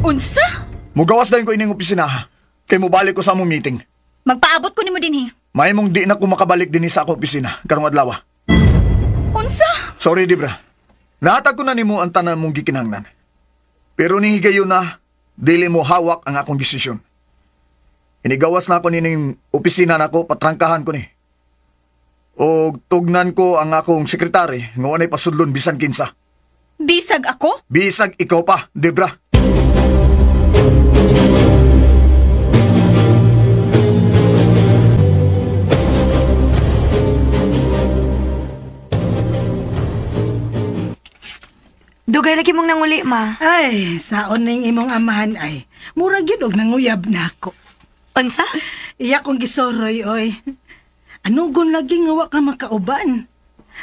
Unsa? Mugawas dayon ko ining opisina ha. Kay mobalik ko sa among meeting. Magpaabot ko nimo dinhi. Mahimong di na ko makabalik dinhi sa akong opisina karong adlaw. Unsa? Sorry, Debra. Nahatag ko na nimo ang tanan mong gikinahanglan. Pero nihigayon na, dili mo hawak ang akong desisyon. Inigawas na ako nining opisina nako, patrangkahan ko ni. O tugnan ko ang akong sekretary, nga wanay pasudlon bisan kinsa. Bisag ako? Bisag ikaw pa, Debra. Dugay lagi mong nanguli, ma. Ay, saon ning imong amahan ay. Mura gyud og nanguyab na ako. Unsa? Iya kong gisoroy, oy. Anugon lagi nga wa ka makauban.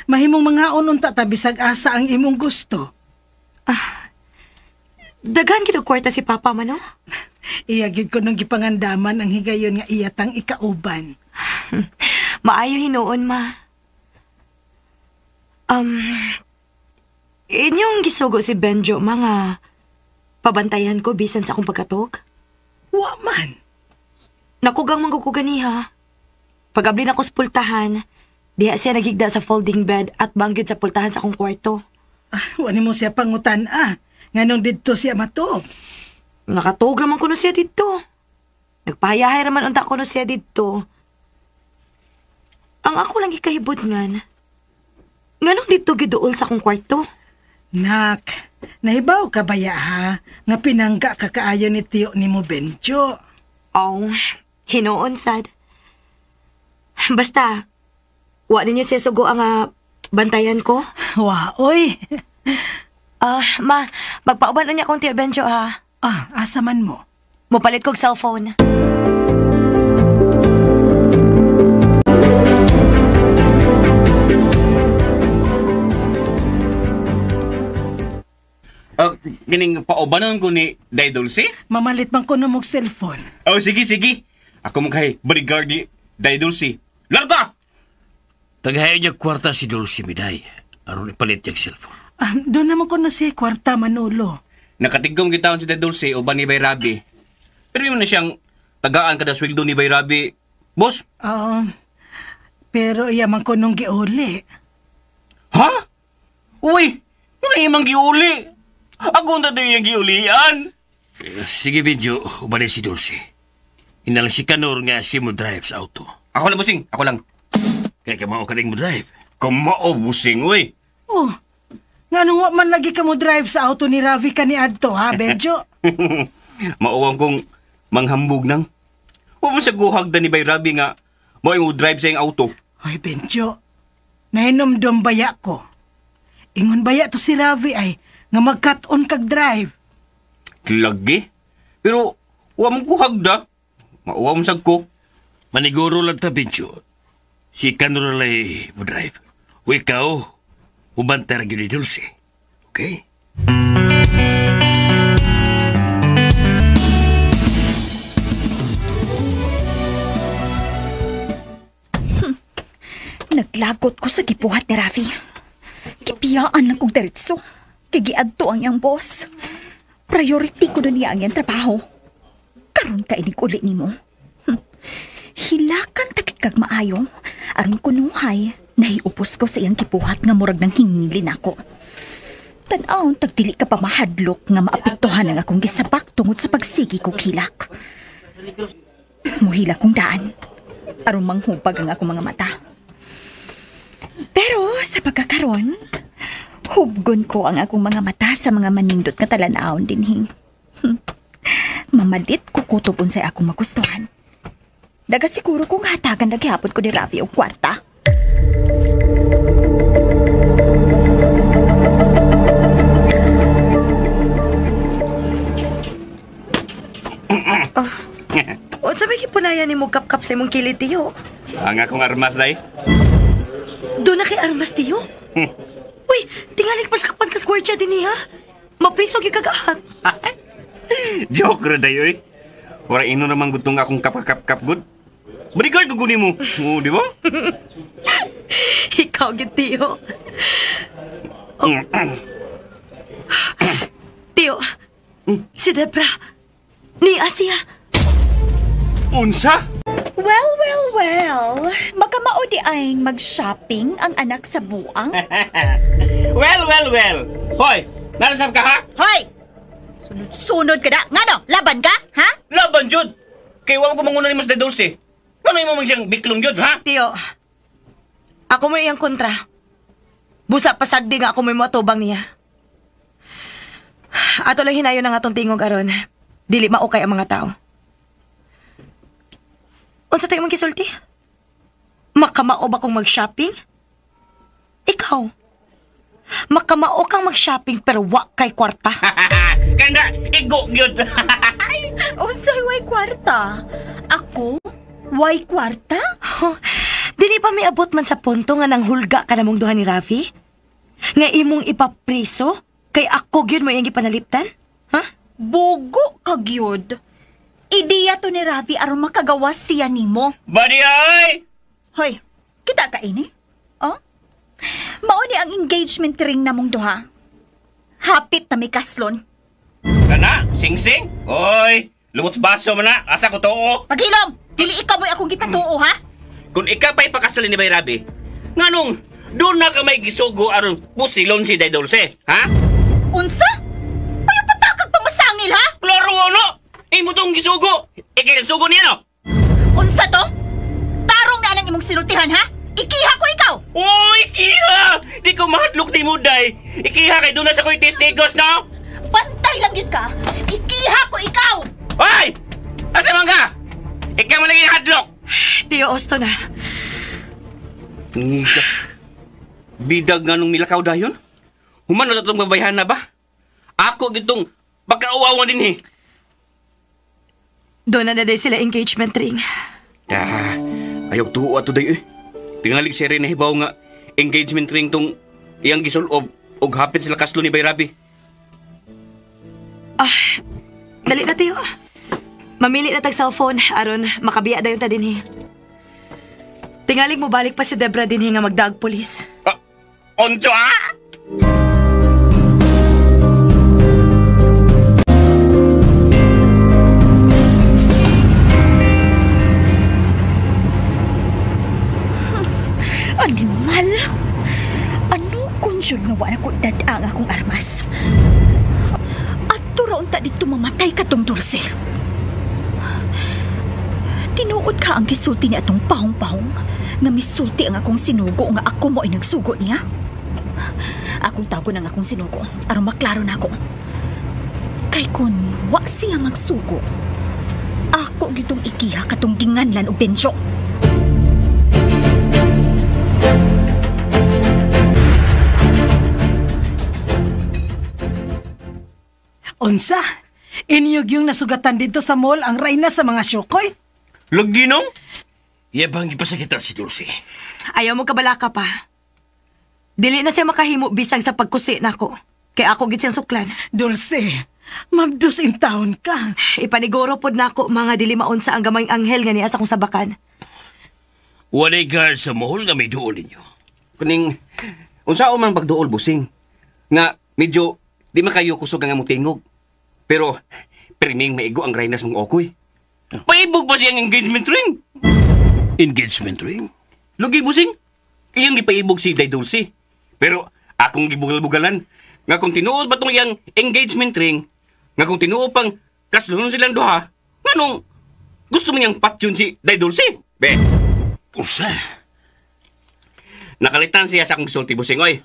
Mahimong mangaon unta ta bisag asa ang imong gusto. Ah, daghan gid og kwarta si Papa man, no? Iya gid ko nung gipangandaman ang higayon nga iya tang ikauban. Maayo hinuon, ma. Inyong gisugo si Benjo, mga pabantayan ko bisan sa akong pagkatok? Wa man. Nakugang manggukuganiha. Pag-abli na ko sa pultahan, diha siya nagigda sa folding bed at bangyod sa pultahan sa akong kwarto. Ah, wa nimo siya pangutan, ah. Nganong didto siya matuog? Nakatuog raman kuno siya didto. Nagpahayahay raman unta kuno siya didto. Ang ako lang gikahibot ngan. Nganong didto giduol sa akong kwarto? Nak, nahibaw ka ba ya, ha? Nga pinangga ka kaayo ni tiyo ni mo Benjo. Oh, hinuon sad. Basta, wa ninyo siya sugo ang bantayan ko? Wa, oy. Ma, magpauban unya kong tiyo Benjo, ha? Ah, asa man mo? Mupalit kog cellphone. Kining paubanon ko ni Day Dulce? Mamalit man ko na mog cellphone. Oh, sige, sige. Ako man kay bodyguard ni Day Dulce. Larga! Tagahayo niya kwarta si Dulce, Miday. Aron ipalit niyang cellphone. Ah, doon naman ko na siya kwarta, Manolo. Nakatigom gitawon si Day Dulce uban ni Bay Rabi. Pero yun na siyang tagaan kada sweldo ni Bay Rabi. Boss? Oo. Pero iya man ko nung giuli. Ha? Uy! Ano yung mang giuli? Ako na daw yung giulian. Sige, Benjo. Uban si Dulce. Inalang si Kanor nga si mo drive sa auto. Ako lang, busing. Ako lang. Kaya kamao ka rin mo drive. Kamao, busing, uy. Oh, nga nung wa man lagi ka mo drive sa auto ni Ravi ka ni Adto, ha, Benjo? Mauwang kong manghambog nang. Huwag mo sa guhag da ni Bay Ravi nga mao yung drive sa iyang auto. Hoy, Benjo, nahinomdom baya ko. Ingon baya to si Ravi ay nga mag-cut-on kag drive. Lagi? Pero wa mo guhag da. Mauwa mo sag ko. Maniguro lang ta, Benjo. Si Kanuralay mo drive. O ikaw, ubantay ra gyud ni Dulce. Okay? Naglagot ko sa gibuhat ni Ravi. Gipiyaan lang kong diretso. Kay giadto ang iyang boss. Priority ko na niya ang iyang trabaho. Karon ka inig uli nimo. Hilakan takit kag maayo. Aron kunuhay, nahiupos ko sa iyang gibuhat nga murag ng hingilin ako. Tan-awon tagdili ka pa mahadlok nga maapektuhan ang akong gisabak tungod sa pagsigi ko hilak. Muhila kong daan. Aron manghubag ang akong mga mata. Pero sa pagkakaron, hubgon ko ang akong mga mata sa mga manindot nga talan-awon dinhi. Mamalit ko kutob unsay akong magustuhan. Nagasiguro kong hatagan na gihapon ko ni Ravi og kwarta. Unsa may gipunayan nimo kapkap sa imong kilid, tiyo? Ang akong armas, day. Doon na kay armas, tiyo? Uy, tingaling pasakpan ka sa gwardya din ha? Mapriso gyud kagahat. Joke ra day, oy. Wala ino naman gud tong akong kapkap-kap gud. Bodyguard ko guni mo. Oo, di ba? Ikaw gyud, tiyo. Oh. Tiyo, si Debra. Ni Asia. Unsa? Well, well, well. Makamao di ay mag-shopping ang anak sa buang. Well, well, well. Hoy, narasap ka ha? Hoy! Sunod-sunod ka na. Ngano? Laban ka? Ha? Laban, jud. Kay wa ko manguna nimo sa Dulce. Ngano imo man siyang biklong jud, ha? Tiyo, ako mo iyang kontra. Busa pasagdi nga ako may moatubang niya. Ato lang hinayon ang atong tingog aron. Dili maukay ang mga tao. Unsa tayo mong gisulti? Makamao ba kong mag-shopping? Ikaw, makamao kang mag-shopping pero wa kay kwarta. Kanda, igo gyud. Unsay way kwarta? Ako? Way kwarta? Oh, dili pa may abot man sa punto nga nang hulga ka namong duha ni Ravi? Nga imong ipapriso? Kay ako gyud mo iyang gipanaliptan? Ha? Bugo ka gyud. Ideya to ni Ravi aron makagawas siya nimo. Badi ay! Hoy, kita ka ini? Oh? Mao ni ang engagement ring namong duha. Hapit na may kaslon. Kana, sing-sing? Oy, lumot baso man na. Asa ko tuo? Paghilom! Dili ikaw mo'y akong gipatuo, ha? Kung ikaw pa'y pakasalin ni Bay Rabi, nganong doon na ka may gisugo aron pusilon si Day Dulce, ha? Unsa? Ayaw patakag pamasangil, ha? Klaro ano? Imo tong gisugo. Ikay nagsugo niya, no? Unsa to? Tarong na anang imong sinultihan, ha? Ikiha ko ikaw! Uy, ikiha! Di ko mahadlok ni mo, Day. Ikiha kay doon na sa ko'y testigos, no? Bantay lang yun ka! Ikiha ko ikaw! Hoy! Asa man ka? Ikaw man lagi nahadlok! Tiyo, osto na. Ngiga. Bidag nga nung nilakaw dayon? Human na itong babayhan na ba? Ako gitong pagkauwawan din eh. Doon na na sila engagement ring. Ah, ayaw tuo ato day eh. Tingalig siya rin na hibaw nga engagement ring tong iyang gisulob og hapit sila kaslo ni Bayrabi. Ah, dali na tiyo. Mamili na tag cellphone aron makabiya dayon ta dinhi. Tingalig mo balik pa si Debra dinhi nga magdaag pulis. Ah, oncho ah! Animal! Ano kung yun nga wala ko dadaang akong armas? At turoon ta dito mamatay ka tong Dulce. Tinuod ka ang gisulti ni atong pahong-pahong nga misulti ang akong sinugo nga ako mo ay nagsugo niya. Akong tago ng akong sinugo aron maklaro na ako. Kay kun wa siya magsugo, ako gitong ikiha katong ginganlan og bensyo. Unsa? Inyog yung nasugatan dito sa mall ang reyna sa mga syokoy? Lagi nung? Yabang gipasakitan si Dulce. Ayaw mo kabalaka pa. Dili na siya makahimo bisag sa pagkusi nako. Kay ako gid siyang suklan. Dulce, mabdus in town ka. Ipaniguro pod nako mga dili maunsa ang gamayng anghel nga niya sa akong sabakan. Walay guard sa mall nga may duol ninyo. Kuning, unsa man pagduol busing? Nga medyo di man kayo kusog nga motingog. Pero pirming maigo ang reynas mong okoy. Paibog pa siyang engagement ring. Engagement ring? Lugi busing. Iyang gipaibog si Day Dulce. Pero akong gibugal-bugalan nga kung tinuod ba tong iyang engagement ring, nga kung tinuod pang kaslunon silang duha, nganong gusto mo niyang patyon si Day Dulce? Be. Usa. Nakalitan siya sa akong gisulti busing oy.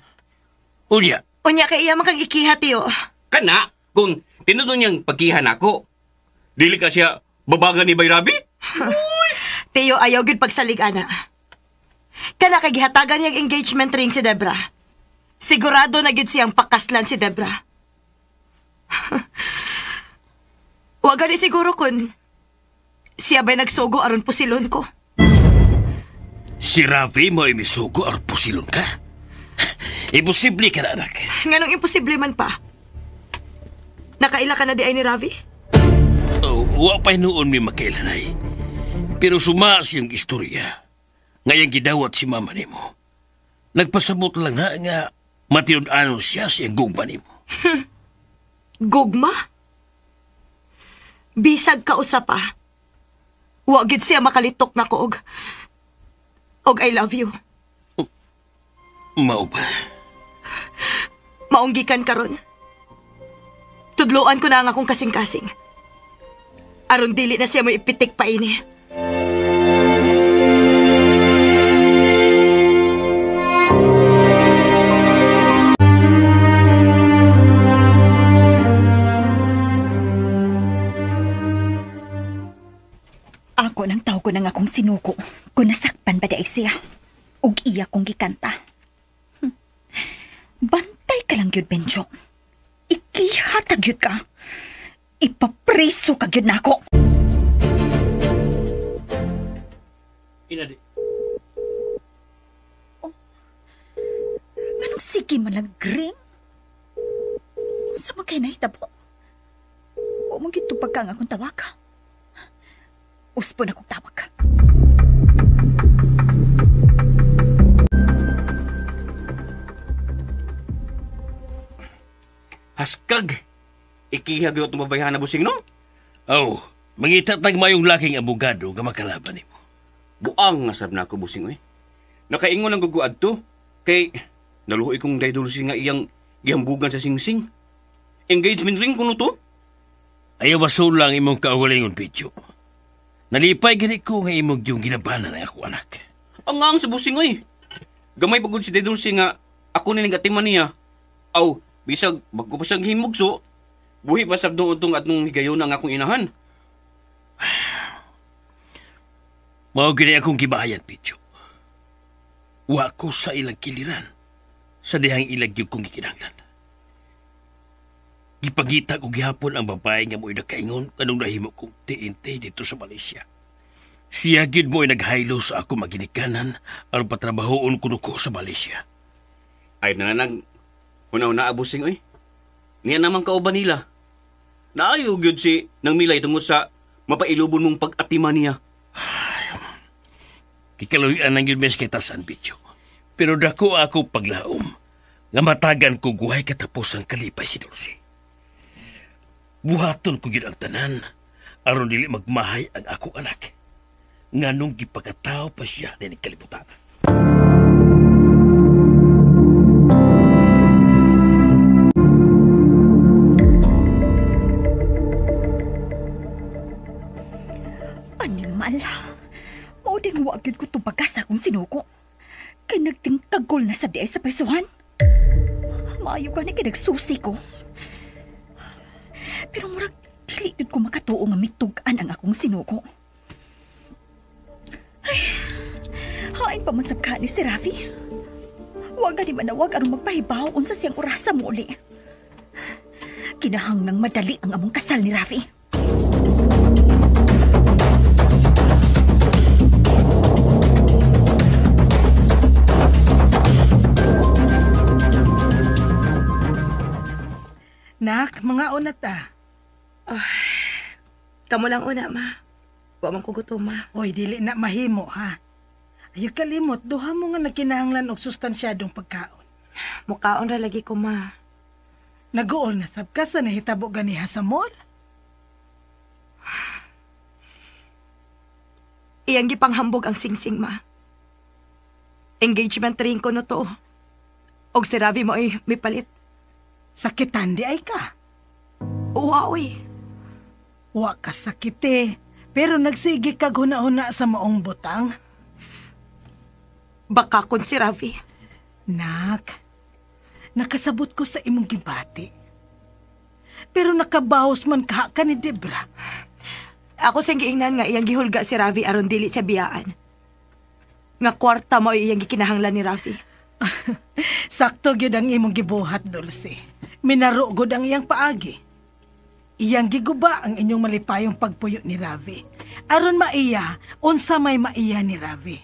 Unya. Unya kay iya man kang ikiha tiyo. Kana kung tinuod niyang pagkiha nako. Dili ka siya babagan ni Bayrabi? Tiyo, ayaw gud pagsalig, ana. Kana kay gihatagan niyang engagement ring si Debra. Sigurado na gid siyang pakaslan si Debra. Wa gani siguro kun siya ba'y nagsugo aron pusilon ko. Si Ravi mo ay misugo aron pusilon ka? Imposible ka na, anak. Nganong imposible man pa? Nakaila ka na di ay ni Ravi? Oh, wa pa noon may makailanay. Pero suma siyang istorya. Ngayang gidawat si mama nimo. Nagpasabot lang na nga matinud-anon siya siyang gugma nimo. Gugma? Bisag ka usa pa. Wa gid siya makalitok na ko og I love you. Mao ba? Maunggikan karon. Tudloan ko na ang akong kasing-kasing. Aron dili na siya mo ipitik pa ini. Ako nang tawag ko nang akong sinuko. Kung nasakpan ba daig siya? Og iya kong gikanta. Bantay ka lang yun, Benjo. Ikihatag yun ka. Ipapreso ka yun na ako. Inadi. Oh. Nganong sige man lang ring? Unsa man kay nahitabo? O mong gitupag ka ang akong tawag. Uspo na kong tawag. Haskag! Ikihag yun itong babayhan na busing, no? Oh, mangita tag mayong laking abogado nga makalaban nimo. Buang nga sab na ako, busing, oy. Nakaingon ang guguad to. Kay naluhoy kong daydulsi nga iyang gihambugan sa singsing. Engagement ring kuno to? Ayaw basulang imong kaugalingon, Picho. Nalipay gani ko nga imong yung ginabanan ang ako, anak. Ang ang sa busing, oy. Gamay pagod si Dedulce nga ako ni nagatiman niya. Aw, bisag bago pa siyang himugso, buhi pa sab doon tong atong higayon ang akong inahan. Mao gini akong gibahayan, Picho. Wa ko sa ilang kiliran sa dihang ilag yung kong gikinahanglan. Gipagita ko gihapon ang babae nga mo'y nakaingon kanong nahimo kong TNT dito sa Malaysia. Siya gid mo'y naghaylo sa ako maginikanan aron patrabahoon kuno ko sa Malaysia. Ay nananag, una-una abusing oy. Niya naman kauban nila. Naayo gyud si nang milay tungod sa mapailubon mong pag-atima niya. Kikaluyan ang yun mes kay tasan, Bicho. Pero dako ako paglaom nga matagan ko guhay katapos ang kalipay si Dulce. Buhaton ko gyud ang tanan aron dili magmahay ang akong anak. Nganong gipagkatao pa siya ni kalibutan. Animal. Mao ding wa gyud ko tubagas akong sinuko. Kay nagtingkagol na sa diay sa presuhan. Maayo gani kay nagsusi ko. Pero murag dili gyud ko makatuo nga mitug-an ang akong sinuko. Ay, hain pa man sab ka ni si Rafi. Wa gani manawag aron magpahibaw unsa siyang orasa mo uli. Kinahanglang madali ang among kasal ni Rafi. Nak, mga una ta. Kamo lang una, ma. Wa man ko gutom, ma. Oy, dili na mahimo, ha? Ayaw kalimot, duha mo nga nagkinahanglan og sustansyadong pagkaon. Mukaon ra lagi ko, ma. Naguol na sab ka sa nahitabo ganiha sa mall. Iyang gipanghambog ang singsing, ma. Engagement ring ko no to. Og si Ravi mo ay may palit. Sakitan di ay ka. Uwa, oy. Wa ka sakit eh. Pero nagsige kag huna-huna sa maong butang. Baka kun si Ravi. Nak, nakasabot ko sa imong gibati. Pero nakabawas man ka ni Debra. Ako siyang giingnan nga iyang gihulga si Ravi aron dili sa biyaan. Nga kwarta mo iyang gikinahanglan ni Ravi. Sakto gyud ang imong gibuhat, Dulce. Minaro gud ang iyang paagi. Iyang giguba ang inyong malipayong pagpuyo ni Ravi. Aron maiya, unsa may maiya ni Ravi.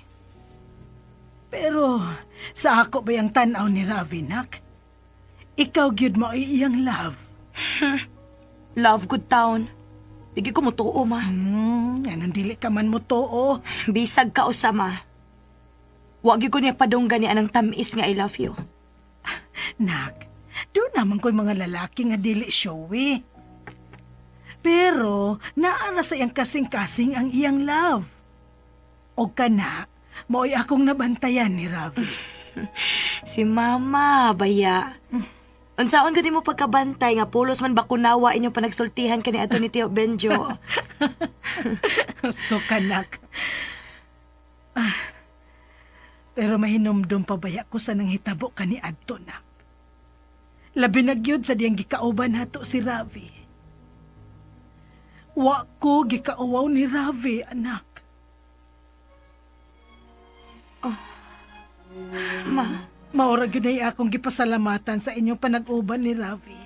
Pero sa ako ba yung tan-aw ni Ravi, nak? Ikaw gyud mo iyang love. Love good town. Digi ko mutuo, ma. Anong dili ka man mutuo? Bisag ka usa, ma. Wa gyud ko niya padunggan ni anang tamis nga I love you. Nak, doon naman ko'y mga lalaki nga dili showy. Pero naa na sa iyang kasing-kasing ang iyang love. O kana, mao'y akong nabantayan ni Ravi. Si Mama, baya. Unsaon gud mo pagkabantay nga pulos man ba kunawa inyong panagsultihan kani ato ni Tio Benjo. Gusto ka, nak. Pero mahinumdum pa baya ko sa nanghitabo kani adto, nak. Labi na gyud sa diyang gikauban nato si Ravi. Wa ko gikauwaw ni Ravi, anak. Oh. Ma. Maura gyud ay akong gipasalamatan sa inyong panag-uban ni Ravi.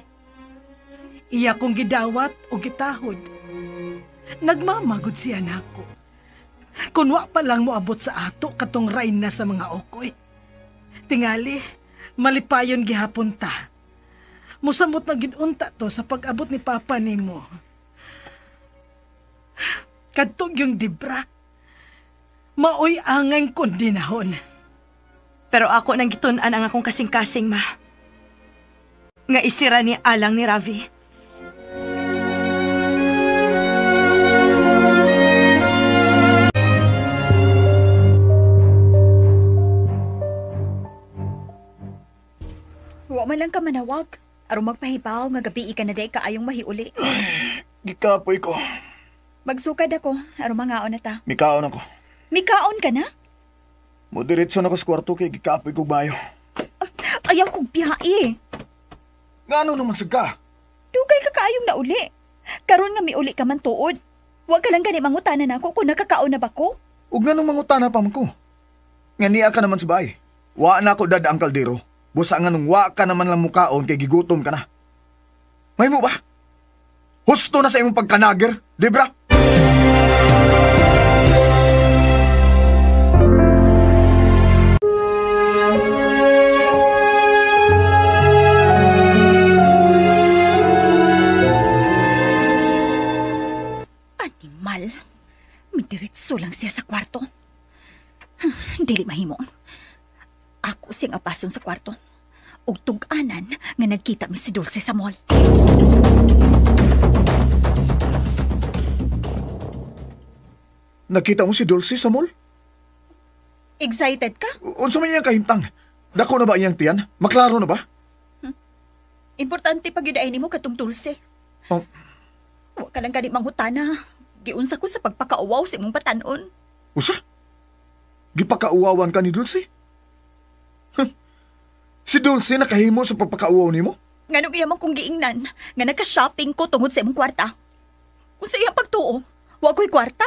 Iya kong gidawat o gitahod. Nagmamagod siya nako. Kun wa pa lang moabot sa ato katong rayna sa mga okoy. Tingali, malipayon gihapon ta. Musamot na gid-unta to sa pag-abot ni Papa nimo. Kadtog yung Debra. Maoy angay kondinahon. Pero ako nang gitun-an ang akong kasing-kasing, ma. Nga isira ni alang ni Ravi. Wa man lang ka manawag. Aron magpahibaw nga gabi ka na day kaayong mahiuli. Gikapoy ko. Magsukad ako, aron mangaon na ta. Mikaon ako. Mikaon ka na? Modiretso na ko sa kwarto kay gikapoy kog bayo. Ayaw kong biyae. Ngano naman sad ka? Dugay ka kaayong nauli. Karon nga miuli ka man tuod. Wa ka lang gani mangutana nako kung nakakaon na ba ko. Ug nganong mangutana pa man ko? Nga niya ka naman sa bahay. Wa na ko dad ang kaldero. Busa nga nung wa ka naman lang mukaon kay gigutom ka na. May mo ba? Husto na sa imong pagkanager, Debra? Animal. Midiretso lang siya sa kwarto. Dili mahimo. Ako siyang apason sa kwarto. Og tug-anan nga nagkita mi si Dulce sa mall. Nakita mo si Dulce sa mall? Excited ka? Unsa man iyang kahimtang? Dako na ba iyang tiyan? Maklaro na ba? Importante pag yun ay nimo katong Dulce. Oh. Wa ka lang gani manghutana. Giunsa ko sa pagpakauwaw sa imong batan-on. Usa? Gipakauwawan ka ni Dulce? Si Dulce nakahimo sa pagpakauwaw nimo? Nganong iya man kong giingnan nga nagka-shopping ko tungod sa imong kwarta. Kung sa iyang pagtuo, wa ko'y kwarta?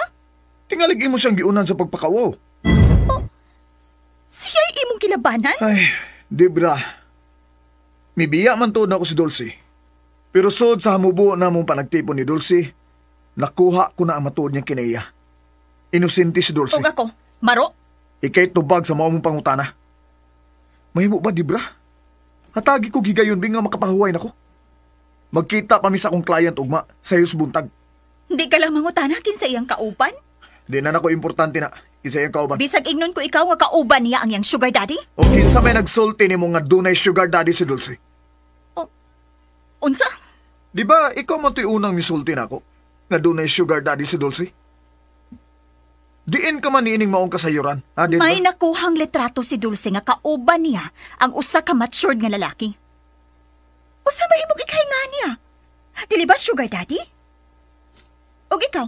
Tingalig imo siyang giunan sa pagpakauwaw. Oh, siya'y imong kilabanan? Ay, Debra. Mibiya man tuod na ako si Dulce. Pero sod sa hamubo na mong panagtipon ni Dulce, nakuha ko na ang matuod niyang kinaiya. Inosente si Dulce. Og ako, maro? Ika'y tubag sa mao mong pangutana. Mahimo ba, Debra? Hatagi ko gigayon bi nga makapahuway nako. Magkita pa mi sa akong client ugma sa iyos buntag. Di ka lang mangutana kinsa iyang kauban? Di na nako importante na kinsa iyang kauban. Bisag ingnon ko ikaw nga kauban niya ang iyang sugar daddy? O kinsa may nagsulti nimo nga dunay sugar daddy si Dulce? O, unsa? Di ba ikaw man to'y unang misulti nako nga dunay sugar daddy si Dulce? Diin ka man niining maong kasayuran, ha, Debra? May nakuhang litrato si Dulce nga kauban niya ang usa ka matured nga lalaki. Usa may imong ikahinga niya? Dili ba sugar daddy? Og ikaw?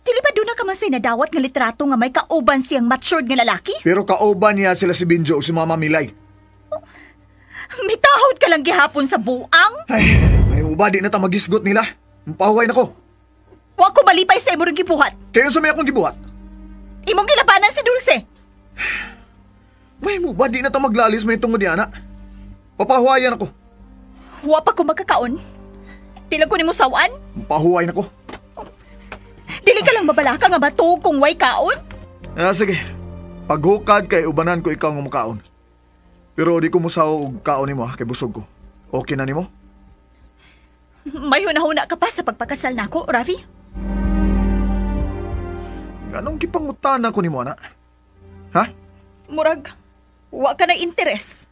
Dili ba doon na ka man say nadawat nga litrato nga may kauban siyang matured nga lalaki? Pero kauban niya sila si Binjo o si Mama Milay. Oh, mitahod ka lang gihapon sa buang? Ay, may uba di na ta magisgot nila. Mpahuway na ko. Wa ko malipay sa imong gibuhat. Kaya unsa may akong gibuhat? Imong gilabanan si Dulce. May mo ba di na ta maglalis may tungod ni ana? Papahuwayan ako. Wa pa ko magkakaon. Dili ko nimo sawan. Pahuway na ko. Dili ka lang mabalaka nga matuog kung way kaon. Ah, sige. Paghukad kay ubanan ko ikaw nga mukaon. Pero di ko musaw og kaon nimo ha, kay busog ko. Okay na nimo? May hunahuna ka pa sa pagpakasal nako, Ravi? Anong gipangutana ko nimo, ana? Ha? Murag, wa ka na interes.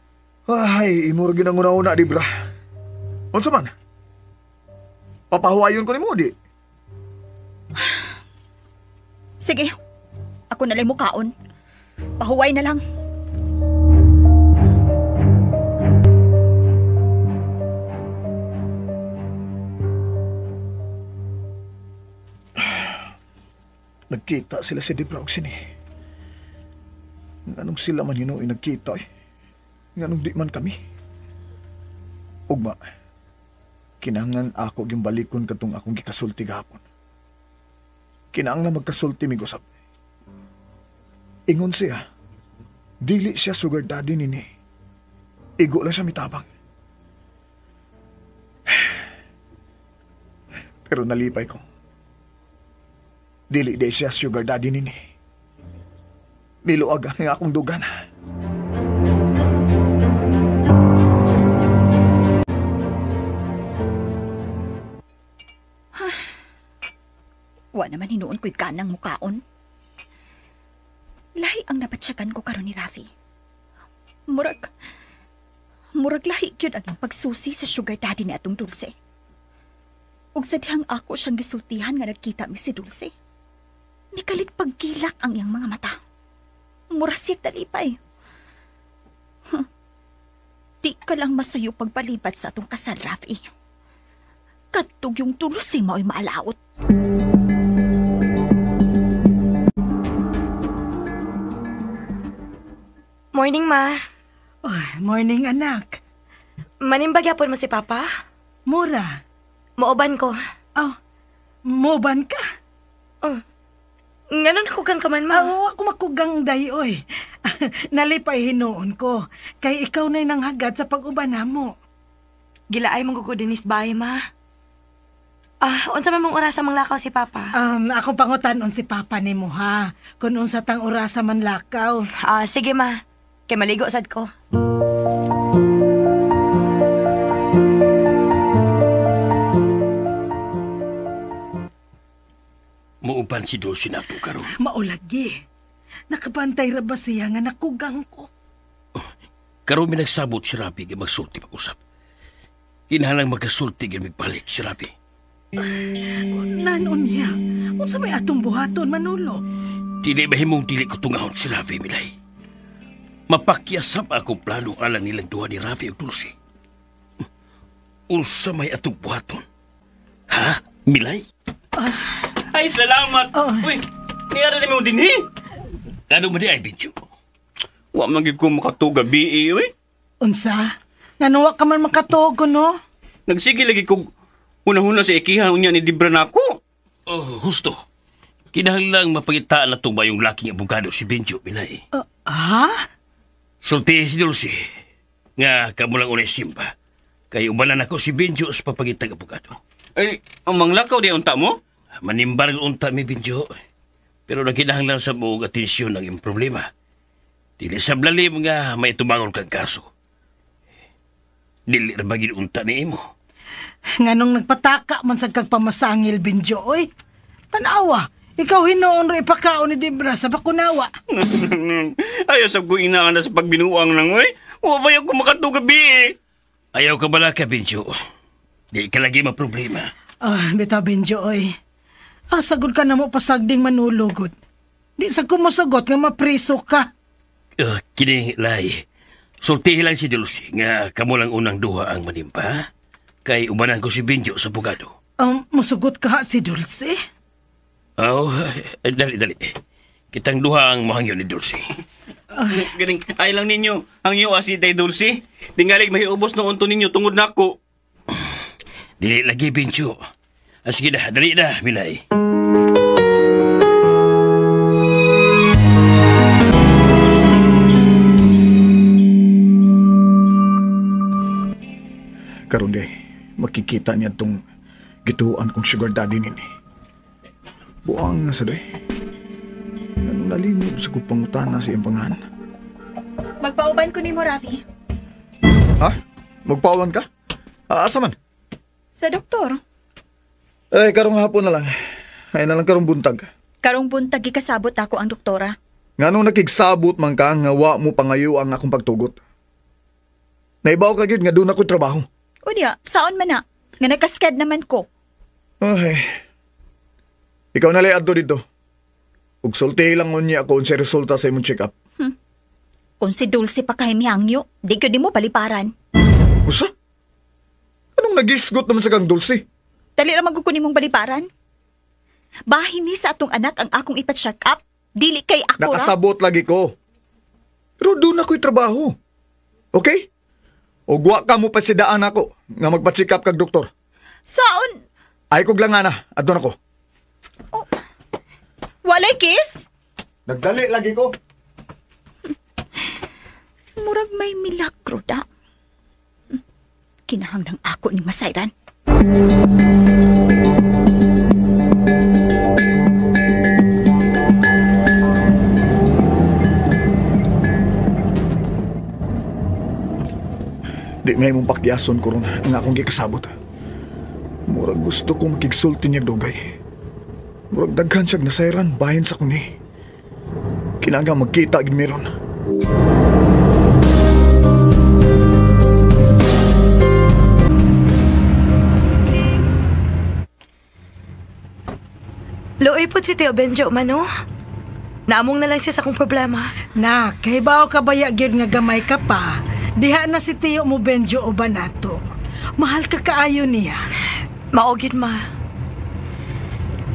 Ay, imo ra gyud ang una-una, di bra. Unsa man? Papahuwayon ko nimo di. Sige, ako na lang mukaon. Pahuway na lang. Nagkita sila si Debra og sini. Nganong sila man hinuoy nagkita eh. Nganong di man kami. Ugma, kinahanglan ako yung balikon katong akong gikasulti gahapon. Kinahanglan magkasulti mig usab. Ingon siya, dili siya sugar daddy nini. Igo lang siya mitabang. Pero nalipay ko. Dili di siya sugar daddy nini. Miluag ang akong dugan. Wa naman hinuon ko'y ganang mukaon. Lahi ang napatsyagan ko karon ni Rafi. Murag lahi gyud ang pagsusi sa sugar daddy ni atong Dulce. Ug sa dihang ako siyang gisultihan nga nagkita mi si Dulce. Nikalit paggilak ang iyang mga mata. Mura siya talipay. Huh. Di ka lang masayo pagpalibat sa atong kasal, Rafi. Kadtog yung Dulce mao'y maalaot. Morning, ma. Oh, morning, anak. Manimbag yapon mo si Papa? Mura. Mooban ko. Oh, mooban ka? Oh. Nganon nakugang ka man, ma? Oo, ako makugang day, oy. Nalipay hinuon ko. Kay ikaw na'y nanghagad sa pag-uban namo. Gilaay mong gugudinis bahay, ma. Ah, unsa man mong orasa manglakaw si Papa? Ako pangutanon si Papa ni mo, ha? Kung unsa tang orasa man lakaw. Ah, sige, ma. Kay maligo sad ko. Muuban si Dulce nato karon. Maulagi. Nakabantay ra ba siya nga nakugang ko? Oh, karon mi nagsabot si Rabi nga magsulti pag-usap. Kinahanglan magkasulti nga magbalik si Rabi. Nanon niya? Unsa may atong buhaton, Manolo? Dili mahimong dili ko tungahon si Rabi, Milay. Mapakyasap akong plano alang nilang duha ni Rabi ug Dulce. Unsa may atong buhaton? Ha, Milay? Ay, salamat! Oh. Uy, niyara na mo dinhi. Ano man di ay, Benjo? Wa man gyud ko makatuog gabi, uy. Unsa? Ngano wa ka man makatuog, no? Nagsige lagi kog hunahuna sa ikihan unya ni Debra nako. Oh, husto. Kinahanglang mapangitaan na itong bayong laking abogado si Benjo, Milay. Ha? Sulti si Dulce, nga kamulang unay simba. Kay ubanan ako si Benjo sa papangitag abogado. Ay, ang manglakaw di unta mo? Manimbargo unta mi, Benjo. Pero nagkinahanglan sa buong atensyon ang iyong problema. Dili sa blalim nga may tumangon kang kaso. Dili ra ba gid unta ni imo? Nganong nagpataka man sa kagpamasangil, Benjo, oy. Tanawa, ikaw hinuon ra ipakaon ni Debra sa bakunawa. Ayaw sab ko inaan na sa pagbinuang nang, oy. Wa ba ko makatuog gabi, eh. Ayaw ka bala ka, Benjo. Di ka lagi maproblema. Ah, bitaw, Benjo, oy. Ah, sagod ka na mo pasagding manulugod. Di sa kumusugot nga mapriso ka. Kini, Lai, sultihi lang si Dulce nga kamo lang unang duha ang manimpa. Kay ubanan ko si Benjo sa abogado. Musugot ka ha si Dulce? Oh, dali, dali. Kitang duha ang mahangyo ni Dulce. Galing, ay lang ninyo. Ang iyo asi day Dulce. Tingalig mahiubos noon to ninyo tungod nako. Dili lagi, Benjo. Sige na, dali na, Milay. Karon di, makikita niya itong gituan kong sugar daddy nini. Buang nga sa day. Anong nalimod sa kong pangutana sa iyang pangahan? Magpauban ko ni mo, Ravi. Ha? Magpauban ka? Asa man? Sa doktor. Eh, karong hapon na lang. Ay na lang karong buntag. Karong buntag gikasabot ako ang doktora. Nganong nakigsabot man ka nga wa mo pangayo ang akong pagtugot. Naibaw ka gyud nga doon ako'y trabaho. Unya, saon man na? Nga nakasked naman ko. Ay. Ikaw na lay adto dito. Ug sulti lang unya ako unsay resulta sa imong check-up. Kung si Dulce pa kahimihangyo, di gyud nimo paliparan. Usa? Anong nagisgot naman sa kang Dulce? Dali ra man gud ko nimong baliparan. Bahin ni sa atong anak ang akong ipa-check up. Dili kay ako ra. Nakasabot lagi ko. Pero doon ako'y trabaho. Okay? O wa ka mo pasidaan ako nga magpa-check up kag doktor. Saon? Ay kog lang ana, adto nako. Oh. Walay kiss? Nagdali lagi ko. Murag may milagro da. Kinahanglang ako ni masayran. Di may mong pakyason ko ron ang akong gikasabot. Murag gusto kong makigsulti niya dugay. Murag daghan siyag nasayran bahin sa kuni. Kinahanglan magkita gid meron. Luoy po si Tio Benjo, mano. Naamong na lang siya sa akong problema. Nak, kahibaw ka baya gyud nga gamay ka pa. Diha na si Tio mo Benjo o ba nato. Mahal ka kaayo niya. Maugid ma.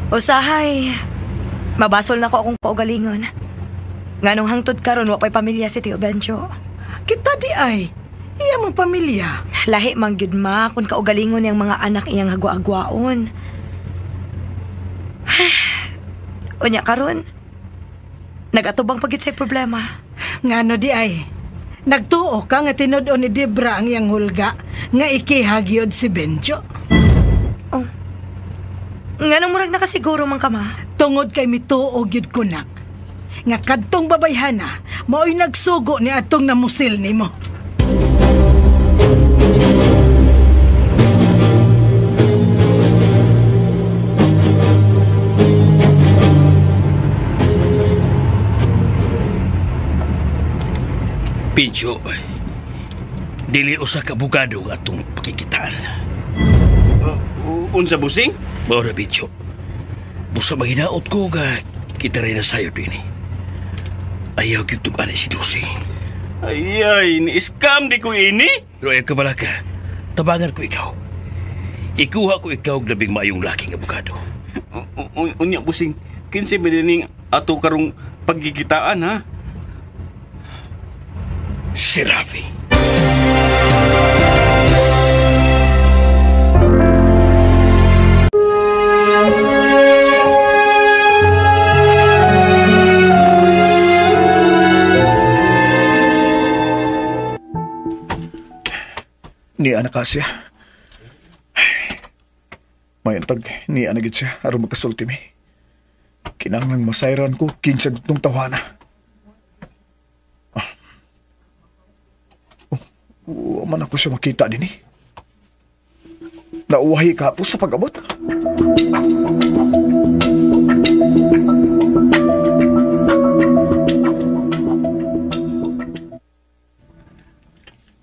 Usahay, mabasol na ko akong kaugalingon. Nganong hangtod karon wa pa'y pamilya si Tio Benjo. Kita di ay, iya mong pamilya. Lahi man gyud ma kung kaugalingon niyang mga anak iyang hagwa-agwaon. Unya karon, nagatubang pagit sa problema. Ngano di ay, nagtuo ka nga tinud-on ni Debra ang iyang hulga nga ikihagyod si Benjo. Oh. Nganong murag nakasiguro man ka ma? Tungod kay mituo gyud ko nak. Nga kadtong babayhana, mao'y nagsugo ni atong namusil nimo. Pincho, dili usa ka abogado ang atong pakikitaan. Unsa busing? Mao na, Pincho. Busa maghinaot ko nga kita rin na sayo din. Ayaw gyud tug-an si Dulce. Ay, ay, ni-scam di ko ini. Pero ayaw ka balaka, tabangan ko ikaw. Ikuha ko ikaw og labing maayong laking abogado. Unya, busing, kinsa ba dining ato karong pagkikitaan, ha? Si Ravi. Ni anak siya. Mayantag, ni anak siya. Aron magkasulti mi. Kinahanglang masayran ko, kinsa gutong tawana. Oh, man ako siya makita din eh. Nauwahi ka po sa pag-abot.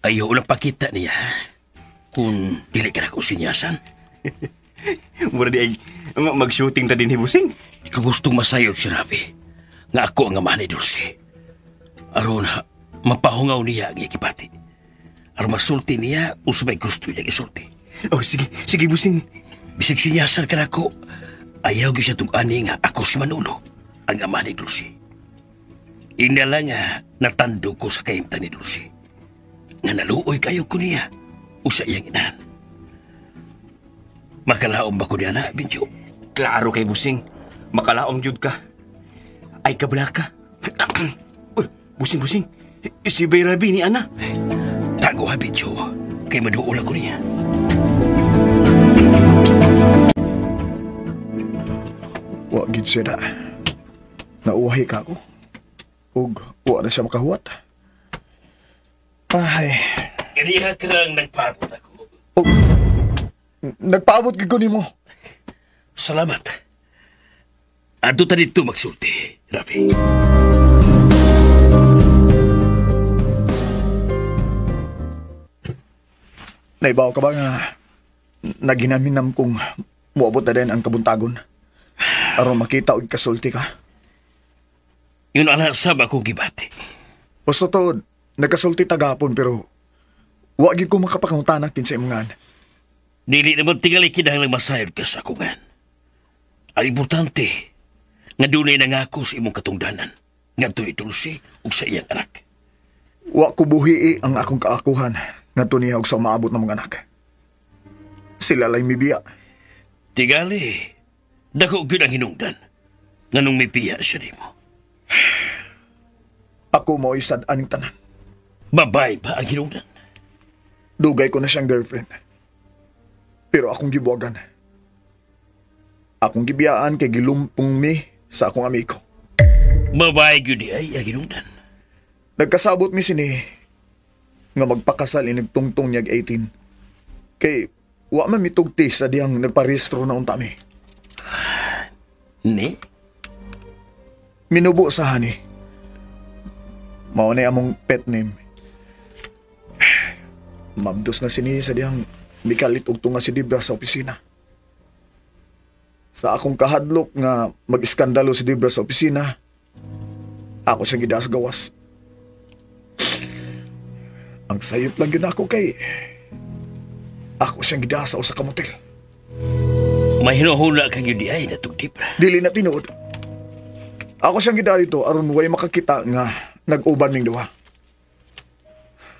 Ayaw lang pakita niya kung dili ka na ko sinyasan. Mura di ay mag-shooting ta din hibusing. Ikaw gustong masayod si Ravi nga ako ang ama ni Dulce. Aron mapahungaw niya ang ikipati. Aron masulti niya usabay gusto niya isulti. Oh, sige, sige busing. Bisag sinyasan ka na ko, ayaw gyud siya tug-ani nga ako si Manolo, ang ama ni Dulce. Inala nga natando ko sa kahimtang ni Dulce. Nga naluoy kayo ko niya o sa iyang inahan. Makalaom ba ko niya na, Benjo? Klaro kay Busing. Makalaom jud ka. Ay, kabla ka. Uy, Busing, Busing. Si Bay Rabi ni Ana. Tago ha, Benjo. Kay maduol ako niya. Wa gid siya da. Nauwahi ka ako. Ug wa na siya makahuwat. Ay. Ganiha ka lang nagpaabot ako. Oh, nagpaabot gid ko nimo. Salamat. Adto ta dito magsulti, Rafi. Naibaw ka ba nga naginaminam kong muabot na din ang kabuntagon? Aron makita og kasulti ka. Yun ala sab ako gibati. Basta to, nagkasulti tagapon pero wa gyud ko makapangutana kinsa imong ngan. Dili naman tingali kinahanglang masayod ka sa akungan. Ang importante nga dunay nangako sa imong katungdanan ngadto ni Dulce ug sa iyang anak. Wa ko buhii ang akong kaakuhan ngadto niya og sa maabot ng mga anak. Sila lay mibiya. Tingali, dako gyud ang hinungdan nganong mibiya siya nimo. Ako mo'y sad-aning tanan. Babay ba ang hinungdan? Dugay ko na siyang girlfriend. Pero akong gibuwagan. Akong gibiyaan kay gilumpong mi sa akong amigo. Babay gyud di ay ang hinungdan. Nagkasabot mi sini nga magpakasal inigtungtong niyag 18. Kay wa man mitugti sa diyang nagparehistro na unta mi. Ni? Minubo sa hani. Mao na among pet name. Mabdos na sini sa diyang mikalit og tunga si Debra sa opisina. Sa akong kahadlok nga mag-iskandalo si Debra sa opisina, ako siyang gidas gawas. Ang sayop lang yun ako kay ako siyang gidasa sa kamotel. May hinuhula kang yun di ay natong Debra. Dili na tinuod. Ako siyang gida dito aron way makakita nga nag-uban ming duha.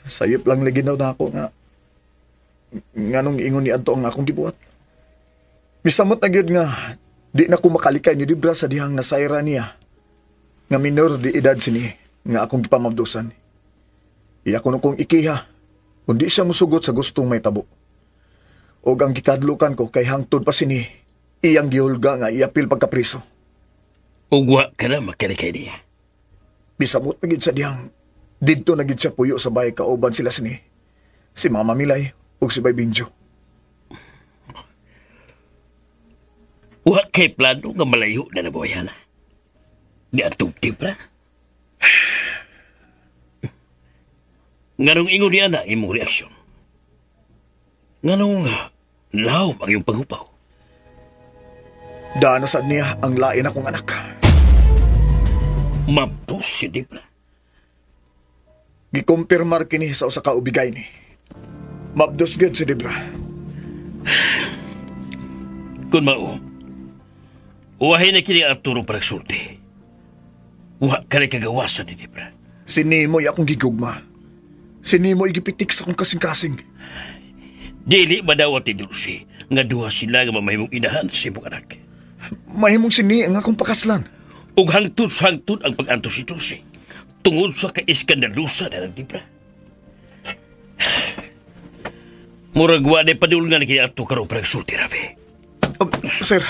Sayop lang lagi daw na ako nga nganong ingon ni adto ang akong gibuhat. Misamot na gyud nga di na ko makalikay ni Debra sa dihang nasayra niya nga minor di edad sini nga akong gipamabdusan. Iya ko kong ikiha kung di siya musugot sa gustong may tabo. Og ang gikadlukan ko kay hangtod pa sini iyang gihulga nga iapil pagkapriso. Ug wa ka na makalikay niya. Bisamot na gid sa dihang didto na gid siya puyo sa bahay kauban sila sini. Si Mama Milay ug si Bay Binjo. Wa kay plano nga malayo na nabuhay na. Di atong Debra. Nganong ingon niya na imong reaksyon? Nganong laom ang iyong paghupaw? Daan na sad niya ang lain akong anak. Mabdos si Debra. Gikumpirmar kini sa usa ka ubigay ni. Mabdos gyud si Debra. Kun mao, uwahin na kini Arturo para sulti. Wa ka na kagawasan ni Debra. Si Nimoy akong gigugma. Si Nimoy gipitik sa akong kasing-kasing. Dili madawat ni Dulce nga duha sila nga mamahimong inahan sa imong anak. Mahimong sini ang akong pakaslan. Ug hangtod sa hangtod ang pag-antos si Dulce tungod sa kaiskandalusa na ng Debra. Murag wa na padulngan kini Arturo karon para sulti, Rafi. Sir,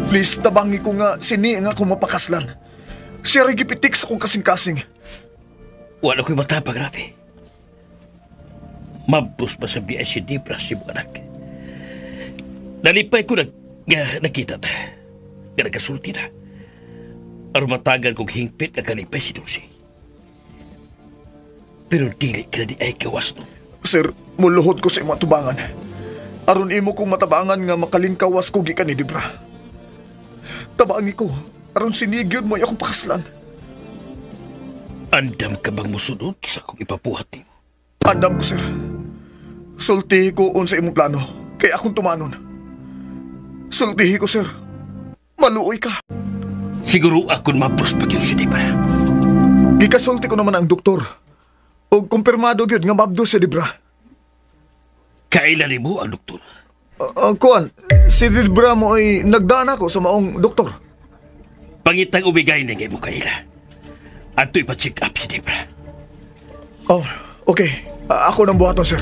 please tabangi ko nga sini ang akong mapakaslan. Siya rin gipitik sa akong kasing-kasing. Wala ko'y matapag, Rafi. Mabos pa sa biyay si Debra si imong anak. Nalipay ko nakita ta. Nga nagkasulti na. Aron matagal kong hingpit na kalipay si Dulce. Pero dili ka di ay kawas no. Sir, muluhod ko sa imong atubangan. Aron imo kong matabangan nga makalingkawas ko gikan ni Debra. Tabangi ko, aron sinigyod mo ay akong pakaslan. Andam ka bang musunod sa akong ipapuhat nimo? Andam ko, sir. Sultihi ko unsa imong plano, kay akong tumanon. Sultihi ko, sir. Maluoy ka. Siguro akong mabros pag yun si Debra. Gikasulti ko naman ang doktor. Og kumpirmado gyud nga mabdos si Debra. Kailan nimo ang doktor? Kuan, si Debra mo ay nagdaan ako sa maong doktor. Pangitang ubigay na ngay mo kaila. Ato ipa-check up si Debra. Oh, okay. Ako nang buhaton, sir.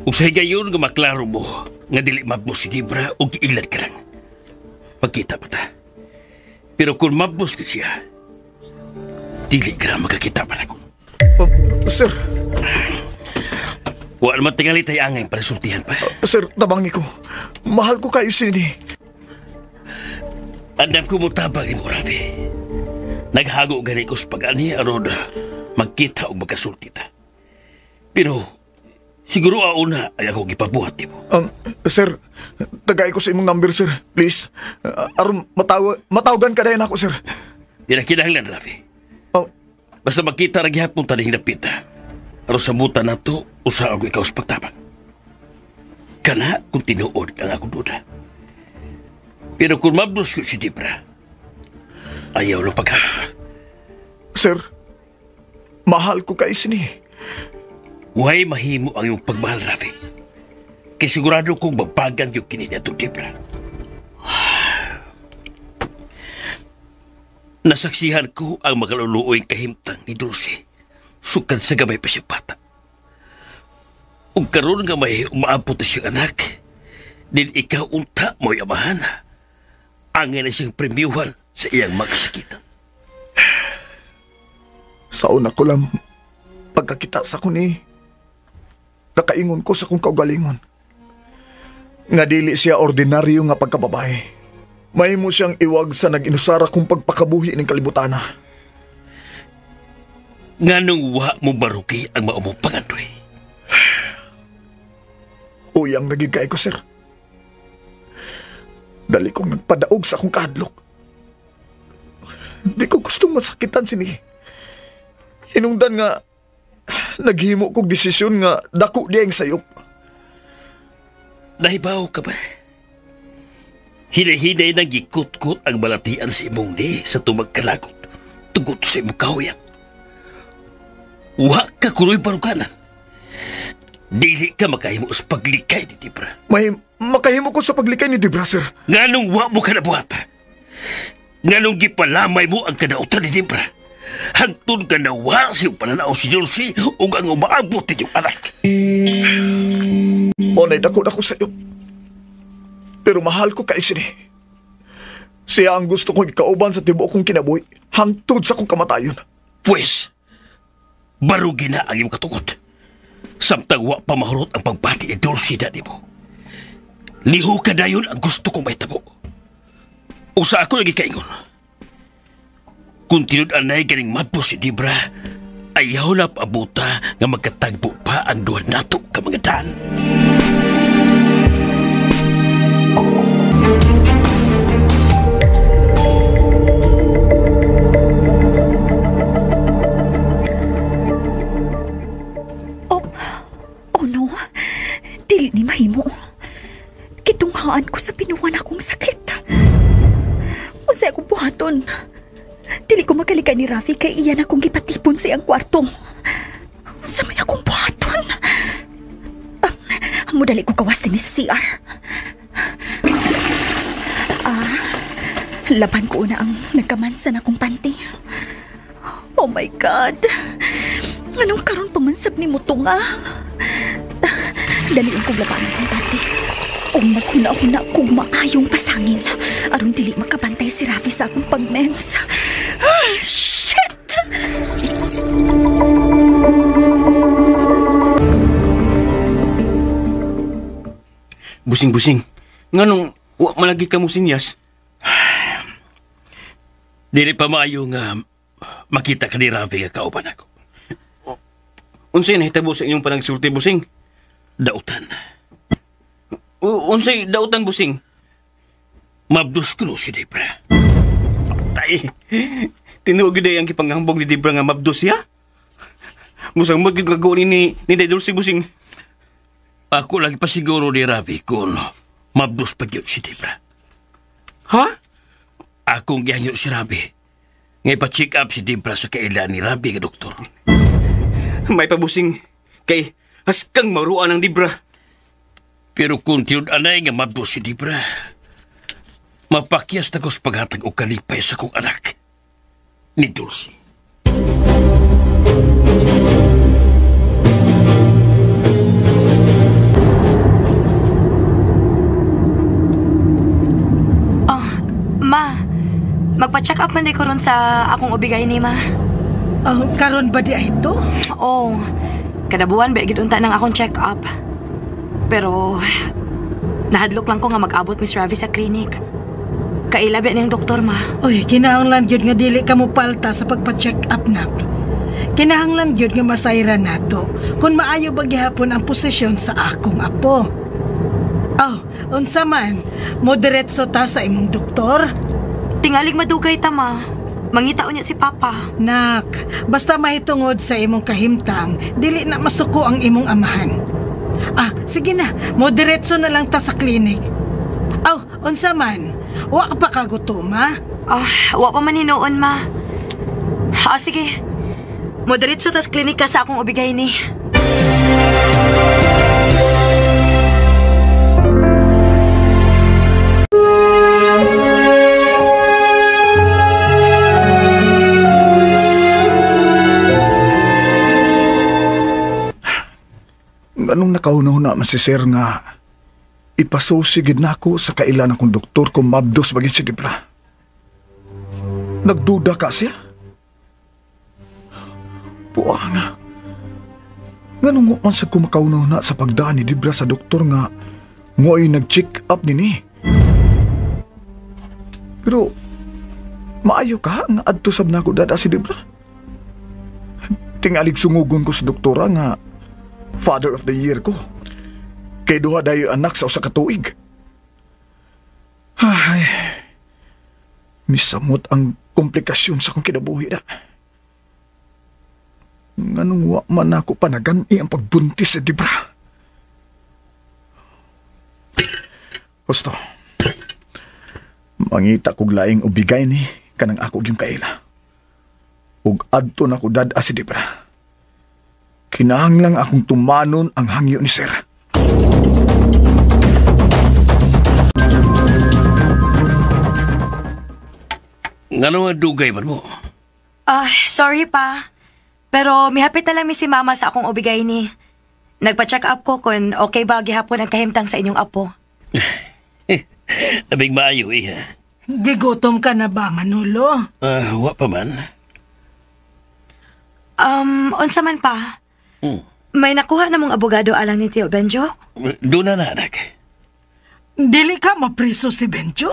Ug sa higayon nga maklaro mo nga dili mabos si Debra og giilad ka lang. Pagkita pa ta. Pero kung mabos ko siya, dili ka na magkakita pa na ko. Sir. Wala naman tingali tayo angay para sultihan pa. Sir, tabangi ko. Mahal ko kayo sini. Andam ko mo tabang mo, Ravi. Naghago gani ko sa pag-ani aron magkita o magkasulti ta. Pero siguro auna ay ako gipabuhat mo. Sir, tagay ko sa imong number, sir. Please. Aron matawagan ka dahil ako, sir. Di na kinahanglan, Ravi. Basta magkita ra gihapon ta ning dapita. Aron sa buta nato, usa ako ikaw sa pagtabang. Kana kung tinuod ang akong duda. Pero kung mabdos ko si Debra, ayaw lang paghanap. Sir, mahal ko kay sini. Way mahimo ang iyong pagmahal, Ravi. Kay sigurado kong babagan yung kini niya itong Debra. Nasaksihan ko ang makaluluoy kahimtang ni Dulce. Sukad sa gamay pa siya bata. Ug karon nga may umaabot na siyang anak, din ikaw unta mo'y amahan. Angay na siyang premiuhan sa iyang makasakitan. Sa una ko lang pagkakita sa kuni, nakaingon ko sa kong kaugalingon. Nga dili siya ordinaryo nga pagkababae. Mahimo siyang iwag sa nag-inusara kong pagpakabuhi ng kalibutana. Nganong wa mo baruki ang maumong pangandoy? Uyang nagigay ko, sir. Dali kong nagpadaog sa akong kahadlok. Di ko gustong masakitan sini. Hinungdan nga, naghimo kong desisyon nga dako diyang sayop. Nahibaw ka ba? Hinay-hinay nang gikut-kut ang balatian sa imong ni sa tumagkalagot. Tugot sa imong kahuyan. Wa ka kunoy baruganan. Dili ka makahimo sa paglikay ni Debra. Makahimo ko sa paglikay ni Debra, sir. Nganong wa mo ka nabuhata? Nganong gipalamay mo ang kadautan ni Debra? Hangtod ka nawa sa iyong pananaw si Dulce ug ang umaabot ninyong anak. Onay, dako-dako sa iyo. Pero mahal ko kay sini. Siya ang gusto kong ikauban sa tibuok kong kinabuhi hangtod sa kong kamatayon. Pwes, barugi na ang iyong katugot. Samtang wa pa mahurot ang pagbati ni Dulce na nimo. Liho ka dayon ang gusto kong mahitabo. O sa ako lagi kaingon. Kung tinud-anay ganing madbo si Debra, ayaw na paabuta nga magkatagbo pa ang duha nato ka mga daan. Oh no, dili ni mahimo. Kitunghaan ko sa pinuwan akong sakit. Unsay akong buhaton? Dili ko makalikay ni Rafi kay iyan akong gipatipon sa iyang kwarto. Unsa may akong buhaton? Mudali ko kawas din sa CR. Laban ko una ang nagkamansan akong panty. Oh my God! Anong karon pamansab ni mo tunga? Daliin kong laban akong panty. Kung maghuna-huna kong maayong pasangil, aron dili makabantay si Rafi sa akong pagmens. Shit! Busing-busing. Nganong wa malagi ka mo sinyas? Dili pa maayo nga makita ka ni Rafi nga kauban ako. Unsay nahitabo sa inyong panagsulti, busing? Dautan. Unsay dautan, busing? Mabdos ko no si Debra. Patay. Tinuod gyud ang gipanghambog ni Debra nga mabdos siya. Musang-mot gyud kaguni ni Day Dulce, busing. Ako lagi pa siguro ni Ravi kung mabdos pa gyud si Debra. Ha? Akong gihangyo si Ravi. Ngay pa-check up si Debra sa kailan ni Ravi nga doktor. May pabusing kay haskang maruan ang Debra. Pero kung tinud-anay nga mabdos si Debra, mapakyas na ko sa paghatag o kalipay sa kong anak ni Dulce. Oh, ma, magpa-check up man di ko ron sa akong ubigay ni ma. Oh, karon ba di ay ito? Oo. Oh, kadabuan ba gid unta ng akong check up. Pero nahadlok lang ko nga mag-abot Miss Ravi sa clinic. Kaila ba niyang doktor ma? Uy, kinahanglan gyud nga dili ka mo palta sa pagpa-check up nak. Kinahanglan gyud nga masayra nato kung maayo ba gihapon ang posisyon sa akong apo. Oh, unsa man, mo diretso ta sa imong doktor? Tingalig madugay ta ma. Mangita unya si Papa. Nak, basta mahitungod sa imong kahimtang, dili na masuko ang imong amahan. Ah, sige na, mo diretso na lang ta sa clinic. Aw, unsa man? Wa ka pa kagutom, ha? Ah, wa pa man hinuon, ma. Ah, sige. Mo diretso ta sa klinika sa akong ubigay ni. Anong nakauna-una man si sir nga ipasusigid na ako sa kailan akong doktor kung mabdos bagin si Debra. Nagduda ka siya? Puwa nga. Nganong man sa kumakauna-una sa pagdaan ni Debra sa doktor nga ngo'y nag-check up nini. Pero maayo ka nga adto sab nako dada si Debra. Tingalig sungugon ko sa doktora nga Father of the Year ko. Kay duha dayo anak sa usa ka tuig. Ay, misamot ang komplikasyon sa akong kinabuhi na. Nganong wa man ako panagani ang pagbuntis sa Debra. Gusto, mangita kog laing ubigay ni kanang ako yung kaila. Ug adto na ko dad-a si Debra. Kinahanglang akong tumanon ang hangyo ni sir. Ngano nga dugay man mo? Ah, sorry pa. Pero mihapit na lang mi si mama sa akong ubigay ni. Nagpa-check up ko kung okay ba gihapon ang kahimtang sa inyong apo. Labing maayo eh. Ha? Gigutom ka na ba, Manolo? Wa pa man. Unsa man pa? Hmm. May nakuha na mong abogado alang ni Tio Benjo? Doon na anak. Dili ka mapriso si Benjo?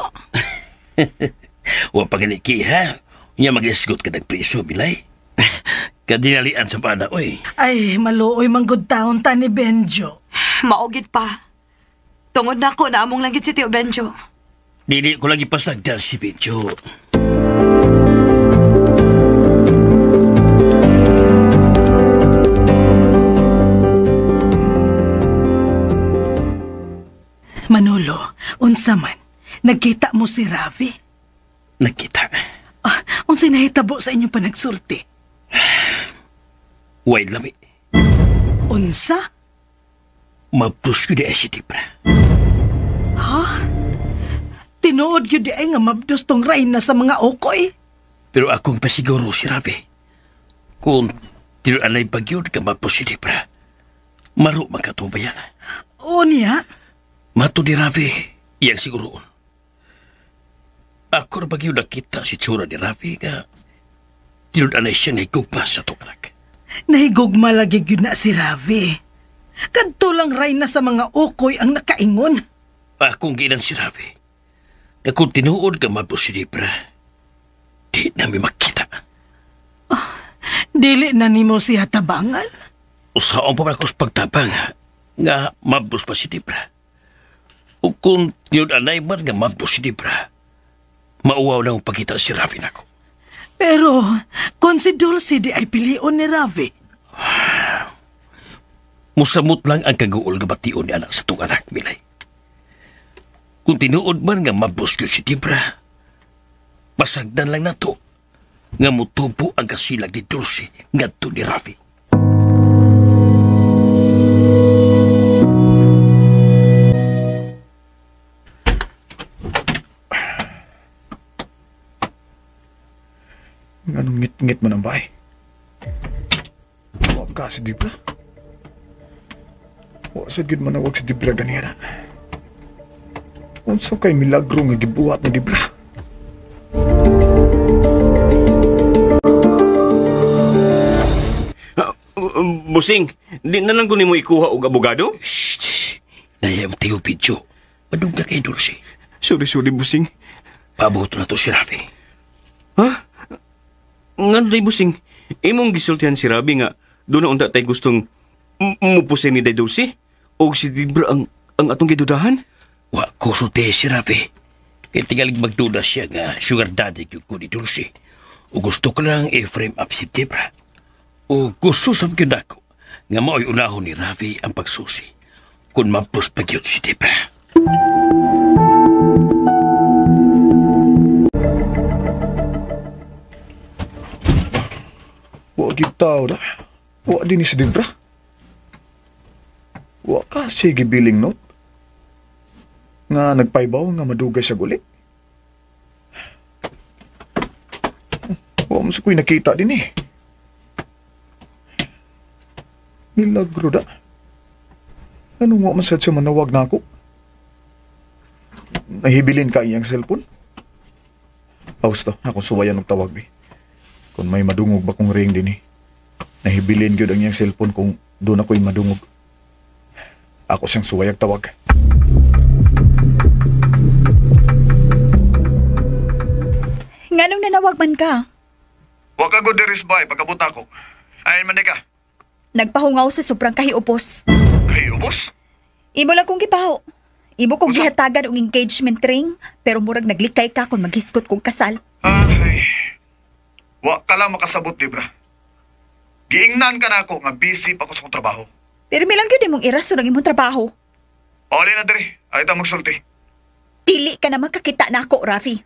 Wa pa ganiki, ha? Nya mag-esgot ka nagpriso, Bilay. Kadinalian sa pana, oy. Ay, maluoy manggod taon ta ni Benjo. Maugid pa. Tungod na ako na among langit si Tio Benjo. Dili ko lagi pasagdan si Benjo. Manolo, unsa man, nagkita mo si Ravi? Nagkita. Ah, unsay nahitabo sa inyong panagsulti? Way lami. Unsa? Mabdos yun di si Debra. Ha? Tinuod yun di ay nga mabdos tong rayna sa mga okoy. Pero akong pasiguro si Ravi. Kung tinuanay bagyod ka mabdos si Debra, maro magkatubayan. O niya? Mato ni Ravi, iyang siguroon. Ako na bagyo nakita si tsura ni Ravi nga tinud-anay siya nahigugma sa itong anak. Nahigugma lagi yun na si Ravi. Kadto lang ray na sa mga ukoy ang nakaingon. Akong ginan si Ravi. Na kung tinuod ka mabos si Debra, di namin makita. Oh, dili na nimo siya tabangan? Usaon pa man ako sa pagtabang nga mabos pa si Debra. O kung tinud-anay man nga mabos si Debra, mauwaw na ang pagkita si Ravi nako. Pero kung si Dulce di ay pilion ni Ravi. Musamot lang ang kaguol nga bation ni anak sa itong anak, Milay. Kung tinuod man nga mabos yun si Debra, pasagdan lang nato nga mutubo ang kasilag ni Dulce ngadto ni Ravi. Init man ang bahay. Wa ka si Debra. Wa sa gyud manawag si Debra ganira. Unsa kay milagro nga gibuhat ni Debra? Busing, di na lang ko nimo ikuha og abogado? Shh! Nayam tayo video. Madugna kay Dulce. Sorry, Busing. Pabuto na to si Ravi. Ha? Ngano day, Busing? Imong gisultihan si Ravi nga doon na unta tay gustong mupusin ni Day Dulce? O si Debra ang atong gidudahan? Wa ko sulti si Ravi. Kaya tingalig magduda siya nga sugar daddy ko ni Dulce. O gusto ko lang i-frame up si Debra. O gusto sa gyud ako nga mao'y unahon ni Ravi ang pagsusi kung mapos pa gyud si Debra. Wa gyud tao da. Wa din ni si Debra. Wa ka siya gibiling note nga nagpaybaw nga madugay sa guli. Wa mo sa ko'y nakita din eh. Milagro da. Ano nga man sad siya manawag na ako? Nahibilin ka iyang cellphone? Austo, akong suwayan og tawag bi. Kung may madungog ba kong ring din eh. Nahibilin gyud ang iyang cellphone kung doon ako'y madungog. Ako siyang suwayag tawag. Nganong nanawag man ka? Wa ka good deris bay, pagkabot ako. Ayon man di ka. Nagpahungaw sa sobrang kahiupos. Kahiupos? Imo lang kong gipaho. Imo kong gihatagan og engagement ring, pero murag naglikay ka kung maghisgot kong kasal. Ay, wa ka lang makasabot, Debra. Giingnan ka na ako nga busy pa ko sa kong trabaho. Pero milang gyud imong irason ang imong trabaho. Oli na diri, ay ta magsulti. Dili ka na makakita na ako, Rafi.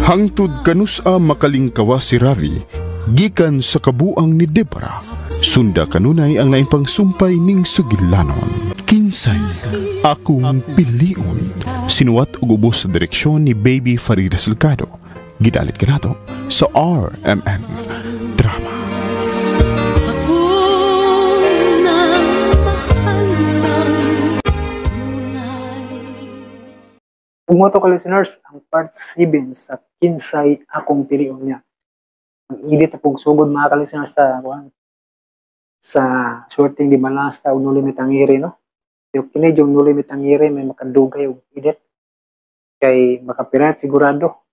Hangtod kanusa makalingkawa si Ravi, gikan sa kabuang ni Debra. Sunda kanunay ang laing pangsumpay ning sugilanon. Kinsay akong piliun. Sinuwat ug ubos sa direksyon ni Baby Farida Sulcado. Gidalit kanato sa RMN Drama. Kung mo to ka-listeners, ang part 7 sa Kinsay Akong Piliun niya. Ang edit na pong sugod mga ka-listeners sa Sorting di Malasa o Noli Me Tangere, no? Pero kini yung Noli Me Tangere may makadugay og edit. Kay makapirat sigurado.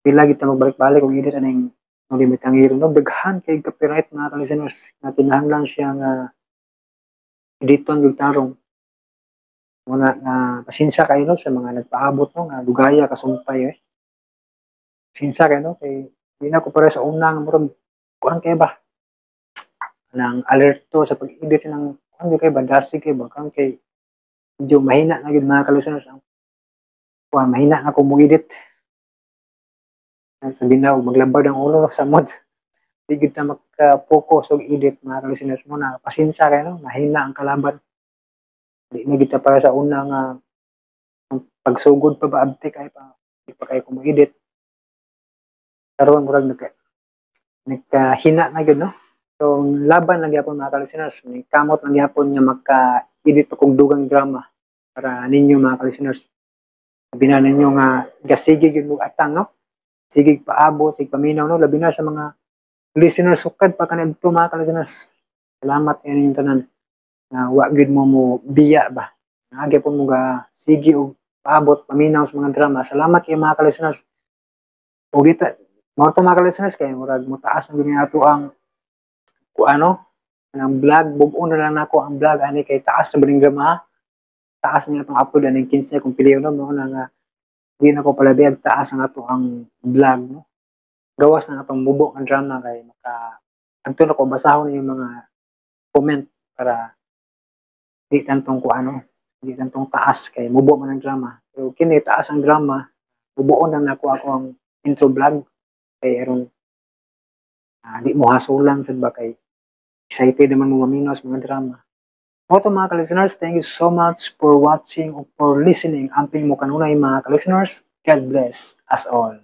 Pila kita magbalik-balik og edit aning Noli Me Tangere, no? Daghan kay copyright mga ka-listeners. Na kinahanglan siya nga editon yung tarong. Muna na pasensya kayo no, sa mga nagpaabot no, nga dugaya kasumpay eh. Pasensya kayo no, kay di na ko para sa unang murag kuan kay ba nang alerto sa pag-edit ng kuan kay ba dasig kay ba kan kay medyo mahina na gyud mga ka-listeners ang kuan mahina na ko mo-edit. Sabi na maglabad ang ulo sa mod. Di gyud ta maka-focus og edit mga ka-listeners mo na pasensya kayo no, mahina ang kalaban. Di na kita para sa una nga pagsugod pa ba abtik ay pa di pa kayo kumo-edit. Karon murag nagkahina na gyud no. So laban lang gyapon mga ka-listeners, may kamot lang gyapon nga maka-edit pa kog dugang drama para ninyo mga ka-listeners. Sabi na ninyo nga gasige gyud mo atang no. Sige paabot, sige paminaw no, labi na sa mga listeners sukad pa kanadto mga ka-listeners. Salamat kaayo ninyong tanan. Na wa gyud mo biya ba. Naagi po mo ga sige og paabot paminaw sa mga drama. Salamat kay mga ka-listeners. Og dita mo to mga ka-listeners kay murag motaas na gyud ato ang kuano ang vlog, bug-on na lang nako ang vlog ani kay taas na baning drama. Taas niya atong upload aning 15 kung piliyon no mo na nga di na ko palabiyag taas ang ato ang vlog no. Gawas na atong mubo ang drama kay maka adto na ko basahon yung mga comment para di tantong kuano, di tantong taas kay mubo man ang drama. Pero kini taas ang drama, Bubuon lang nako ako ang intro vlog kay aron di mo hasulan sad ba, kay excited naman mo maminaw sa mga drama. Mao to, mga ka-listeners, thank you so much for watching or for listening. Amping mo kanunay, mga ka-listeners. God bless us all.